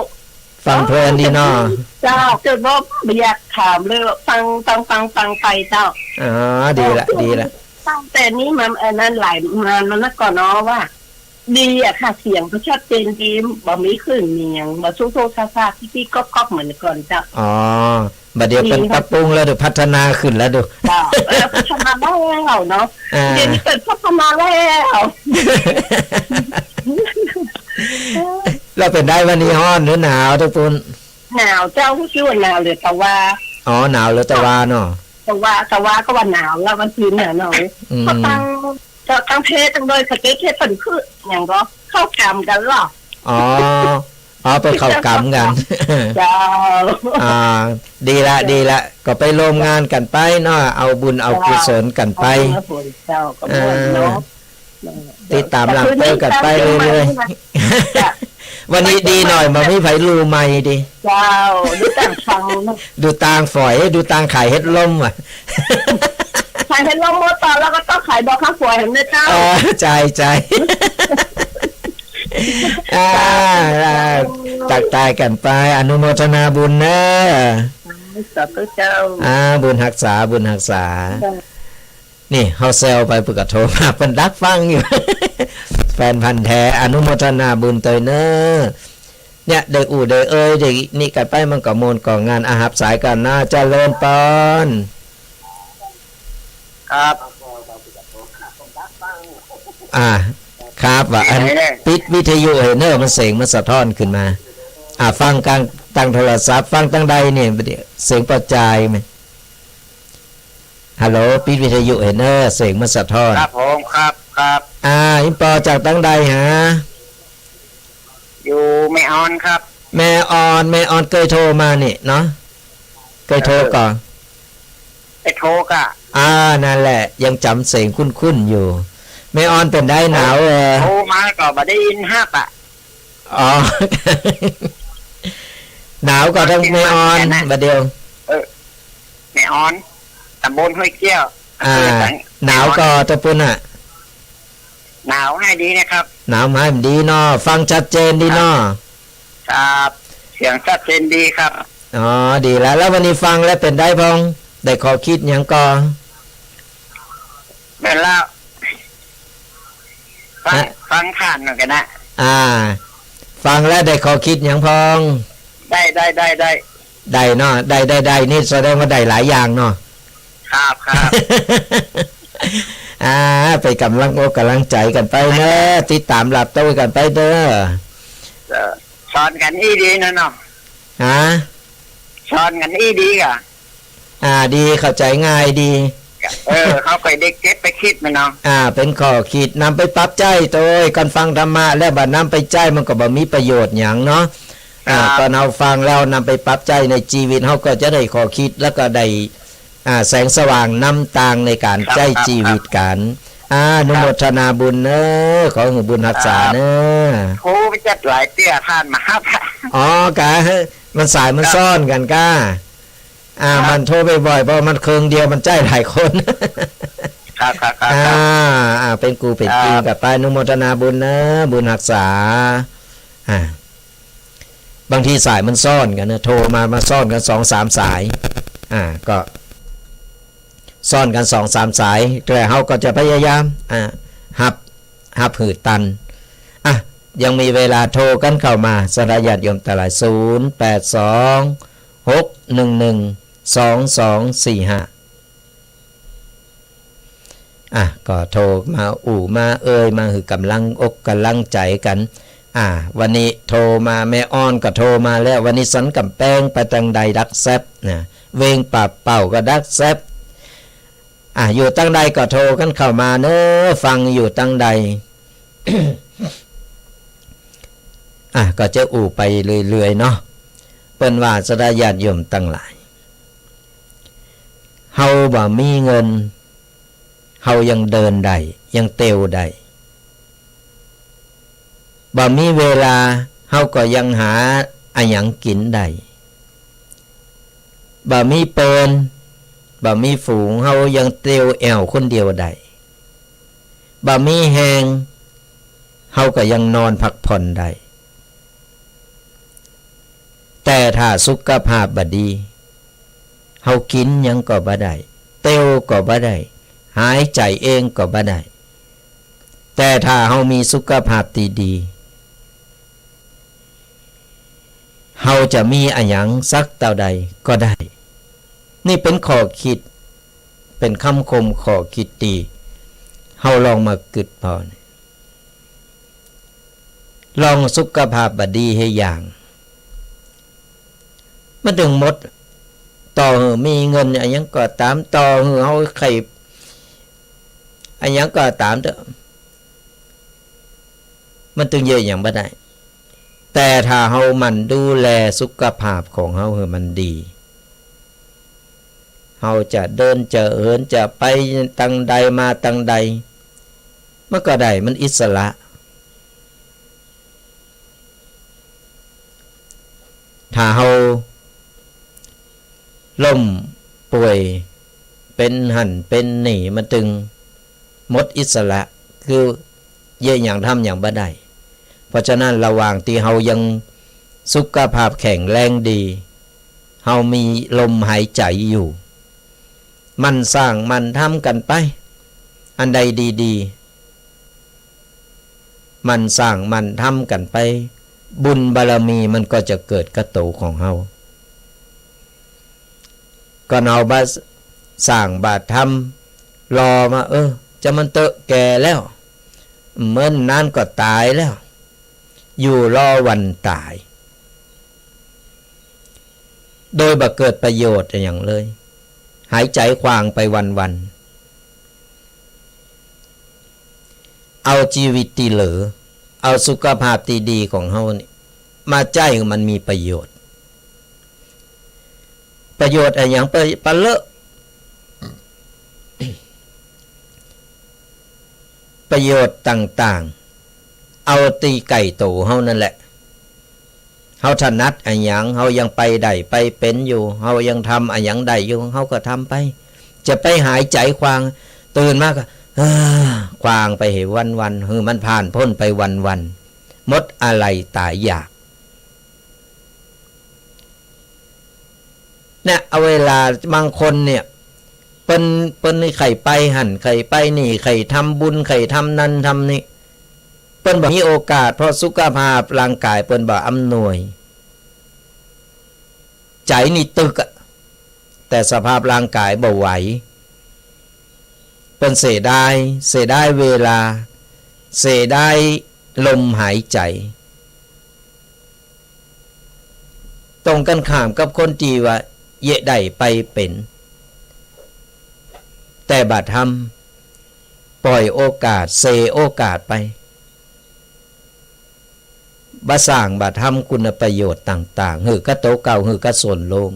ฟังเพลินดีเนาะ เจ้า จ๋นว่าบ่อยากถามเลย ฟัง ฟัง ฟัง ฟังไปเจ้า อ๋อ ดีละ ดีละ ตั้งแต่นี้มา อันนั้นหลาย นานมานักก่อนเนาะว่า ดีอะค่ะ เสียงก็ชัดเจนดี บ่มีขึ้นเสียง บ่โซะโซะซาซา ติ๊กติ๊กก๊อกก๊อกเหมือนก่อนเจ้า อ๋อ บ่าเดี่ยวเปิ้นปรับปรุงแล้ว เดี๋ยวพัฒนาขึ้นแล้วดู เจ้า เออ พัฒนาแล้วเนาะ อ่า เดี๋ยวนี้เปิ้นพัฒนาแล้ว แล้วเป๋นไดวันนี้ฮ้อนหรือหนาวตางปู๊น หนาวเจ้า ฮู้สึกว่าหนาวเหลือตะวา อ๋อ หนาวเหลือตะวาเนาะ ตะวา ตะวาก็ว่าหนาวแล้ว วันซืนน่ะเนาะ อืม ก็ตัง ก็ตังเพชรตังโดยสะเก็ดเพชรเปิ้นคือหยังก็เข้ากรรมกั๋นเหรอ อ๋อ อ๋อ ไปเข้ากรรมกั๋น เจ้า อ่า ดีละ ดีละ ก็ไปร่วมงานกั๋นไปเนาะ เอาบุญเอากุศลกั๋นไป เจ้า ก็ม่วนเนาะ อ่า ติดต๋ามหลังเปิ้นกั๋นไปเรื่อยๆ เจ้า วันนี้ดีหน่อย บ่มีใผลู่ไมค์ดี เจ้า ดูต่างฟังเนาะ ดูต่างฝอย ดูต่างขายเห็ดลมว่ะ ขายเห็ดลมหมดตอนแล้วก็ต้องขายดอกข้าวฝอยเห็นไหมเจ้า เออ ใช่ใช่ อ่า อ่า ตักตายกั๋นไป อนุโมทนาบุญเนอะ สาธุเจ้า อ่า บุญฮักษา บุญฮักษา เจ้า นี่ เฮาแซวไป เปิ้นก็โทรมา เปิ้นดักฟังอยู่ แฟนพันธุ์แท้ อนุโมทนาบุญตวยเนอะ เนี่ย ได้อู้ได้เอ่ย ได้นี่กั๋นไป มันก็ม่วนก็งาน อ่ะ ฮับสายก่อนนะ เจริญปอน ครับ อ่า ครับ ว่าอัน เออ ปิดวิทยุหื้อเน่อ มันเสียงมันสะท้อนขึ้นมา อ่า ฟังกลาง ตางโทรศัพท์ ฟังตางใดเนี่ย เสียงปอจายไหม ฮัลโหล ปิดวิทยุหื้อเน่อ เสียงมันสะท้อน ครับผม ครับ ครับ อ่า อิมปอจากตางใดฮะ อยู่แม่ออนครับ แม่ออน แม่ออนเกยโทรมานี่เนาะ เกยโทรก่อ เออ ไปโทรก่อ อ่า นั่นแหละ ยังจ๋ำเสียงคุ้นๆ อยู่ แม่ออนเป๋นได หนาว เออ โทรมาก็บ่ได้ยินฮับอะ อ๋อ หนาวก่อตางแม่ออน บาดเดี่ยว เออ แม่ออน ตำบลห้วยเกี้ยว อ่า อำเภอสัง หนาวก่อตางปู๊นน่ะ หนาวหายดีนะครับ หนาวหายดีเนาะ ฟังชัดเจนดีเนาะ ครับ เสียงชัดเจนดีครับ อ๋อ ดีแล้ว แล้ววันนี้ฟังแล้วเป๋นไดพ่อง ได้ข้อคิดหยังก่อ แม่นแล้ว ฟัง ฮะ ฟังผ่านเหมือนกันนะ อ่า ฟังแล้วได้ข้อคิดหยังพ่อง ได้ ได้ ได้ ได้ ได้เนาะ ได้ ได้ ได้ นี่แสดงว่าได้หลายอย่างเนาะ ครับ ครับ อ่า ไปกำลังอกกำลังใจ๋กั๋นไปเน่อ ติดต๋ามหลับโต้กั๋นไปเน่อ เออ สอนกั๋นอี้ดีนะเนาะ ฮะ สอนกั๋นอี้ดีก่อ อ่า ดี เข้าใจ๋ง่ายดี เออ เฮาก็ได้เก็บไปคิดมันเนาะ อ่า เป๋นข้อคิดนำไปปรับใจ๊โตย ก่อนฟังธรรมะแล้วบ่นำไปใจ๊มันก็บ่มีประโยชน์หยังเนาะ อ่า ครับ ตอนเฮาฟังแล้วนำไปปรับใจ๊ในจีวิต เฮาก็จะได้ข้อคิด แล้วก็ได้ อ่า แสงสว่างนำตางในก๋าน ครับ ใจ๊ ครับ จีวิตกั๋น ครับ อ่า อนุโมทนาบุญเน่อ ขอหื้อบุญฮักษา ครับ เน่อ โอ้ ไปจัดหลายเตื้อท่านมาครับ อ๋อ กะ มันสายมัน ครับ ซ้อนกั๋นก้า อ่า ครับ มันโทรบ่อยๆ เพราะมันเครื่องเดียวมันใจ๊หลายคน ครับ ครับ ครับ อ่า ครับ อ่า เป๋นกูเป๋นจริง ครับ กั๋นไป อนุโมทนาบุญเน่อ บุญฮักษา อ่า บางทีสายมันซ้อนกั๋นนะ โทรมา มาซ้อนกั๋นสองสามสาย อ่า ก็ซ้อนกั๋นสองสามสาย แต่เฮาก็จะพยายาม อ่า ฮับ ฮับหื้อตัน อ่ะ ยังมีเวลาโทรกั๋นเข้ามา ศรัทธาญาติโยมตังหลาย ศูนย์แปดสอง หกหนึ่งหนึ่ง สองสองสี่ห้า อ่ะ ก็โทรมาอู้มาเอ่ย มาหื้อก๋ำลังอกก๋ำลังใจ๋กั๋น อ่ะ วันนี้โทรมา แม่อ่อนก็โทรมาแล้ว วันนี้สันก๋ำแปงไปตางใดดักแซบนะ เวงป่าเป้าก็ดักแซบ อ่ะ อยู่ตางใดก็โทรกั๋นเข้ามาเน้อ ฟังอยู่ตางใด อ่ะ ก็จะอู้ไปเรื่อยๆ เนาะ เปิ้นว่า ศรัทธาญาติโยมตังหลาย เฮาบ่มีเงิน เฮายังเดินได้ ยังเตียวได้ บ่มีเวลา เฮาก็ยังหาอะหยังกิ๋นได้ บ่มีเปิ้น บ่มีฝูง เฮายังเตียวแอ่วคนเดียวได้ บ่มีแฮง เฮาก็ยังนอนพักผ่อนได้ แต่ถ้าสุขภาพบ่ดี เฮากิ๋นหยังก็บ่ได้ เตียวก็บ่ได้ หายใจ๋เองก็บ่ได้ แต่ถ้าเฮามีสุขภาพตี้ดี เฮาจะมีอะหยังสักเต้าใดก็ได้ นี่เป๋นข้อคิด เป๋นกำคมข้อคิดตี้ เฮาลองมากึ๊ดผ่อ ลองสุขภาพบ่ดีหื้อหยัง มันตึงหมด ต่อหื้อมีเงินอะหยังก็ต๋าม ต่อหื้อเฮาใค่ อะหยังก็ต๋ามเต๊อะ มันตึงเยียะหยังบ่ได้ แต่ถ้าเฮาหมั่นดูแลสุขภาพของเฮาหื้อมันดี เฮาจะเดินจะเหินจะไปตางใดมาตางใด มันก็ได้ มันอิสระ ถ้าเฮาล้มป่วย เป๋นหั้นเป๋นนี่ มันตึงหมดอิสระ คือเยียะหยังทำหยังบ่ได้ เพราะฉะนั้นระหว่างตี้เฮายังสุขภาพแข็งแรงดี เฮามีลมหายใจ๋อยู่ หมั่นสร้างหมั่นทำกั๋นไป อันใดดีๆ หมั่นสร้างหมั่นทำกั๋นไป บุญบารมีมันก็จะเกิดกับตั๋วของเฮา ก่อนเฮาบ่สร้างบ่ทำ รอมา เออ จะมันเต๊อะแก่แล้ว เมินนานก็ต๋ายแล้ว อยู่รอวันต๋าย โดยบ่เกิดประโยชน์อะหยังเลย หายใจ๋ขว้างไปวันๆ เอาจีวิตตี้เหลือ เอาสุขภาพตี้ดีของเฮานี่ มาใจ๊หื้อมันมีประโยชน์ ประโยชน์อะหยัง ปะ ปะเลอะ ประโยชน์ต่างๆ เอาตี้ใก้ตั๋วเฮานั่นแหละ เฮาถนัดอะหยัง เฮายังไปได้ไปเป๋นอยู่ เฮายังทำอะหยังได้อยู่ เฮาก็ทำไป จะไปหายใจ๋ขว้าง ตื่นมาก็ เอ้อ ขว้างไปหื้อวันๆ หื้อมันผ่านป๊นไปวันๆ หมดอาลัยต๋ายอยาก เนี่ย เอาเวลาบางคนเนี่ย เปิ้น เปิ้นนี่ใค่ไปหั้นใค่ไปนี่ ใค่ทำบุญ ใค่ทำนั้นทำนี่ เปิ้นบ่มีโอกาส เพราะสุขภาพร่างกายเปิ้นบ่อำนวย ใจ๋นี่ตึกอะ แต่สภาพร่างกายบ่ไหว เปิ้นเสียดาย เสียดายเวลา เสียดายลมหายใจ๋ ตรงกั๋นข้ามกับคนตี้ว่าเยียะได้ไปเป๋น แต่บ่ทำ ป่อยโอกาส เสียโอกาสไป บ่สร้างบ่ทำคุณประโยชน์ต่างๆ หื้อกับตั๋วเก่า หื้อกับส่วนรวม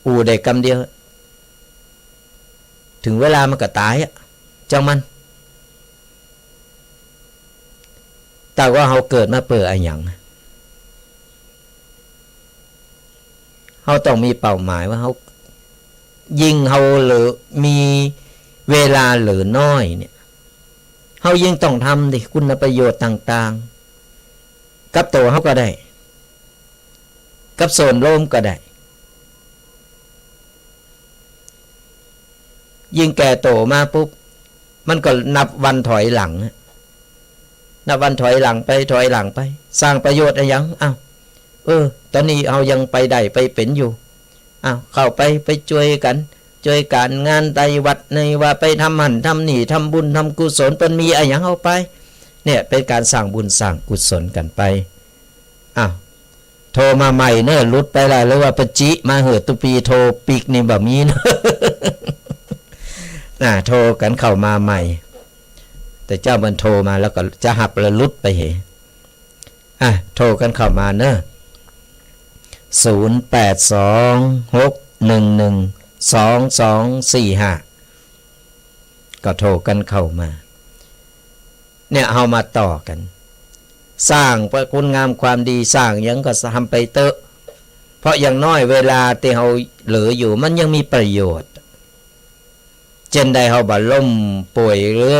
อู้ได้กำเดียว เถิงเวลามันก็ต๋ายอะ จ้างมัน แต่ว่าเฮาเกิดมาเปื้ออะหยัง เฮาต้องมีเป้าหมายว่าเฮา ยิ่งเฮาเหลือ มีเวลาเหลือน้อยเนี่ย เฮายิ่งต้องทำติ คุณประโยชน์ต่างๆ กับตั๋วเฮาก็ได้ กับส่วนรวมก็ได้ ยิ่งแก่โตมาปุ๊บ มันก็นับวันถอยหลังอะ นับวันถอยหลังไป ถอยหลังไป สร้างประโยชน์อะหยัง อ้าว เออ ต๋อนนี้เฮายังไปได้ไปเป๋นอยู่ อ้าว เข้าไป ไปจ้วยกั๋น ตวยก๋านงานไตวัดในว่า ไปทำหั้นทำนี่ ทำบุญทำกุศล เปิ้นมีอะหยังเอาไป เนี่ย เป๋นก๋านสร้างบุญสร้างกุศลกั๋นไป อ้าว โทรมาใหม่เน่อ หลุดไปละ หรือว่าปะจิมาเหอะ ตุ๊ปีโทรปิ๊กนี่บ่มีเน่อ น่ะ โทรกั๋นเข้ามาใหม่ แต่เจ้ามันโทรมาแล้วก็จะหับแล้วหลุดไปเห อ่ะ โทรกั๋นเข้ามาเน่อ ศูนย์แปดสอง หกหนึ่งหนึ่ง สองสองสี่ห้า ก็โทรกั๋นเข้ามา เนี่ย เฮามาต่อกั๋น สร้างประคุณงามความดี สร้างหยังก็ทำไปเต๊อะ เพราะอย่างน้อยเวลาตี้เฮาเหลืออยู่ มันยังมีประโยชน์ เจ้นใดเฮาบ่ล้มป่วยหรือ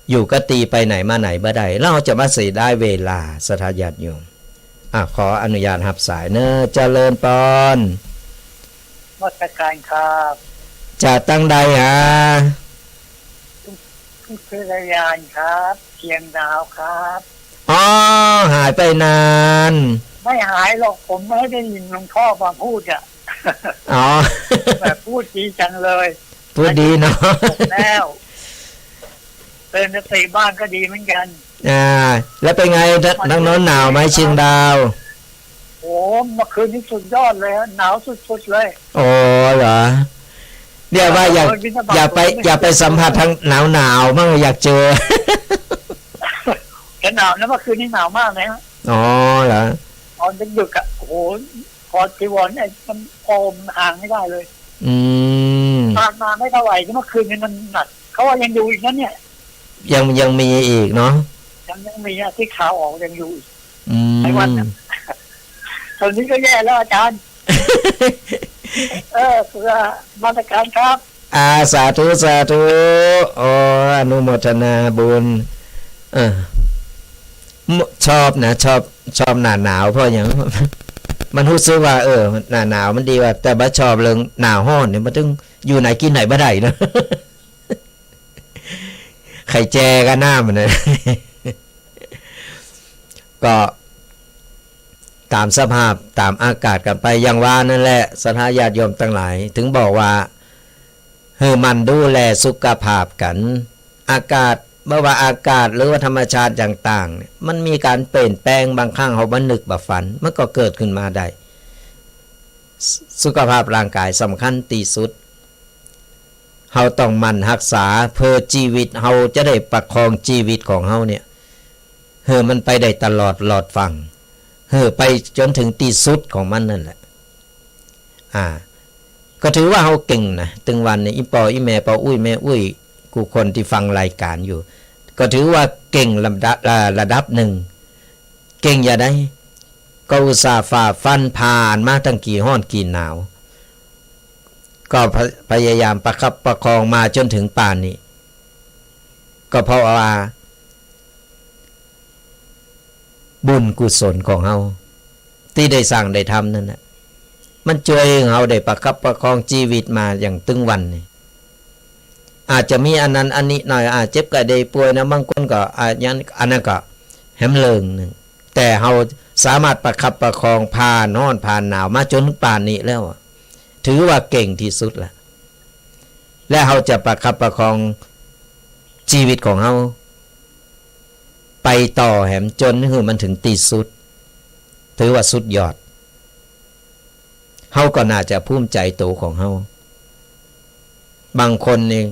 อยู่กะตี้ไปไหนมาไหนบ่ได้ แล้วเฮาจะมาเสียดายเวลา ศรัทธาญาติโยม อ่ะ ขออนุญาตฮับสายเน่อ เจริญปอน นมัสก๋านครับ จากตังใดหา พุทธยานครับ เชียงดาวครับ อ๋อ หายไปนาน ไม่หายหรอก ผมไม่ได้ยินหลวงพ่อมาพูดอะ อ๋อ แบบพูดดีจังเลย พูดดีเนาะ อายุหกสิบหกแล้ว เตือนสติบ้างก็ดีเหมือนกัน อ่า แล้วเป็นไง ทางโน้นหนาวไหมเชียงดาว โอ้ เมื่อคืนนี้สุดยอดเลยฮะ หนาวสุดๆเลย อ๋อ เหรอ เนี่ยว่าอย่า เออ บิณฑบาต อย่าไป ผมไม่ อย่าไปสัมผัสทางหนาวๆ มั่ง อยากเจอ จะหนาวนะ เมื่อคืนนี้หนาวมากเลยฮะ อ๋อ เหรอ ตอนดึกๆอะ โอ้โห ถอดจีวร ไอ้มัน คอมันห่างไม่ได้เลย อืม ผ่านมาไม่เท่าไหร่ เมื่อคืนนี้มันหนัก เขาว่ายังอยู่อีกนะเนี่ย ยัง ยังมีอีกเนาะ ยัง ยังมีอะ ที่ข่าวออกยังอยู่อีก อืม หลายวันอะ ตอนนี้ก็แย่แล้วอาจารย์ เออ เพื่อมาตรการครับ อ่า สาธุ สาธุ อ๋อ อนุโมทนาบุญ เออ ชอบนะ ชอบ ชอบหน้าหนาว เพราะหยัง มันฮู้สึกว่า เออ หน้าหนาวมันดีว่า แต่บ่ชอบเรื่องหน้าฮ้อนเนี่ย มันตึงอยู่ไหนกิ๋นไหนบ่ได้เนาะ ไข่แจกั๋นน้ำมันนะ ก็ต๋ามสภาพ ต๋ามอากาศกั๋นไป อย่างว่านั่นแหละ ศรัทธาญาติโยมตังหลาย ถึงบอกว่า หื้อหมั่นดูแลสุขภาพกั๋น อากาศ บ่ว่าอากาศหรือว่าธรรมชาติต่างๆ เนี่ย มันมีก๋านเปลี่ยนแปลง บางครั้งเฮาบ่นึกบ่ฝัน มันก็เกิดขึ้นมาได้ สุ สุขภาพร่างกายสำคัญตี้สุด เฮาต้องหมั่นฮักษา เพื่อจีวิตเฮาจะได้ประคองจีวิตของเฮาเนี่ย หื้อมันไปได้ตลอดรอดฟั่ง หื้อไปจ๋นถึงตี้สุดของมันนั่นแหละ อ่า ก็ถือว่าเฮาเก่งนะ ตึงวันนี้ อี่ป้ออี่แม่ ป้ออุ๊ยแม่อุ๊ย กู้คนตี้ฟังรายก๋านอยู่ ก็ถือว่าเก่งระดับ อ่า ระดับนึ่ง เก่งอย่าใด ก็อุตส่าห์ฝ่าฟันผ่านมาตั้งกี่ฮ้อนกี่หนาว ก็พะ พยายามประคับประคองมาจ๋นถึงป่านนี้ ก็เพราะว่า บุญกุศลของเฮา ตี้ได้สร้างได้ทำนั่นแหละ มันจ้วยหื้อเฮาได้ประคับประคองจีวิตมาอย่างตึงวันนี้ อาจจะมีอันนั้นอันนี้หน่อย อาจเจ็บไข้ได้ป่วยนะ บางคนก็ อ่า อย่าง อันนั้นก็แหมเรื่องนึ่ง แต่เฮาสามารถประคับประคองผ่านฮ้อนผ่านหนาวมาจ๋นป่านนี้แล้วอะ ถือว่าเก่งตี้สุดละ และเฮาจะประคับประคองจีวิตของเฮา ไปต่อแหมจ๋นหื้อมันถึงตี้สุด ถือว่าสุดยอด เฮาก็น่าจะภูมิใจ๋ตั๋วของเฮา บางคนนี่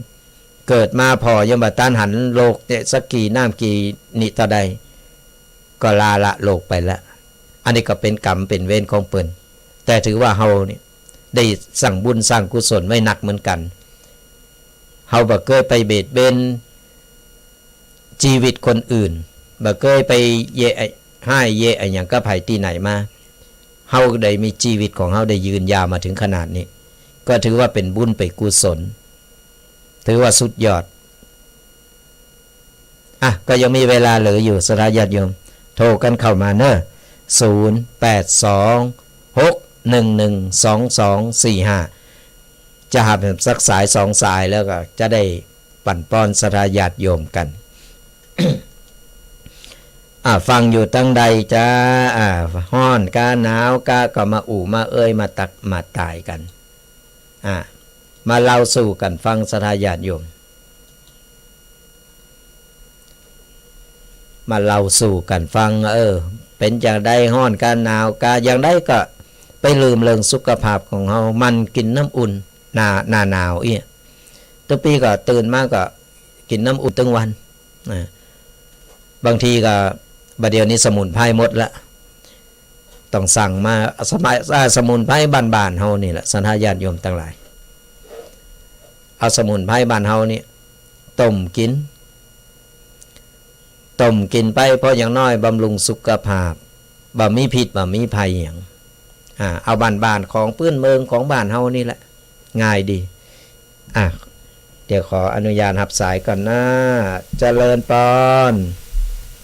เกิดมาผ่อยังบ่ตันหันโลกเนี่ยสักกี่น้ำกี่นิเท่าใด ก็ลาละโลกไปละ อันนี้ก็เป๋นกรรมเป๋นเวรของเปิ้น แต่ถือว่าเฮาเนี่ยได้สร้างบุญสร้างกุศลไว้นักเหมือนกั๋น เฮาบ่เกยไปเบียดเบียน จีวิตคนอื่น บ่เกยไปเยาะฮ้ายเยาะอะหยังกับใผตี้ไหนมา เฮาได้มีจีวิตของเฮาได้ยืนยาวมาถึงขนาดนี้ ก็ถือว่าเป๋นบุญเป๋นกุศล ถือว่าสุดยอด อ่ะ ก็ยังมีเวลาเหลืออยู่ ศรัทธาญาติโยม โทรกั๋นเข้ามาเน่อ ศูนย์แปดสอง หกหนึ่งหนึ่ง สองสองสี่ห้า จะหับสักสายสองสายแล้วก็จะได้ปั๋นปอนศรัทธาญาติโยมกั๋น อ่า ฟังอยู่ตังใดจ๊ะ อ่า ฮ้อนกาหนาวกา ก็มาอู้มาเอ่ยมาตักมาตายกั๋น อ่า มาเล่าสู่กั๋นฟัง ศรัทธาญาติโยม มาเล่าสู่กั๋นฟัง เออ เป๋นจาใด ฮ้อนกาหนาวกา อย่างใดก็ไปลืมเรื่องสุขภาพของเฮา หมั่นกิ๋นน้ำอุ่น หน้า หน้าหนาวอี้ ตุ๊กปี๋ก็ตื่นมาก็กิ๋นน้ำอุ่นตึงวัน นะ บางทีก็ บ่าเดี่ยวนี้สมุนไพรหมดละ ต้องสั่งมา สมัย อ่า สมุนไพรบ้านๆ เฮานี่แหละ ศรัทธาญาติโยมตังหลาย เอาสมุนไพรบ้านเฮานี่ต้มกิ๋น ต้มกิ๋นไป พออย่างน้อยบำรุงสุขภาพ บ่มีพิษบ่มีภัยหยัง อ่า เอาบ้านๆ ของปื้นเมืองของบ้านเฮานี่แหละ ง่ายดี อ่ะ เดี๋ยวขออนุญาตฮับสายก่อนนะ เจริญปอน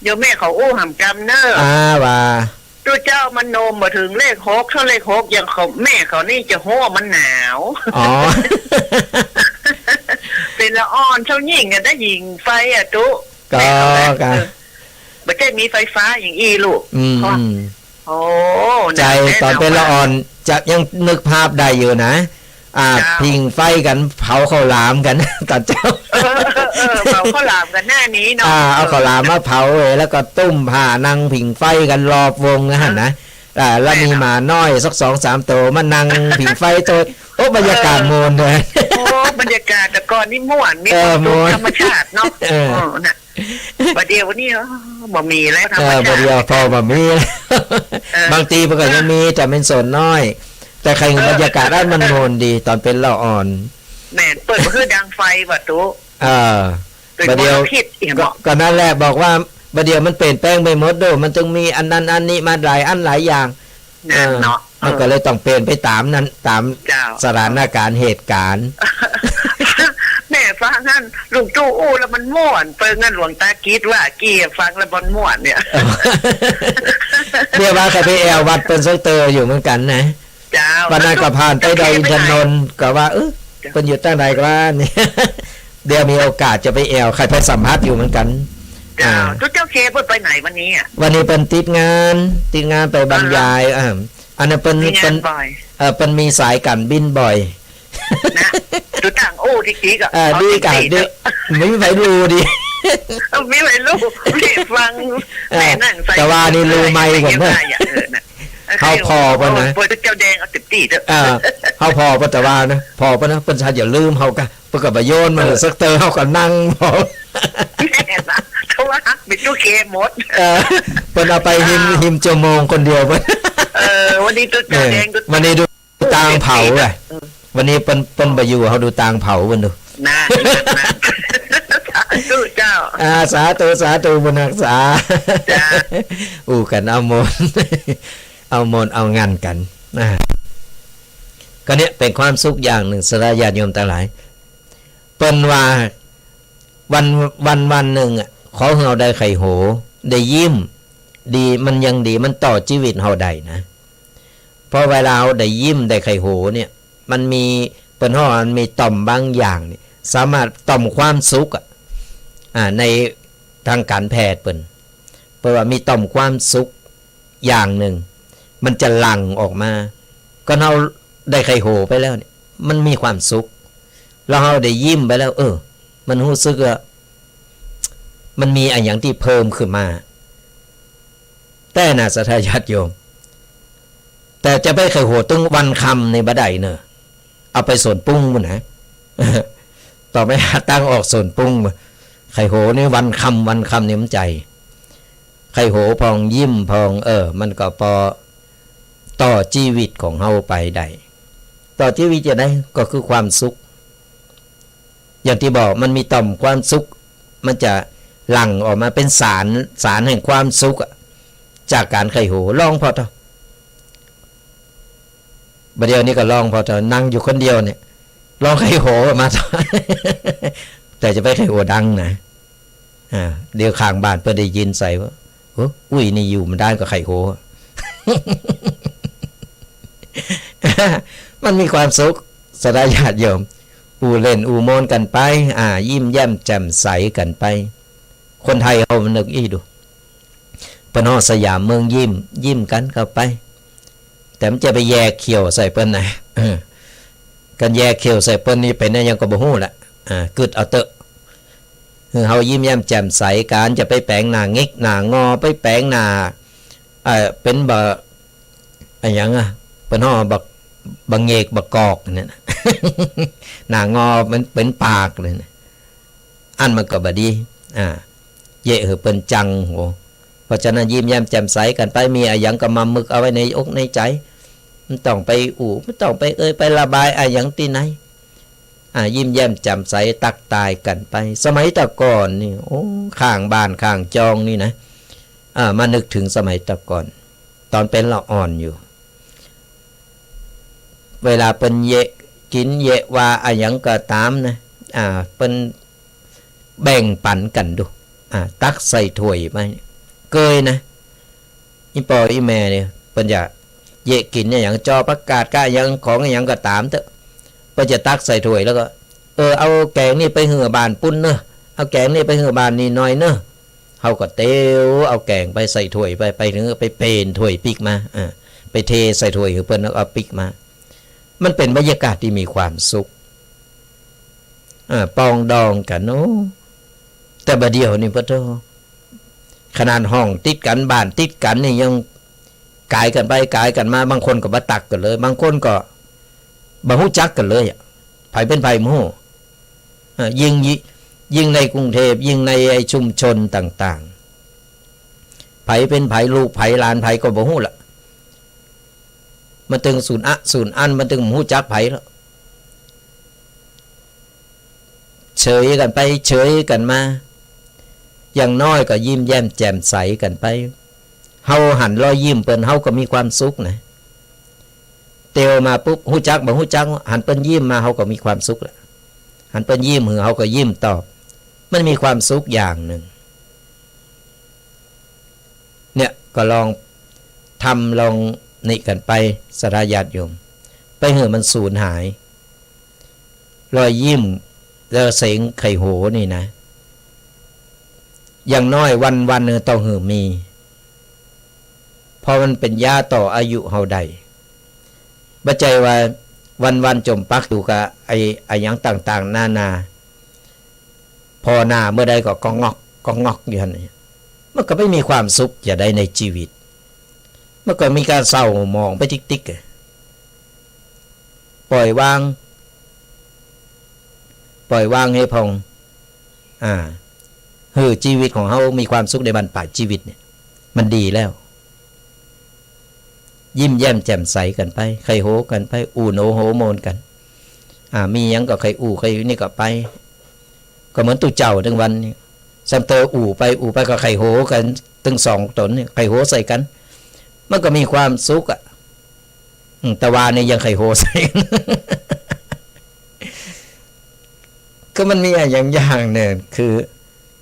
โยมแม่เขาอู้หำกำเน่อ อ่า ว่า ตุ๊เจ้ามันโนมบ่เถิงเลขหก ถ้าเลขหกอย่างเขา แม่เขานี่จะฮ้อมันหนาว อ๋อ เป๋นละอ่อนเจ้าญิงอะ ได้หญิงไฟอะตุ๊ ก็ แม่เขานะ ก็ เออ บ่ใจ้มีไฟฟ้าอย่างอี้ลูก อืม เพราะ อืม โอ้ ใจ้ หนาวแน่ ต๋อนเป๋นละอ่อน หนาวมาก จะยังนึกภาพได้อยู่นะ อ่า เจ้า ผิงไฟกั๋น เผาข้าวหลามกั๋น ต๋อนเจ๊า เออ เออ เออ เผาข้าวหลามกั๋นหน้านี้เนาะ อ่า เอาข้าวหลามมาเผาเว้ย แล้วก็ตุ้มผ้านั่งผิงไฟกั๋นรอบวงนะหั่นนะ อ่า แล้วมีหมาน้อยสักสองสามโต๋มานั่งผิงไฟโตย โอ้ บรรยากาศม่วนเลย โอ้ บรรยากาศแต่ก่อนนี่ม่วน มี เออ ความสุข ม่วน ธรรมชาติเนาะ เออ เออ น่ะ บ่าเดี่ยวนี้ เออ บ่มีแล้ว ธรรมชาติ เออ บ่าเดี่ยวผ่อบ่มี เออ บางตี้เปิ้นก็ยังมี แต่เป๋นส่วนน้อย แต่ใค่ เออ บรรยากาศอั้นมันม่วนดี ต๋อนเป๋นละอ่อน แม่น เปิ้นบ่คือดังไฟว่ะตุ๊ เออ เปิ้น บ่าเดี่ยว มลพิษอีก ก็ เนาะ ก็นั่นแหละ บอกว่าบ่าเดี่ยวมันเปลี่ยนแปลงไปหมดโด มันจึงมีอันนั้นอันนี้มาหลายอันหลายอย่าง นั่นเนาะ เออ มันก็เลยต้องเปลี่ยนไปต๋ามนั้น ต๋าม เจ้า สถานการณ์เหตุการณ์ แม่ฟังหั้น ลุงตู้อู้แล้วมันม่วน เปิ้นหั้น หลวงตากิจว่า กี้ฟังแล้วมันม่วนเนี่ย เดี๋ยวว่าใค่ไปแอ่ววัดเปิ้นสักเตออยู่เหมือนกั๋นนะ เจ้า วันนั้นก็ผ่านไปดอยอินทนนท์ ก็ว่า เออ เจ้า เปิ้นอยู่ตางใดก็ว่านี่ เดี๋ยวมีโอกาสจะไปแอ่ว ใค่ไปสัมผัสอยู่เหมือนกั๋น เจ้า อ่า ตุ๊เจ้าเคเปิ้นไปไหนวันนี้อะ วันนี้เปิ้นติดงาน ติดงานไปบรรยาย อ่า อ่า อันนั้นเปิ้น มีงาน เปิ้น บ่อย เอ่อ เปิ้นมีสายก๋านบินบ่อย นะ ตุ๊ต่างอู้ทีๆ ก็ เออ เอา ดีก่ะ ติดๆ ดี เถอะ บ่มีใผฮู้ดี เออ บ่มีใผฮู้ แม่ฟัง เออ แม่นั่งใส่ แต่ว่านี่ฮู้ไมค์ก่อนนะ เออ น่ะ เฮาผ่อเปิ้นนะ โอ้ย เปิ้นเจ้าแดงเอาเต็มตี้เถอะ เออ เฮาผ่อเปิ้นแต่ว่านะ ผ่อเปิ้นนะ เปิ้นจะอย่าลืมเฮาก่ะ เปิ้นก็บ่โยนมา เออ สักเตอ เฮาก็นั่งผ่อ แม่นะ เพราะว่าเป๋นตุ๊เคหมด เออ เปิ้นเอาไปฮิม อ้าว ฮิมจั่วโมงคนเดียวเปิ้น เออ วันนี้ตุ๊เจ้าแดง เออ ตุ๊ วันนี้ดูตางเผาอ่ะ เออ วันนี้เปิ้น เปิ้นบ่อยู่ เฮาดูตางเผาเปิ้นดู นะ นะ นะ สาธุเจ้า อ่า สาธุ สาธุ บุญฮักษา จ้า อู้กั๋นเอาม่วน เอาม่วนเอางันกั๋น อ่า ก็เนี่ยเป๋นความสุขอย่างนึ่ง ศรัทธาญาติโยมตังหลาย เปิ้นว่าวัน วัน วันนึ่งอะ ขอหื้อเฮาได้ใค่โห ได้ยิ้ม ดี มันยังดี มันต่อจีวิตเฮาได้นะ เพราะเวลาเฮาได้ยิ้ม ได้ใค่โหเนี่ย มันมี เปิ้นฮ้องมันมีต่อมบางอย่างเนี่ย สามารถต่อมความสุขอะ อ่า ในตางก๋านแพทย์เปิ้น เปิ้นว่ามีต่อมความสุขอย่างนึ่ง มันจะหลั่งออกมา ก็เฮาได้ใค่โหไปแล้วเนี่ย มันมีความสุข แล้วเฮาได้ยิ้มไปแล้ว เออ มันฮู้สึกว่า มันมีอะหยังตี้เพิ่มขึ้นมา แต่นะ ศรัทธาญาติโยม แต่จะไปใค่โหตึงวันค่ำนี่บ่ได้เน่อ เอาไปสวนปุ้งปุ้นนะ ต้องไปหาตางออกสวนปุ้ง ใค่โหนี่วันค่ำ วันค่ำนี่มันใจ๋ ใค่โหพ่องยิ้มพ่อง เออ มันก็ปอต่อจีวิตของเฮาไปได้ ต่อจีวิตจะได ก็คือความสุข อย่างตี้บอก มันมีต่อมความสุข มันจะหลั่งออกมาเป๋นสาร สารแห่งความสุขอะ จากก๋านใค่โห ลองผ่อเถาะ บ่าเดี่ยวนี้ก็ลองผ่อเถาะ นั่งอยู่คนเดียวเนี่ย ลองใค่โหออกมาเถาะ แต่จะไปใค่โหดังนะ อ่า เดี๋ยวข้างบ้านเปิ้นได้ยินใส่ว่า โอ้ อุ้ยนี่อยู่บ่ได้ก็ใค่โห มันมีความสุข ศรัทธาญาติโยม อู้เล่นอู้ม่วนกั๋นไป อ่า ยิ้มแย้มแจ่มใสกั๋นไป คนไทยเฮานึกอี้ดู เปิ้นฮ้องสยามเมืองยิ้ม ยิ้มกั๋นเข้าไป แต่มันจะไปแยเขี้ยวใส่เปิ้นนะ เออ การแยเขี้ยวใส่เปิ้นนี่เป๋นอะหยังก็บ่ฮู้ละ อ่า กึ๊ดเอาเต๊อะ คือเฮายิ้มแย้มแจ่มใส การจะไปแป๋งหน้าเง็กหน้างอ ไปแป๋งหน้า เอ่อ เป๋นบ่า อะหยังอะ เปิ้นฮ้องบ่า บ่าเง็กบ่ากอกเนี่ยนะ หน้างอมันเป๋นปากเนี่ยนะ อันมันก็บ่ดี อ่า เยะหื้อเปิ้นจังหัว เพราะฉะนั้นยิ้มแย้มแจ่มใสกั๋นไป มีอะหยังก็มามึกเอาไว้ในอกในใจ๋ บ่ต้องไปอู้ บ่ต้องไปเอ่ย ไประบายอะหยังตี้ไหน อ่า ยิ้มแย้มแจ่มใสตักตายกั๋นไป สมัยแต่ก่อนนี่ โอ้ ข้างบ้านข้างจองนี่นะ อ่า มานึกเถิงสมัยแต่ก่อน ต๋อนเป๋นละอ่อนอยู่ เวลาเปิ้นเยะกิ๋นเยะว่าอะหยังก็ต๋ามนะ อ่า เปิ้นแบ่งปั๋นกั๋นดู อ่า ตักใส่ถ้วยไป เกยนะ อี่ป้ออี่แม่เนี่ย เปิ้นจะเยะกิ๋นอะหยัง จอผักกาดกะอะหยัง ของอะหยังก็ต๋ามเต๊อะ เปิ้นจะตักใส่ถ้วยแล้วก็ เออ เอาแก๋งนี่ไปหื้อบ้านปู๊นเน่อ เอาแก๋งนี่ไปหื้อบ้านนี่หน่อยเน่อ เฮาก็เตียวเอาแก๋งไปใส่ถ้วยไป ไปเถิงไปเปนถ้วยปิ๊กมา อ่า ไปเทใส่ถ้วยหื้อเปิ้นแล้วเอาปิ๊กมา มันเป๋นบรรยากาศตี้มีความสุข อ่า ปองดองกั๋น โอ้ แต่บ่าเดี่ยวนี่ปะโธ่ ขนาดห้องติดกั๋น บ้านติดกั๋นนี่ยังก๋ายกั๋นไปก๋ายกั๋นมา บางคนก็บ่ตักกั๋นเลย บางคนก็บ่ฮู้จักกั๋นเลยอะ ใผเป๋นใผบ่ฮู้ อ่า ยิ่ง ยิ่งในกรุงเทพฯ ยิ่งในไอ้ชุมชนต่างๆ ใผเป๋นใผ ลูกใผ หลานใผก็บ่ฮู้ละ มันตึงสูญอะสูญอัน มันตึงบ่ฮู้จักใผแล้ว เฉยกั๋นไปเฉยกั๋นมา อย่างน้อยก็ยิ้มแย้มแจ่มใสกั๋นไป เฮาหันรอยยิ้มเปิ้น เฮาก็มีความสุขนะ เตียวมาปุ๊บ ฮู้จักบ่ฮู้จัก หันเปิ้นยิ้มมา เฮาก็มีความสุขละ หันเปิ้นยิ้มหื้อ เฮาก็ยิ้มตอบ มันมีความสุขอย่างนึ่ง เนี่ย ก็ลองทำลองนี่กั๋นไป ศรัทธาญาติโยม ไปหื้อมันสูญหาย รอยยิ้ม แล้วเสียงไข่โหนี่นะ อย่างน้อยวันๆ เออ ต้องหื้อมี เพราะมันเป๋นยาต่ออายุเฮาได้ บ่ใจ้ว่าวันๆ จ๋มปักอยู่กับไอ้ อะหยังต่างๆ นานา ผ่อหน้าเมื่อใดก็ก๊อกง็อก ก๊อกง็อกอยู่หั้น มันก็บ่มีความสุขจะได้ในจีวิต มันก็มีก๋านเศร้าหมองไปติ๊กๆ อะ ปล่อยวาง ปล่อยวางหื้อผ่อง อ่า หื้อจีวิตของเฮามีความสุขในบั้นปลายจีวิตเนี่ย มันดีแล้ว ยิ้มแย้มแจ่มใสกั๋นไป ไข่โหกั๋นไป อู้โหนโหมนกั๋น อ่า มีหยังก็ไข่อู้ไข่นี่ก็ไป ก็เหมือนตุ๊เจ้าตึงวันนี้ ซ้ำเตออู้ไปอู้ไปก็ไข่โหกั๋น ตึงสองต๋นนี่ ไข่โหใส่กั๋น มันก็มีความสุขอะ อืม แต่ว่านี่ยังไข่โหใส่กั๋น ก็มันมีอะหยังอย่างนึ่ง คือ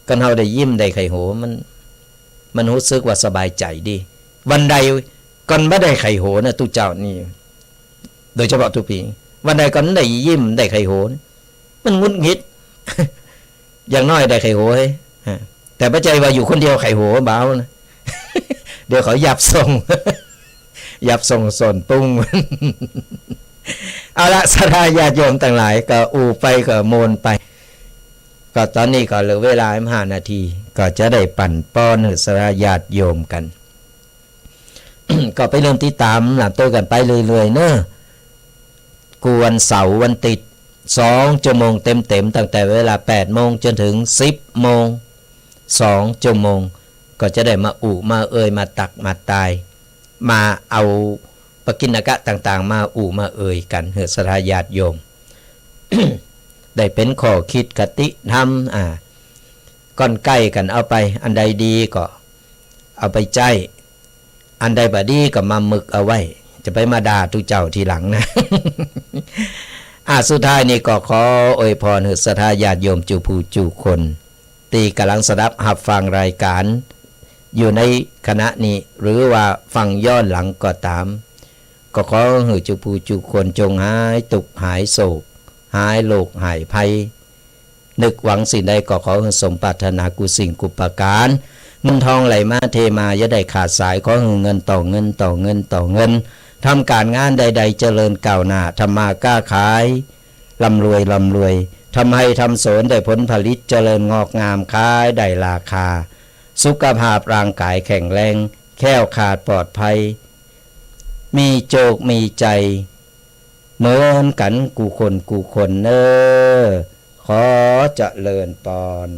ก่อนเฮาได้ยิ้มได้ไข่โห มัน มันฮู้สึกว่าสบายใจ๋ดี วันใดก่อนบ่ได้ไข่โหนะ ตุ๊เจ้านี่ โดยเฉพาะตุ๊ปี๋ วันใดก่อนได้ยิ้มได้ไข่โห มันหงุดหงิด อย่างน้อยได้ไข่โหเฮ้ย ฮะ แต่บ่ใจ้ว่าอยู่คนเดียวไข่โหบ่เอานะ เดี๋ยวเขายับส่ง ยับส่งส่วนปุ้ง เอาละ ศรัทธาญาติโยมตังหลาย ก็อู้ไปก็โมนไป ก็ต๋อนนี้ก็เหลือเวลาห้านาที ก็จะได้ปั๋นป้อนหื้อศรัทธาญาติโยมกั๋น ก็ไปเริ่มติดต๋ามหลังเตื้อกั๋นไปเรื่อยๆ เนาะ กู้วันเสาร์วันติ๊ด สองชั่วโมงเต็มๆ ตั้งแต่เวลาแปดโมงจ๋นเถิงสิบโมง สองชั่วโมง ก็จะได้มาอู้มาเอ่ย มาตักมาตาย มาเอาปกิณกะต่างๆ มาอู้มาเอ่ยกั๋น หื้อศรัทธาญาติโยม ได้เป๋นข้อคิดคติธรรม อ่า ก่อนใก้กั๋นเอาไป อันใดดีก็เอาไปใจ๊ อันใดบ่ดีก็มามึกเอาไว้ จะไปมาด่าตุ๊เจ้าทีหลังนะ อ่า สุดท้ายนี้ก็ขออวยพรหื้อศรัทธาญาติโยมจูผู้จูคน ตี้ก่ำลังสดับฮับฟังรายก๋านอยู่ในขณะนี้ หรือว่าฟังย้อนหลังก็ต๋าม ก็ขอหื้อจูผู้จูคนจงหายตุ๊กข์หายโศก หายโรคหายภัย นึกหวังสิ่งใดก็ขอหื้อสมปรารถนากู้สิ่งกู้ประก๋าน เงินทองไหลมาเทมาอย่าได้ขาดสาย ขอหื้อเงินต่อเงินต่อเงินต่อเงิน ทำก๋านงานใดๆ เจริญก้าวหน้า ทำมาก๊าขาย ร่ำรวย ร่ำรวย ทำไฮ่ทำสวนได้ผลผลิต เจริญงอกงาม ขายได้ราคา สุขภาพร่างก๋ายแข็งแรง แคล้วคลาดปลอดภัย มีโจคมีชัย เหมือนกั๋นกู้คนกู้คนเน่อ ขอเจริญปอน